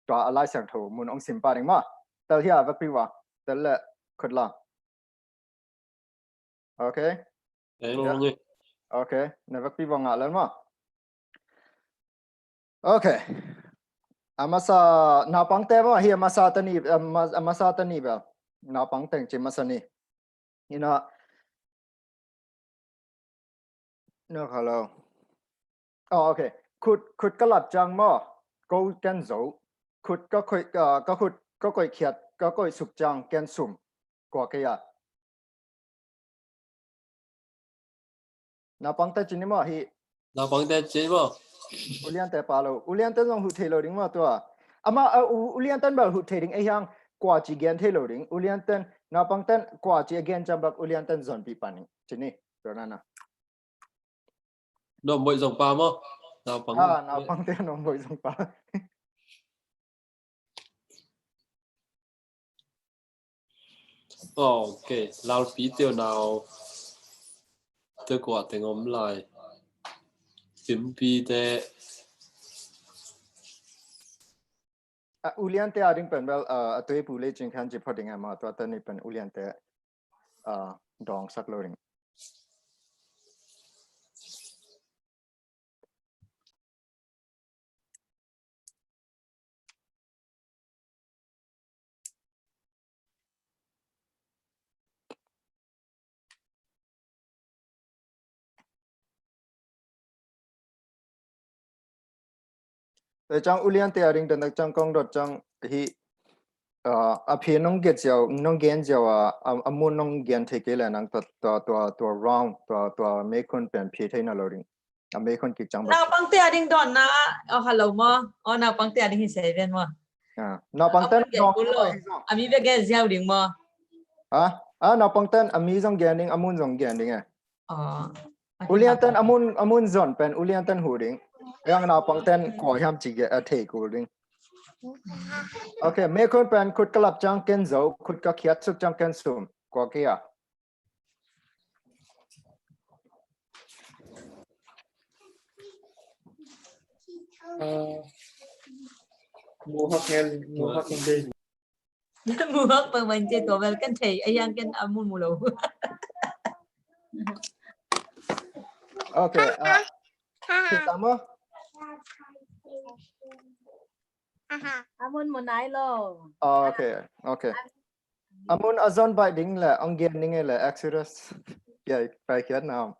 Tua a Lai Siangtho mun ong sim pah ding maw. Tel hiah va pi vua, tel le khut la. Okay. Tel ong ei. Ok, na vekpi bang ngah lel maw? Ok. A masa, naupangte maw, hi a masa ta ni, a ma-, a masa ta ni bel. Naupang teng ci masa ni. Ina. No, hello. Oh, ok. Khut, khut ka lap ciang maw, ko ken zo. Khut ka koih, ah, ka khut ka koih khiat, ka koih suk ciang ken sum. Kua kei a. Naupangte ci ni maw hi. Naupangte ci ni maw? Uliante pa lo. Uliante zong huh thei lo ding maw tua. Ama, uh, u-, ulianten bel huh thei ding ei hiang, kua ci gen thei lo ding. Ulianten, naupangten kua ci a gen ciang bel ulianten zonpih pan ding. Ci ni. Tua nana. Nuam boih zong pa maw? Naupang. Ah, naupangte nuam boih zong pa. Ok, Lalpi teu nau. Teu kua teng om lai. Timpi te. Ah, uliante a ding pen bel, ah, a tuipu le cing khan ci phot ding a ma tua ta ni pen uliante, ah, dawng sak lo ding. Te ciang uliante a ding dan ciang kong dot ciang hi, ah, a phi nong gen ziau, nong gen ziau a, a, a mun nong gen thei kei le nang tua, tua, tua, tua round, tua, tua meikhun pen phi thei na lo ding. A meikhun kik ciang bek. Naupangte a ding dawnna, oh, hello maw? Oh, naupangte a ding hi seven maw? Ah, naupangten a mun gen dawn kul lo. A mi bek gen ziau ding maw? Ah, ah, naupangten a mi zong gen ding, a mun zong gen ding e. Oh. Ulianten a mun, a mun zon pen ulianten huh ding. Yang naupangten kua hiam ci gen a thei kul ding. Ok, meikhun pen khut ka lap ciang ken zo, khut ka khiat suk ciang ken sum. Kua kei a. Uh, muhak ngen, muhak ngen dei. Muhak pa man ci tua bel kan thei, a hiang ken a mun mu lo. Ok, ah, thei ta maw? Aha, a mun mu nai lo. Ah, ok, ok. A mun a zon baih ding le, ong gen ding e le, Exodus. Pai, Paikhiatna.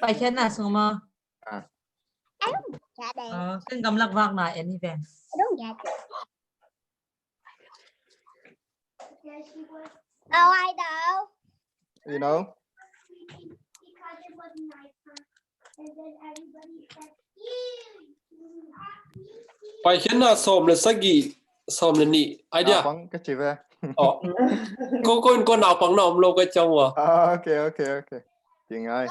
Paikhiatna sung maw? Ah. I don't get it. Ah, ken gamlak vakna en hi ven. I don't get it. Oh, I know. You know? Paikhiatna sawm le sagih, sawm le nih. Idea. Naupang ka ci ve. Oh. Ko, ko in ko naupang na om lo ka ciang wa. Ah, ok, ok, ok. Ti ngai.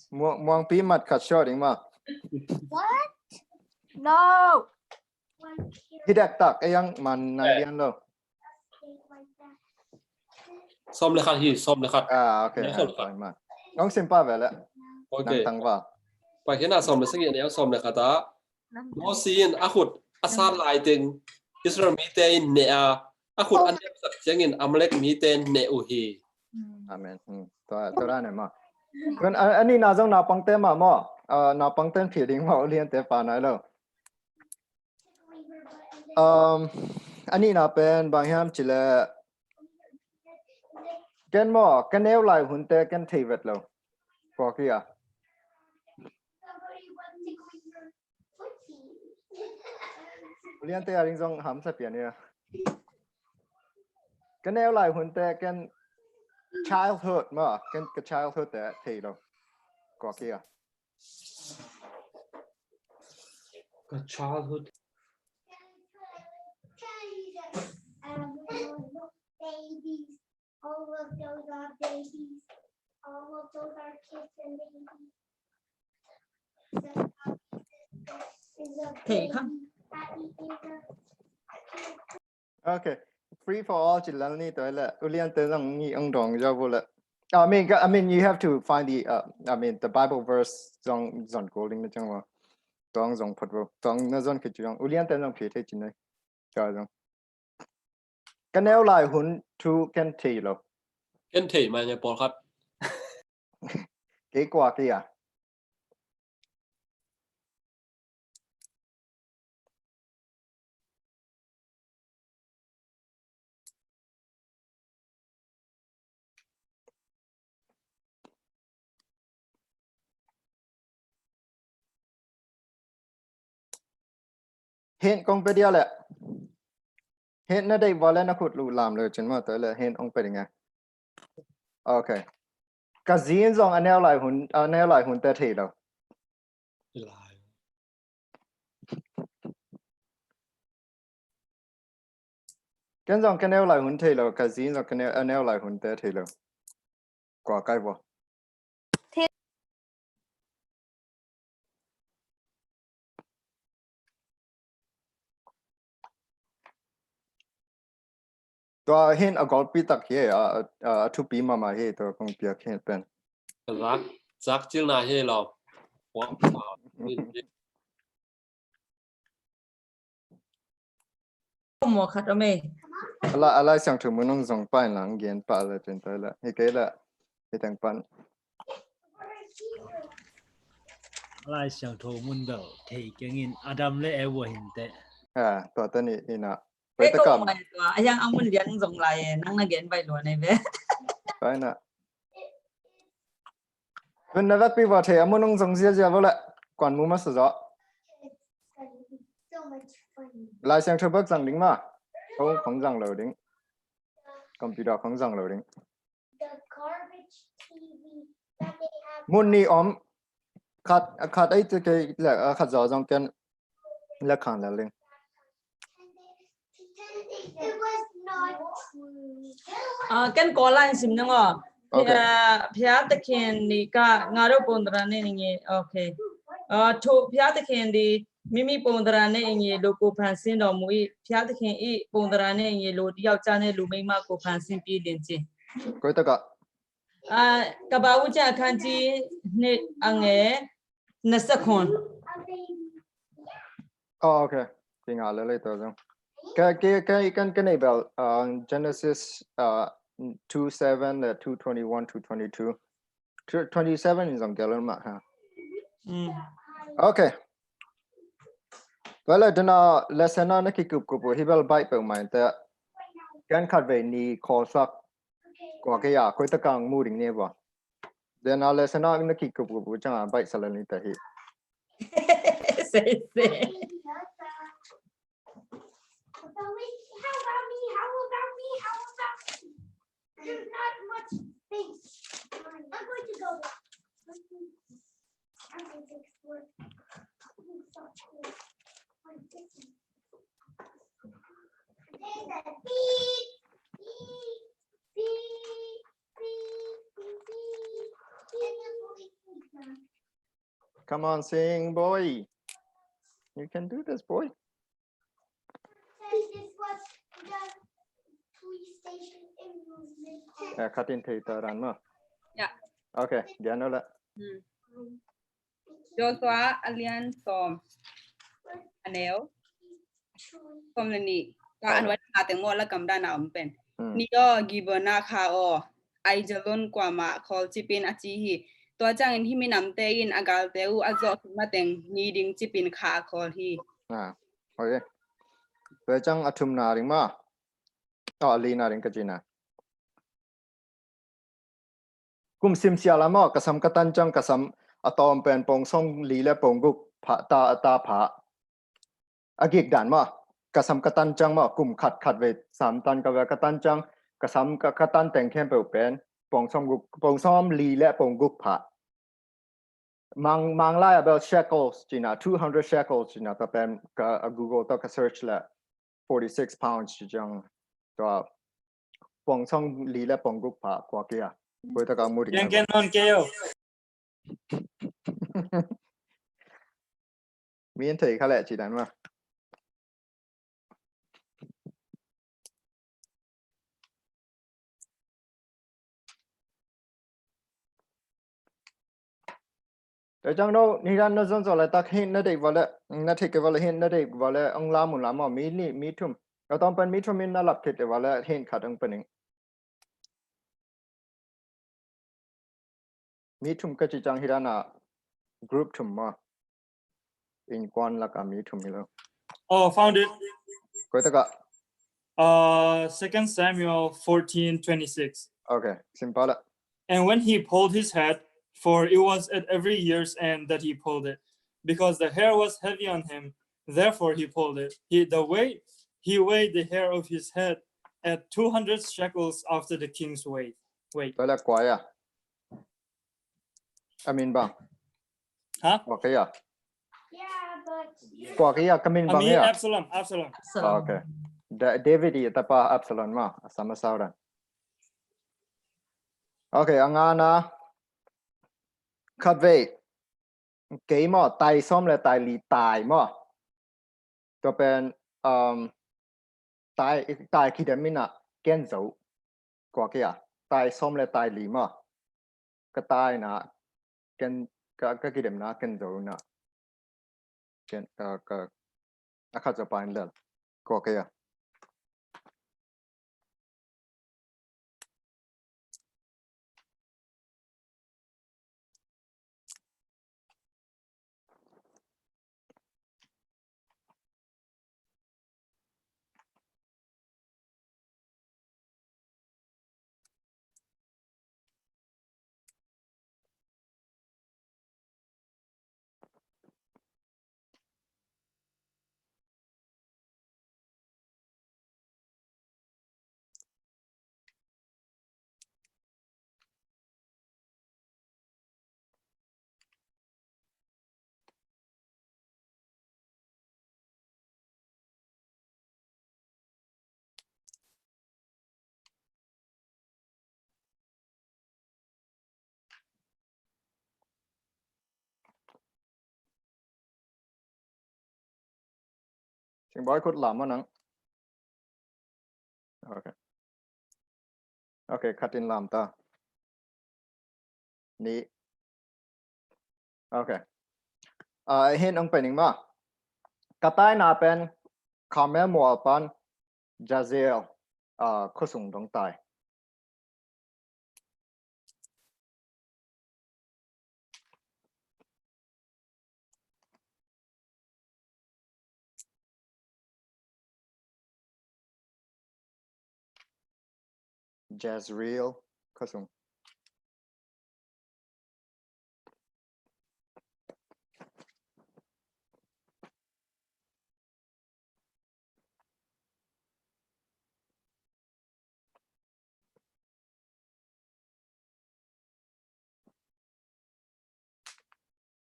Muang, muangpi mat khat short ding ma. What? No. Hi dektak, ei ang man nai lian lo. Sawm le khat hi, sawm le khat. Ah, ok. Neu sawm le khat. Nong sim pa ve le. Ok. Nang tang va. Paikhiatna sawm le sagih, neu sawm le khat ah. Mosi in a khut a sat lai teng Israel mite in neh a, a khut a nepsak ciangin Amalek mite in neh uh hi. Amen. Hmm. Tua, tua dan e ma. Kan a, a nihna zong naupangte ma maw. Ah, naupangte in phi ding maw, uliante pa nai lo. Um, a nihna pen bang hiam ci le, ken maw, ka neu lai hunte ken thei vet lo. Kua kei a. Uliante a ding zong hamsa pian ia. Ka neu lai hunte ken childhood maw, ken ka childhood te thei lo. Kua kei a. Ka childhood. Babies. All of those are babies. All of those are kids and babies. Is a baby. Happy is a Ok. Free for all ci lel ni tua le. Uliante zong ni ang dong ja bu le. I mean, I mean, you have to find the, uh, I mean, the Bible verse zong zon kul ding na ciang wa. Tuang zong phot bu. Tuang na zon kei ci zong. Uliante zong phi thei ci nei. Tua zong. Ka neu lai hun thu ken thei lo. Ken thei mai nge pawlkhat. Kei kua kei a. Hint kong pe dia le. Hint na deih vua le na khut luh lam le cin maw, tua le hint ong pe ding e. Ok. Ka zin zong a neu lai hun, a neu lai hun te thei lo. Ken zong ka neu lai hun thei lo, ka zin zong ka neu, a neu lai hun te thei lo. Kua kai vua. Tua hin a golpi tak hi, a, a, a thupi mahmah hi, tua kong piak hi pen. Zak, zak cil na hi lo. Maw khat om e. A Lai, a Lai Siangtho mun ong zong pah in la, gen pah le cin tua le. Hi kei le. Hi teng pan. A Lai Siangtho mun bel thei keng in Adam le Eva hin te. A, tua ta ni ina. Ei, tua mai tua. A hiang a mun lian zong lai e. Nang na gen bai lua nei ve. Tua ina. Tun na vekpi vua thei a mun ong zong ziazia vua le kuan mu masa zaw. Lai Siangtho bek zang ding ma. Khong, khong zang lo ding. Computer khong zang lo ding. Mun ni om. Khat, khat ei tu kei le, khat zaw zong ken le khang le ling. Ah, ken ko lai sim nang o. Ok. Ah, ဘုရားသခင်ဒီက ငါတို့ပုံသဏ္ဍာန်နဲ့ ညီ okay. Ah, ထို့ ဘုရားသခင်သည် မိမိပုံသဏ္ဍာန်နှင့် အညီ လူကို ဖန်ဆင်းတော်မူ၏။ ဘုရားသခင်၏ ပုံသဏ္ဍာန်နှင့် အညီ လူယောက်ျားနှင့် လူမိန်းမကို ဖန်ဆင်းပြီးလင် ကျင့်. Koi taka. Ah, ကဘာဦးကျမ်း အခန်းကြီး နှစ် အငယ် နှစ်ဆယ့်ခုနစ်. Oh, okay. Kinga le le to zong. Ka, ka, ka, kan, kan ei bel, uh, Genesis, uh, two seven le two twenty-one, two twenty-two. Two twenty-seven in zong gelon ma ha. Mm. Okay. Well, I don't know, lesson na ki kup kup hi bel bai pe mai ta. Kan khat ve ni call sak. Kua kei a, koi ta kang mu ding ne ba. Then a lesson na ki kup kup chang a bai sa le ni ta hi. Say, say. How about me? How about me? How about me? How about me? There's not much space. I'm going to go. I'm going to explore. There's a beep, beep, beep, beep, beep, beep. Come on, sing, boy. You can do this, boy. Eh, khatin thei ta ran ma. Ya. Okay, dia no la. Hmm. Joshua a lian sawm, a neu sawm le nih. Ka an wat na teng maw la kam dan a om pen. Hmm. Ni aw, Gibeon a kha aw, Aijalon kuamah khawl cipin a ci hi. Tua ciangin hih minamte in a galte uh a zawh khit mateng ni ding cipin kha a khawl hi. Ah, okay. Tua ciang a thumna ding ma. Oh, a lina ding ka cina. Kum simsia lam aw, ka sam ka tan ciang ka sam a tawm pen pawng sawm li le pawng guk pha ta, a ta pha. A gik dan maw, ka sam ka tan ciang maw, kum khat khat vei sam tan ka vei ka tan ciang, ka sam ka, ka tan teng khempeuh pen pawng sawm guk, pawng sawm li le pawng guk pha. Mang, Mang lai a bel shekels cina, two hundred shekels cina, ta pen ka, a Google ta ka search le forty-six pounds ci ciang, tua pawng sawm li le pawng guk pha kua kia. Koi ta ka mu ding. Yang ken non ke yo. Mi an thei kha leh ci dan ma. Tua ciang no, ni dan na zon zo le tak hin na deih vua le, na thei kei vua le hin na deih vua le ong lam un lam aw, mi nih, mi thum. Ka tawm pen mi thum in na lap khit vua le hin khat ong pen ing. Mi thum ka ci ciang hi dan a group thum maw. Innkuan lak a mi thum hi lo. Oh, found it. Koi tak ah? Uh, Second Samuel fourteen twenty-six. Okay, sim pah la. And when he pulled his head, for it was at every year's end that he pulled it, because the hair was heavy on him, therefore he pulled it. He, the weight, he weighed the hair of his head at two hundred shekels after the king's weight. Weight. Tua leh kua hi a? A min bang? Huh? Kua hi a? Yeah, but Kua hi a, ka min A bang mi hi a? Absalom, Absalom. Ah, okay. Da- David i tapa Absalom maw, a sam a sau dan. Okay, a ngana. Khatvei. Kei maw, tai sawm le tai li tai maw. Tua pen, um, tai, tai kidem in a ken zo. Kua hi a? Tai sawm le tai li maw. Ka tai na ken, ka, ka kidem na ken zo na. Ken, ka, ka, a khat zo pa in lel. Kua hi a? Sing Boy, khut lam maw nang. Okay. Okay, khat in lam ta. Nih. Okay. Ah, hin ong pai ning maw. Ka taina pen Carmel mual pan Jezreel, ah, khuasung dong tai. Jezreel khuasung.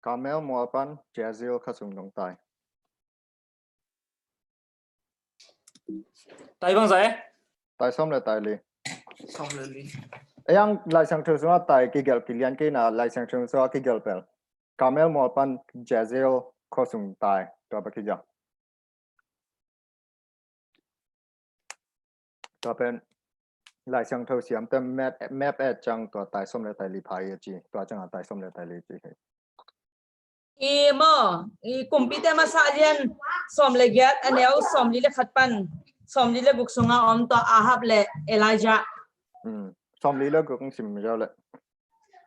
Carmel mual pan Jezreel khuasung dong tai. Tai bang zai? Tai sawm le tai li. Sawm le li. Ei ang Lai Siangtho sungah tai kigelh kilian kei na, Lai Siangtho sungah kigelh pel. Carmel mual pan Jezreel khuasung tai, tua bang kigelh. Tua pen Lai Siangtho siamte map, map et ciang tua tai sawm le tai li pha hi a ci, tua ciangah tai sawm le tai li ci hi. I maw, i Kumpite Masa lian sawm le giat, a neu sawm li le khat pan sawm li le guk sunga om tua Ahab le Elijah. Hmm. Sawm li le guk sim zo le.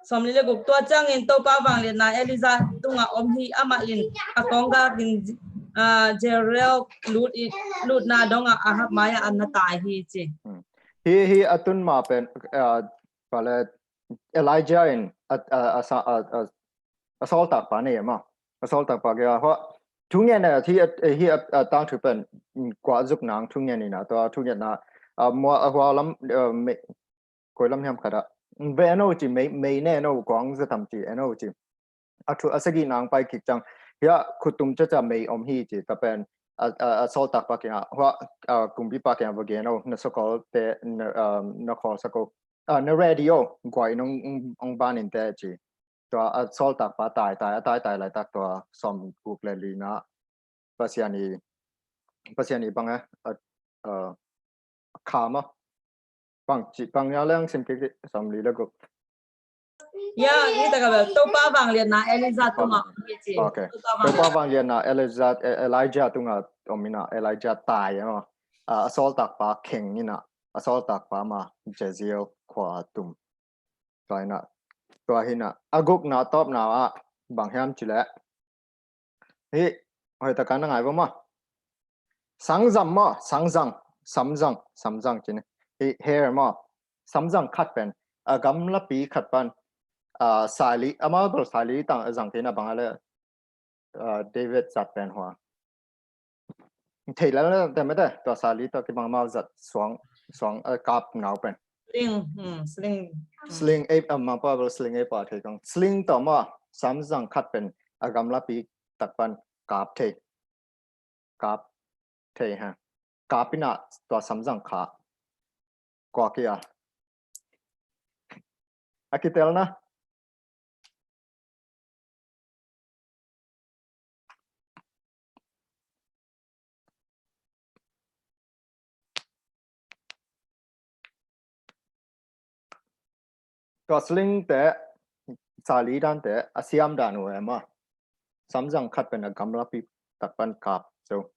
Sawm li le guk, tua ciangin Topa vangliatna Elijah tunga om hi, amah in a kawng gak in, ah, Jezreel lut i, lutna dongah Ahab mai-ah an na tai hi ci. Hi, hi a tun ma pen, ah, pale Elijah in a, a, a, sa- a, a, a sawltakpa nei a maw. A sawltakpa kei a hua. Thungen a, hi a, hi a, a tangthu pen, mm, kua zuk nang thungen in a, tua thungen a, a, mua a hua lam, a, me, koi lam hiam khat a. Ve no ci, mei, mei ne no, kong za tam ci, e no ci. A thu, a sagih nang pai kik ciang. Hia, khutum ca ca mei om hi ci, tua pen, a, a, a sawltakpa kiang a, hua, a, kumpipa kiang a va gen o, na sakol te, na, um, na khawl sak o. A, na radio, guai nong, ong, ong ban in te ci. Tua, a sawltakpa tai, tai, a tai, tai laitak tua, sawm guk le li na. Pasian i, Pasian i bang e, a, a, kha maw. Bang ci, bang ya leng sim kik, sawm li le guk. Ya, hi ta ka bel, Topa vangliatna Elijah tunga om hi ci. Okay. Topa Topa vangliat. vangliatna Elijah, E- Elijah tunga om in a, Elijah tai a maw. A, a sawltakpa kheng in a, a sawltakpa ma Jezreel khua tum. Tua in a, Tua hi na, a gukna tawpna ah bang hiam cih leh, hih hoih takin na ngai vo maw? Sangzam maw, sangzang, samzang, samzang ci ni. Hih hair maw, samzang khat pen a gamlapi khat pan, ah, saili, amau bel saili tang a zang thei na bang a le, ah, David zat pen hua. Thei lel na te mete, tua saili tua kibang amau zat suang, suang, ah, kap nau pen. Sling, hmm, sling. Hmm. Sling, eh, ah, mangpa bel sling ei pa thei kong. Sling tua maw, samzang khat pen a gamlapi tak pan kap thei. Kap thei ha. Kap ina tua samzang kha. Kua kia. A kitelna. Tua sling te, saili dan te, a siam dan uh e maw. Samzang khat pen a gamlapi tak pan kap zo.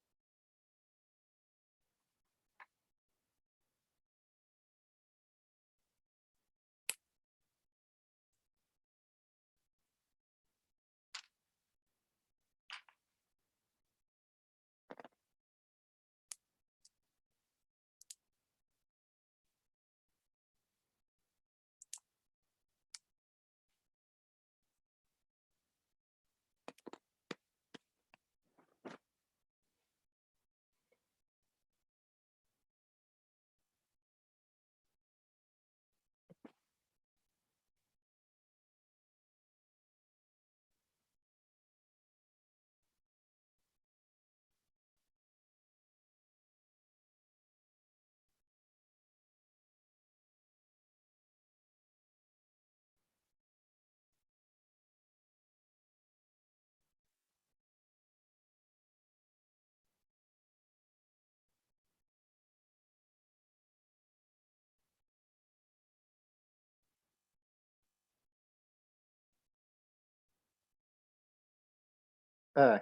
Eh,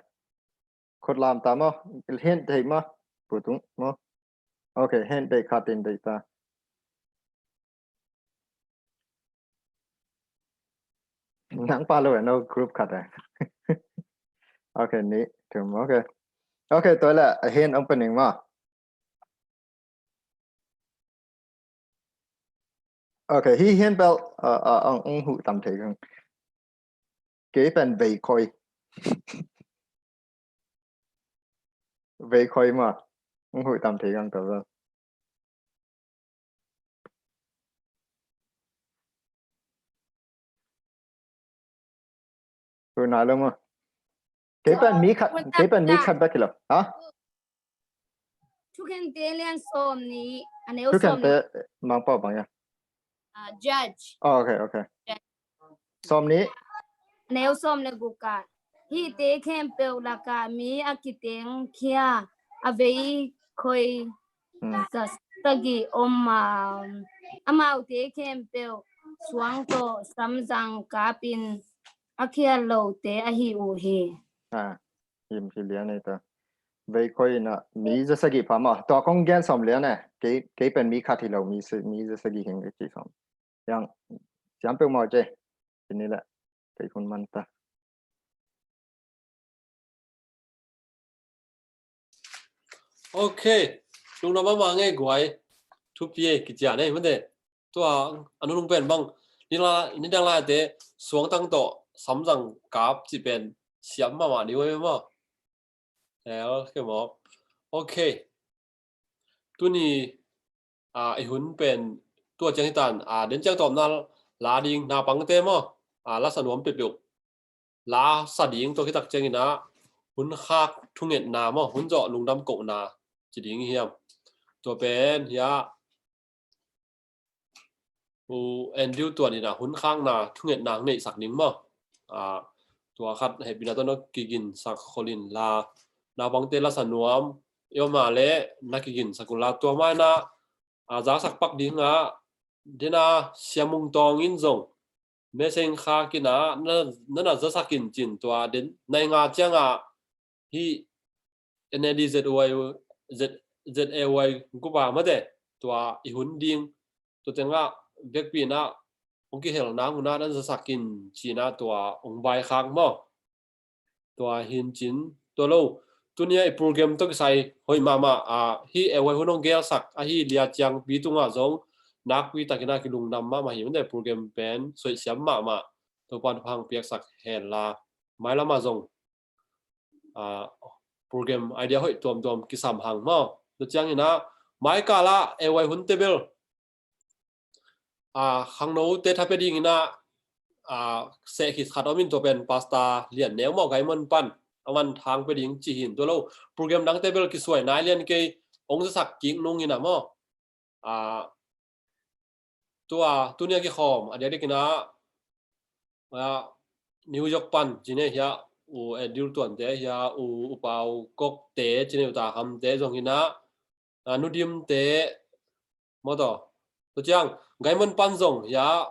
khut lam ta maw? Hint thei maw? Pu Tung maw? Ok, hint thei khat in thei ta. Nang pa lo eh, no group khat eh. Ok, nih, thum, ok. Ok, tua leh, a hint ong pening maw? Ok, hih hint bel, uh, uh, ong, ong huh tam thei kang. Kei pen vei khoi. Vei khoi maw. Ong huh tam thei kang tua bel. Hu nai lo maw. Kei pen mi khat, kei pen mi khat bek hi lo. Ha? Thukhente lian sawm nih, a neu sawm nih. Thukhente mangpa bang ia? Ah, judge. Oh, ok, ok. Judge. Sawm nih. A neu sawm le guk ah. Hihte khempeuh lakah mi a kitengkhia a vei khoi, hmm, za sagih om a, amaute khempeuh suang tawh samzang kapin a khial lote ahi uh hi. Ah, him hi lian ei ta. Vei khoi in ah mi za sagih pha maw. Tua kong gen sawm lian e. Kei, kei pen mi khat hi lo, mi sa-, mi za sagih hing e ci sawm. Yang, siam peuh maw ce. Ci ni leh. Kei hun man ta. Ok. Lungdam mahmah ngei guai. Thupi e, kician e, mate. Tua, a nunung pen bang. Nidang lai, nidang laite, suangtang tawh, samzang kap ci pen, siam mahmah ni ua maw. Hel, ke maw. Ok. Tuni, a, i hun pen tua ciang hi tan, a, den ciang tawpna la ding naupangte maw. A, la sa nuam peuhpeuh. La sa ding tua khit tak ciangin ah, hun khak thungetna maw, hun zawh lungdam kohna ci ding hiam. Tua pen, hia, U Andrew Tuan in ah hun khakna thungetna hong neihsak ding maw. A, tua khat hehpihna tawh na kiginsak khol in la, naupangte la sa nuam i om a leh na kiginsak un la, tua mah in ah, a, zaksak pak ding ah, den a Sia Mung Tawng in zong message khak in ah, na, na, na zasak in cin tua den, nai nga ciang ah, hih N A D Z Y, Z, Z A Y group a mate, tua i hun ding, tua teng ah vekpi in ah, hong kihel nang hun ah nan zasak in ci-in ah tua hong vaikhak maw. Tua hi in cin, tua lo. Tuni a i program tawh kisai hoih mahmah a, hih A Y hun hong gelsak ahi Lia Ciangpi tungah zong nakpi takin ah kilungdam mahmah hi. Mate program pen suaisiam mahmah. Topa'n thupha hong piaksak hen la. Mailam ah zong, ah, program idea hoih tuamtuam kisam hang maw. Tua ciangin ah, mai kal ah A Y hun tebel, ah, khangnote tha pia dingin ah, ah, seh khit khat om in tua pen Pastor Lian Neu maw, Gaimon pan, aman thang pia ding ci hi in tua lo. Program dang tebel kisuai nai lian kei, hong zasak kik nung in ah maw. Ah, tua, tuni a kikhawm a diakdiakin ah, ah, New York pan ci-in ah hia, U Edil Tuante hia, U, U Pau Kokte ci-in ah, U Ta Khamte zong hi in ah, ah, Nu Dimte maw taw. Tua ciang, Gaimon pan zong hia,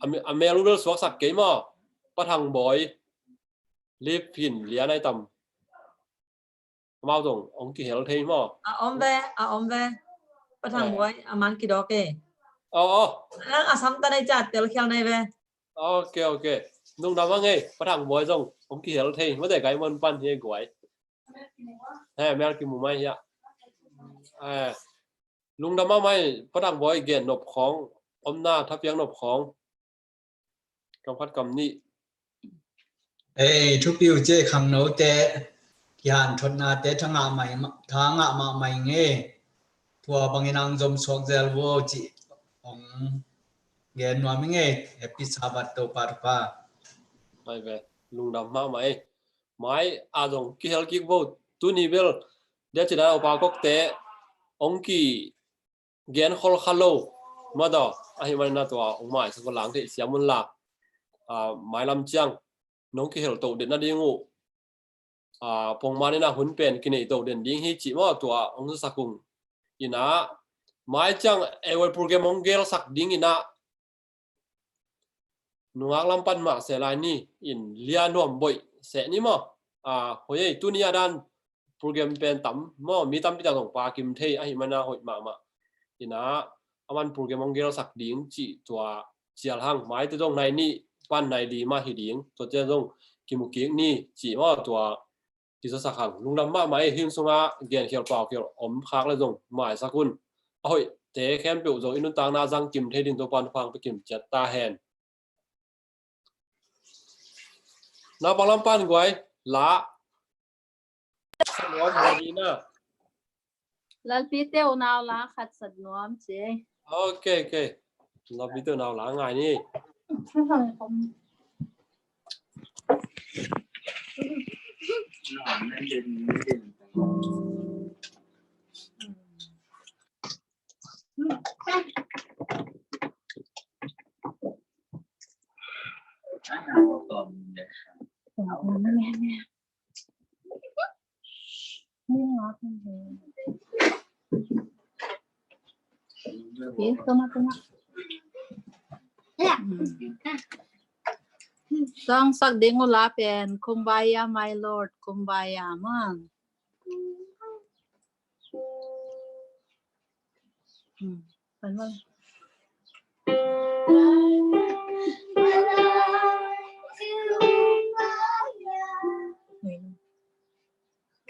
a me-, a mel uh bel suaksak kei maw, Pa Thang Bawi, Lip Hin Lia Nai Tam. Amau zong hong kihel thei maw? A om ve, a om ve. Pa Thang Bawi, a man kidawk e. Aw, aw. Nang a sam ta nai ca tel khial nai ve. Ok, ok. Lungdam a ngei, Pa Thang Bawi zong hong kihel thei. Mate Gaimon pan hi guai. He, mel kimu mai hia. He. Lungdam a mai, Pa Thang Bawi gen nop khawng, omna thapiak nop khawng. Kam khat kam nih. Ei, thupi uh ci, khangnote, kihanthotnate tha ngah mai, tha ngah mahmah ing e. Tua bangin hong zom suak zel vo ci hong gen nuam ing e. Happy Sabbath, Topa thupha. Mai ve, lungdam mahmah e. Mai a zong kihel kik vo, tuni bel, dia ci dan a U Pa Kokte hong ki gen khol kha lo. Mate, ahih manin ah tua hong maisak uh lang thei siam un la. Ah, mailam ciang nong kihel to den nading uh, ah, pongman in ah hun pen kinei to den ding hi ci maw, tua hong zasak ung. In ah, mai ciang A Y program hong gelsak ding in ah, nungak lam pan mah seh lai ni, in Lia Nuam Boih seh ni maw. Ah, hoih ei, tuni a dan program pen tam maw, mi tampi tak zong pakim thei ahih manin ah hoih mahmah. In ah, aman program hong gelsak ding cih tua cial hang, maite zong nai nih pan nai li mah hi ding, tua ciang zong kimu kik ni cih maw, tua kizasak hang. Lungdam mahmah e, hih hun sungah genkhial paukhial om khak le zong maisak un. A hoihte khempeuh zong i nuntakna zang kim thei ding Topa'n thupha hong pia kim ciat ta hen. Naupang lam pan guai, la. Sa nuam hi ding na. Lalpite unau la khat sa nuam ci. Ok, ok. Lalpite unau la ngai ni. Song sak ding uh la pen, Kumbaya, my Lord, Kumbaya, man. Hmm.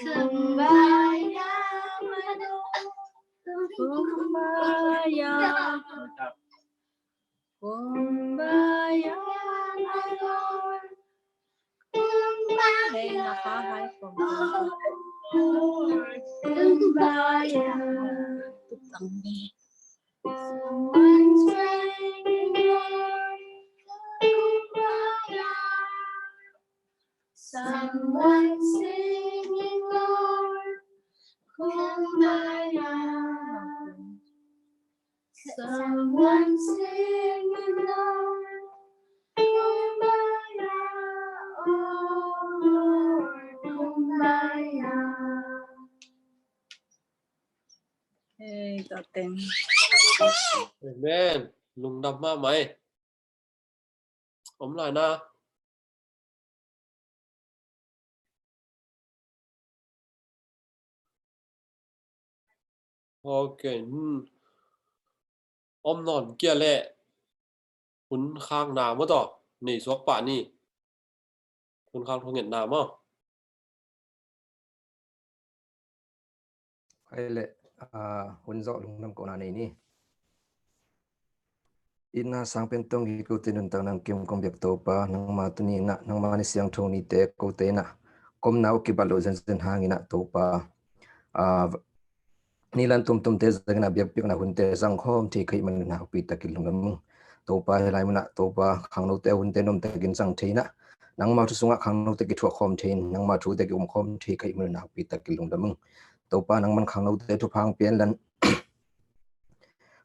Kumbaya, my Lord. Kumbaya. Kumbaya, my Lord. Kumbaya. Hey, naka hai kumbaya. Kumbaya. Someone's praying, Lord. Kumbaya. Someone singing, Lord, Kumbaya. Someone singing, Lord, Kumbaya, oh Lord, Kumbaya. Hey, tua teng. Amen. Lungdam mahmah e. Om lai na. Ok. Hmm. Om nawn kei leh. hun khakna maw tawh nei suak pah ni. Hun khak thungetna maw? Hai leh, ah, hun zawh lungdam kohna nei ni. Itna sang pen tawng hi kote nuntak nang kim kong biak Topa, nangma tuni inah, nangma ni siangtho nite kote inah, komna uh kibat loh zenzen hang inah Topa, ah, nilan tumtumte zang inah biakpiakna hunte zang khawm thei ka hih manun nakpi takin lungdam ung. Topa hih lai munah Topa khangnote hunte nuamtakin zang thei inah, nangma thu sungah khangnote kithuah khawm thei in, nangma thute ki-um khawm thei ka hih manun nakpi takin lungdam ung. Topa nangman khangnote thupha hong pia inlan,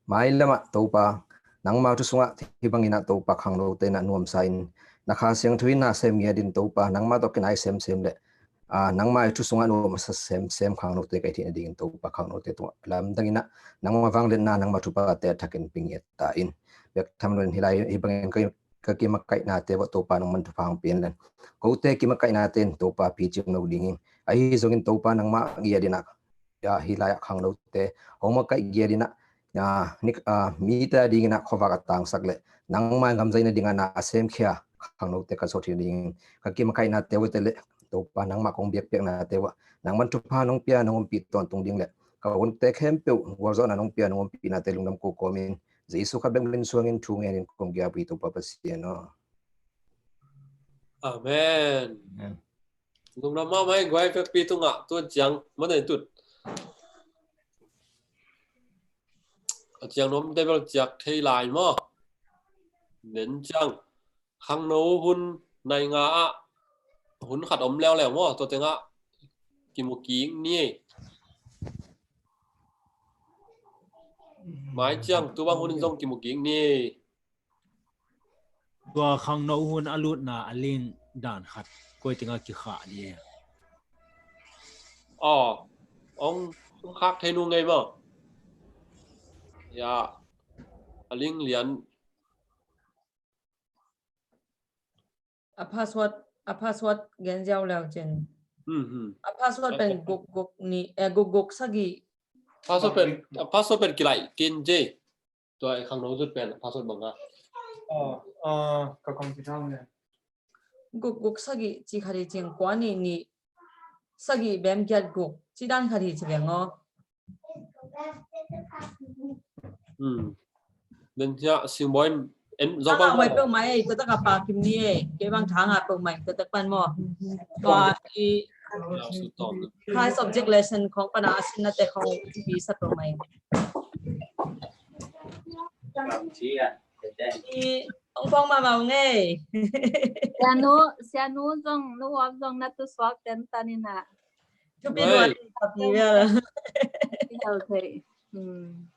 mailamah Topa, nangma thu sungah hih bang inah Topa khangnote inah nuamsa in, na Kha Siangtho in na sem ngiat in Topa, nangma tawh kinai semsem leh, ah, nangma thu sungah nuamsa semsem khangnote ka hih theih nadingin Topa khangnote tungah lamdang inah nangma vangliatna, nangma thuphate a thakin pia ngiat ta in. Bek tham lo in hih lai, hih bangin ka ka kimakaihnate uah Topa nangman thupha hong pia inlan, kote kimakaihnate in Topa picing lo ding hi. Ahi zongin Topa nangmah ngiat inah, ya, hih lai-ah khangnote hong makaih ngiat inah, ya, nik, ah, mite a ding inah khuavak a tangsak leh nangmah in gamzai nading a na a semkhia khangnote ka sawt hi ding hi. Ka kimakaihnate uah te leh Topa nangmah kong biakpiaknate uah nangman thupha nong pia nong ompih tawntung ding leh ka hunte khempeuh gualzawhna nong pia nong ompihnate lungdam ko kawmin Jesu khat bek min suangin thu ngenin kong kiapi Topa Pasian aw. Amen. Amen. Lungdam mahmah hi guai, vekpi tungah tuan ciang manai tut. A ciang nuamte bel ciak thei lai maw? Nen ciang khangno hun nai nga ah hun khat om leuleu maw? Tua tengah kimu kik ni. Mai ciang tu bang hun in zong kimu kik ni. Tua khangno hun a lutna a link dan khat koi tengah kikhah ding? Aw, ong khak thei nu ngei maw? Ya, a link lian. A password, a password gen ziau leu cin. Hmm, hmm. A password pen guk guk ni, eh, guk guk sagih. Password pen, a password pen kilaih kin ci. Tua i khangno zut pen password bang a. Aw, ah, ka kong ci thang le. Guk guk sagih ci khat hi cing, kua nih nih sagih bem giat guk ci dan khat hi ci veng aw. Hmm. Den hiah Singboi en zong bang mai peuh mai, tua tak a Pa Kim ni e, kei bang thang a peuh mai, tua tak pan maw. Tua i Khai subject lesson khong pan a sin na te khong pi sa peuh mai. I ong phong ma mau ngei. Sianu, sianu zong nu wap zong na tu suak ten tanina. Thupi nuan tapi vel. Vel thei. Hmm.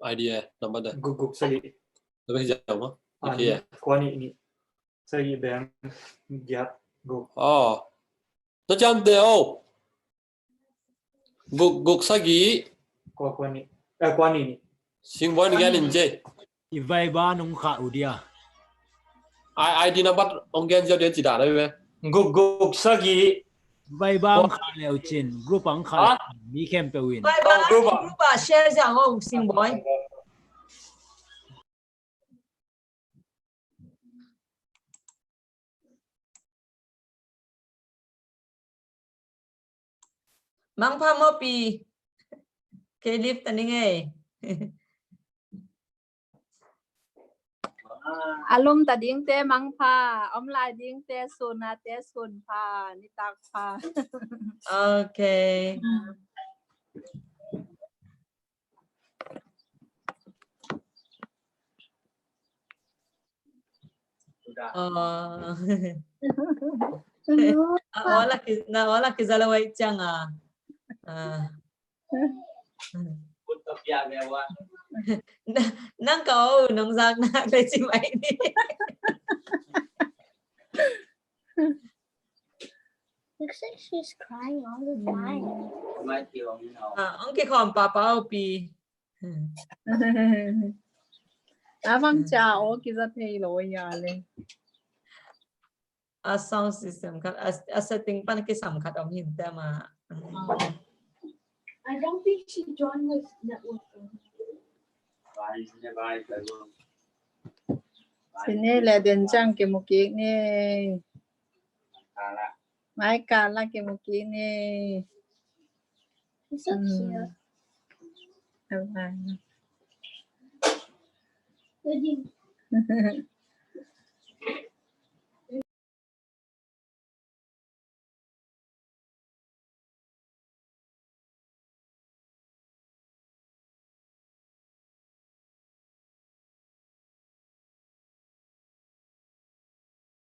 Idea number dah. Guk guk sagih. Tapi jauh mah. Kua nih nih. Sagih beng giat guk. Oh. Na ciamte oh. Guk guk sagih. Kua kua nih. Eh, kua nih nih. Singboi nih gen in ci. I Viber nong khah uh dia. Ai, ID number ong gen ziau dia ci dah na ve. Guk guk sagih. Viber ang khah leu cin, group ang khah leu cin, mi khempeuh in. Viber group ah share ziau oh Singboi. Mangpha maw pi. Kei lift ta ning ei. A lum ta dingte mangpha, om lai dingte sun a te sun pha, nitak pha. Ok. Oh. Na aw la ki, na aw la ki za lo ai ciang a. Ah. Na, nang ka aw nong zak na le ci mai ni. Looks like she's crying all the time. Ah, ong kikhawm papa aw pi. A vang cia aw kiza thei lo ya le. A sound system khat, a, a setting pan kisam khat om hi in te ma. I don't think she joined with networking. Sini le den chang kimu kik ni. Mai kala kimu kik ni. It's so cute. Bye bye. Good.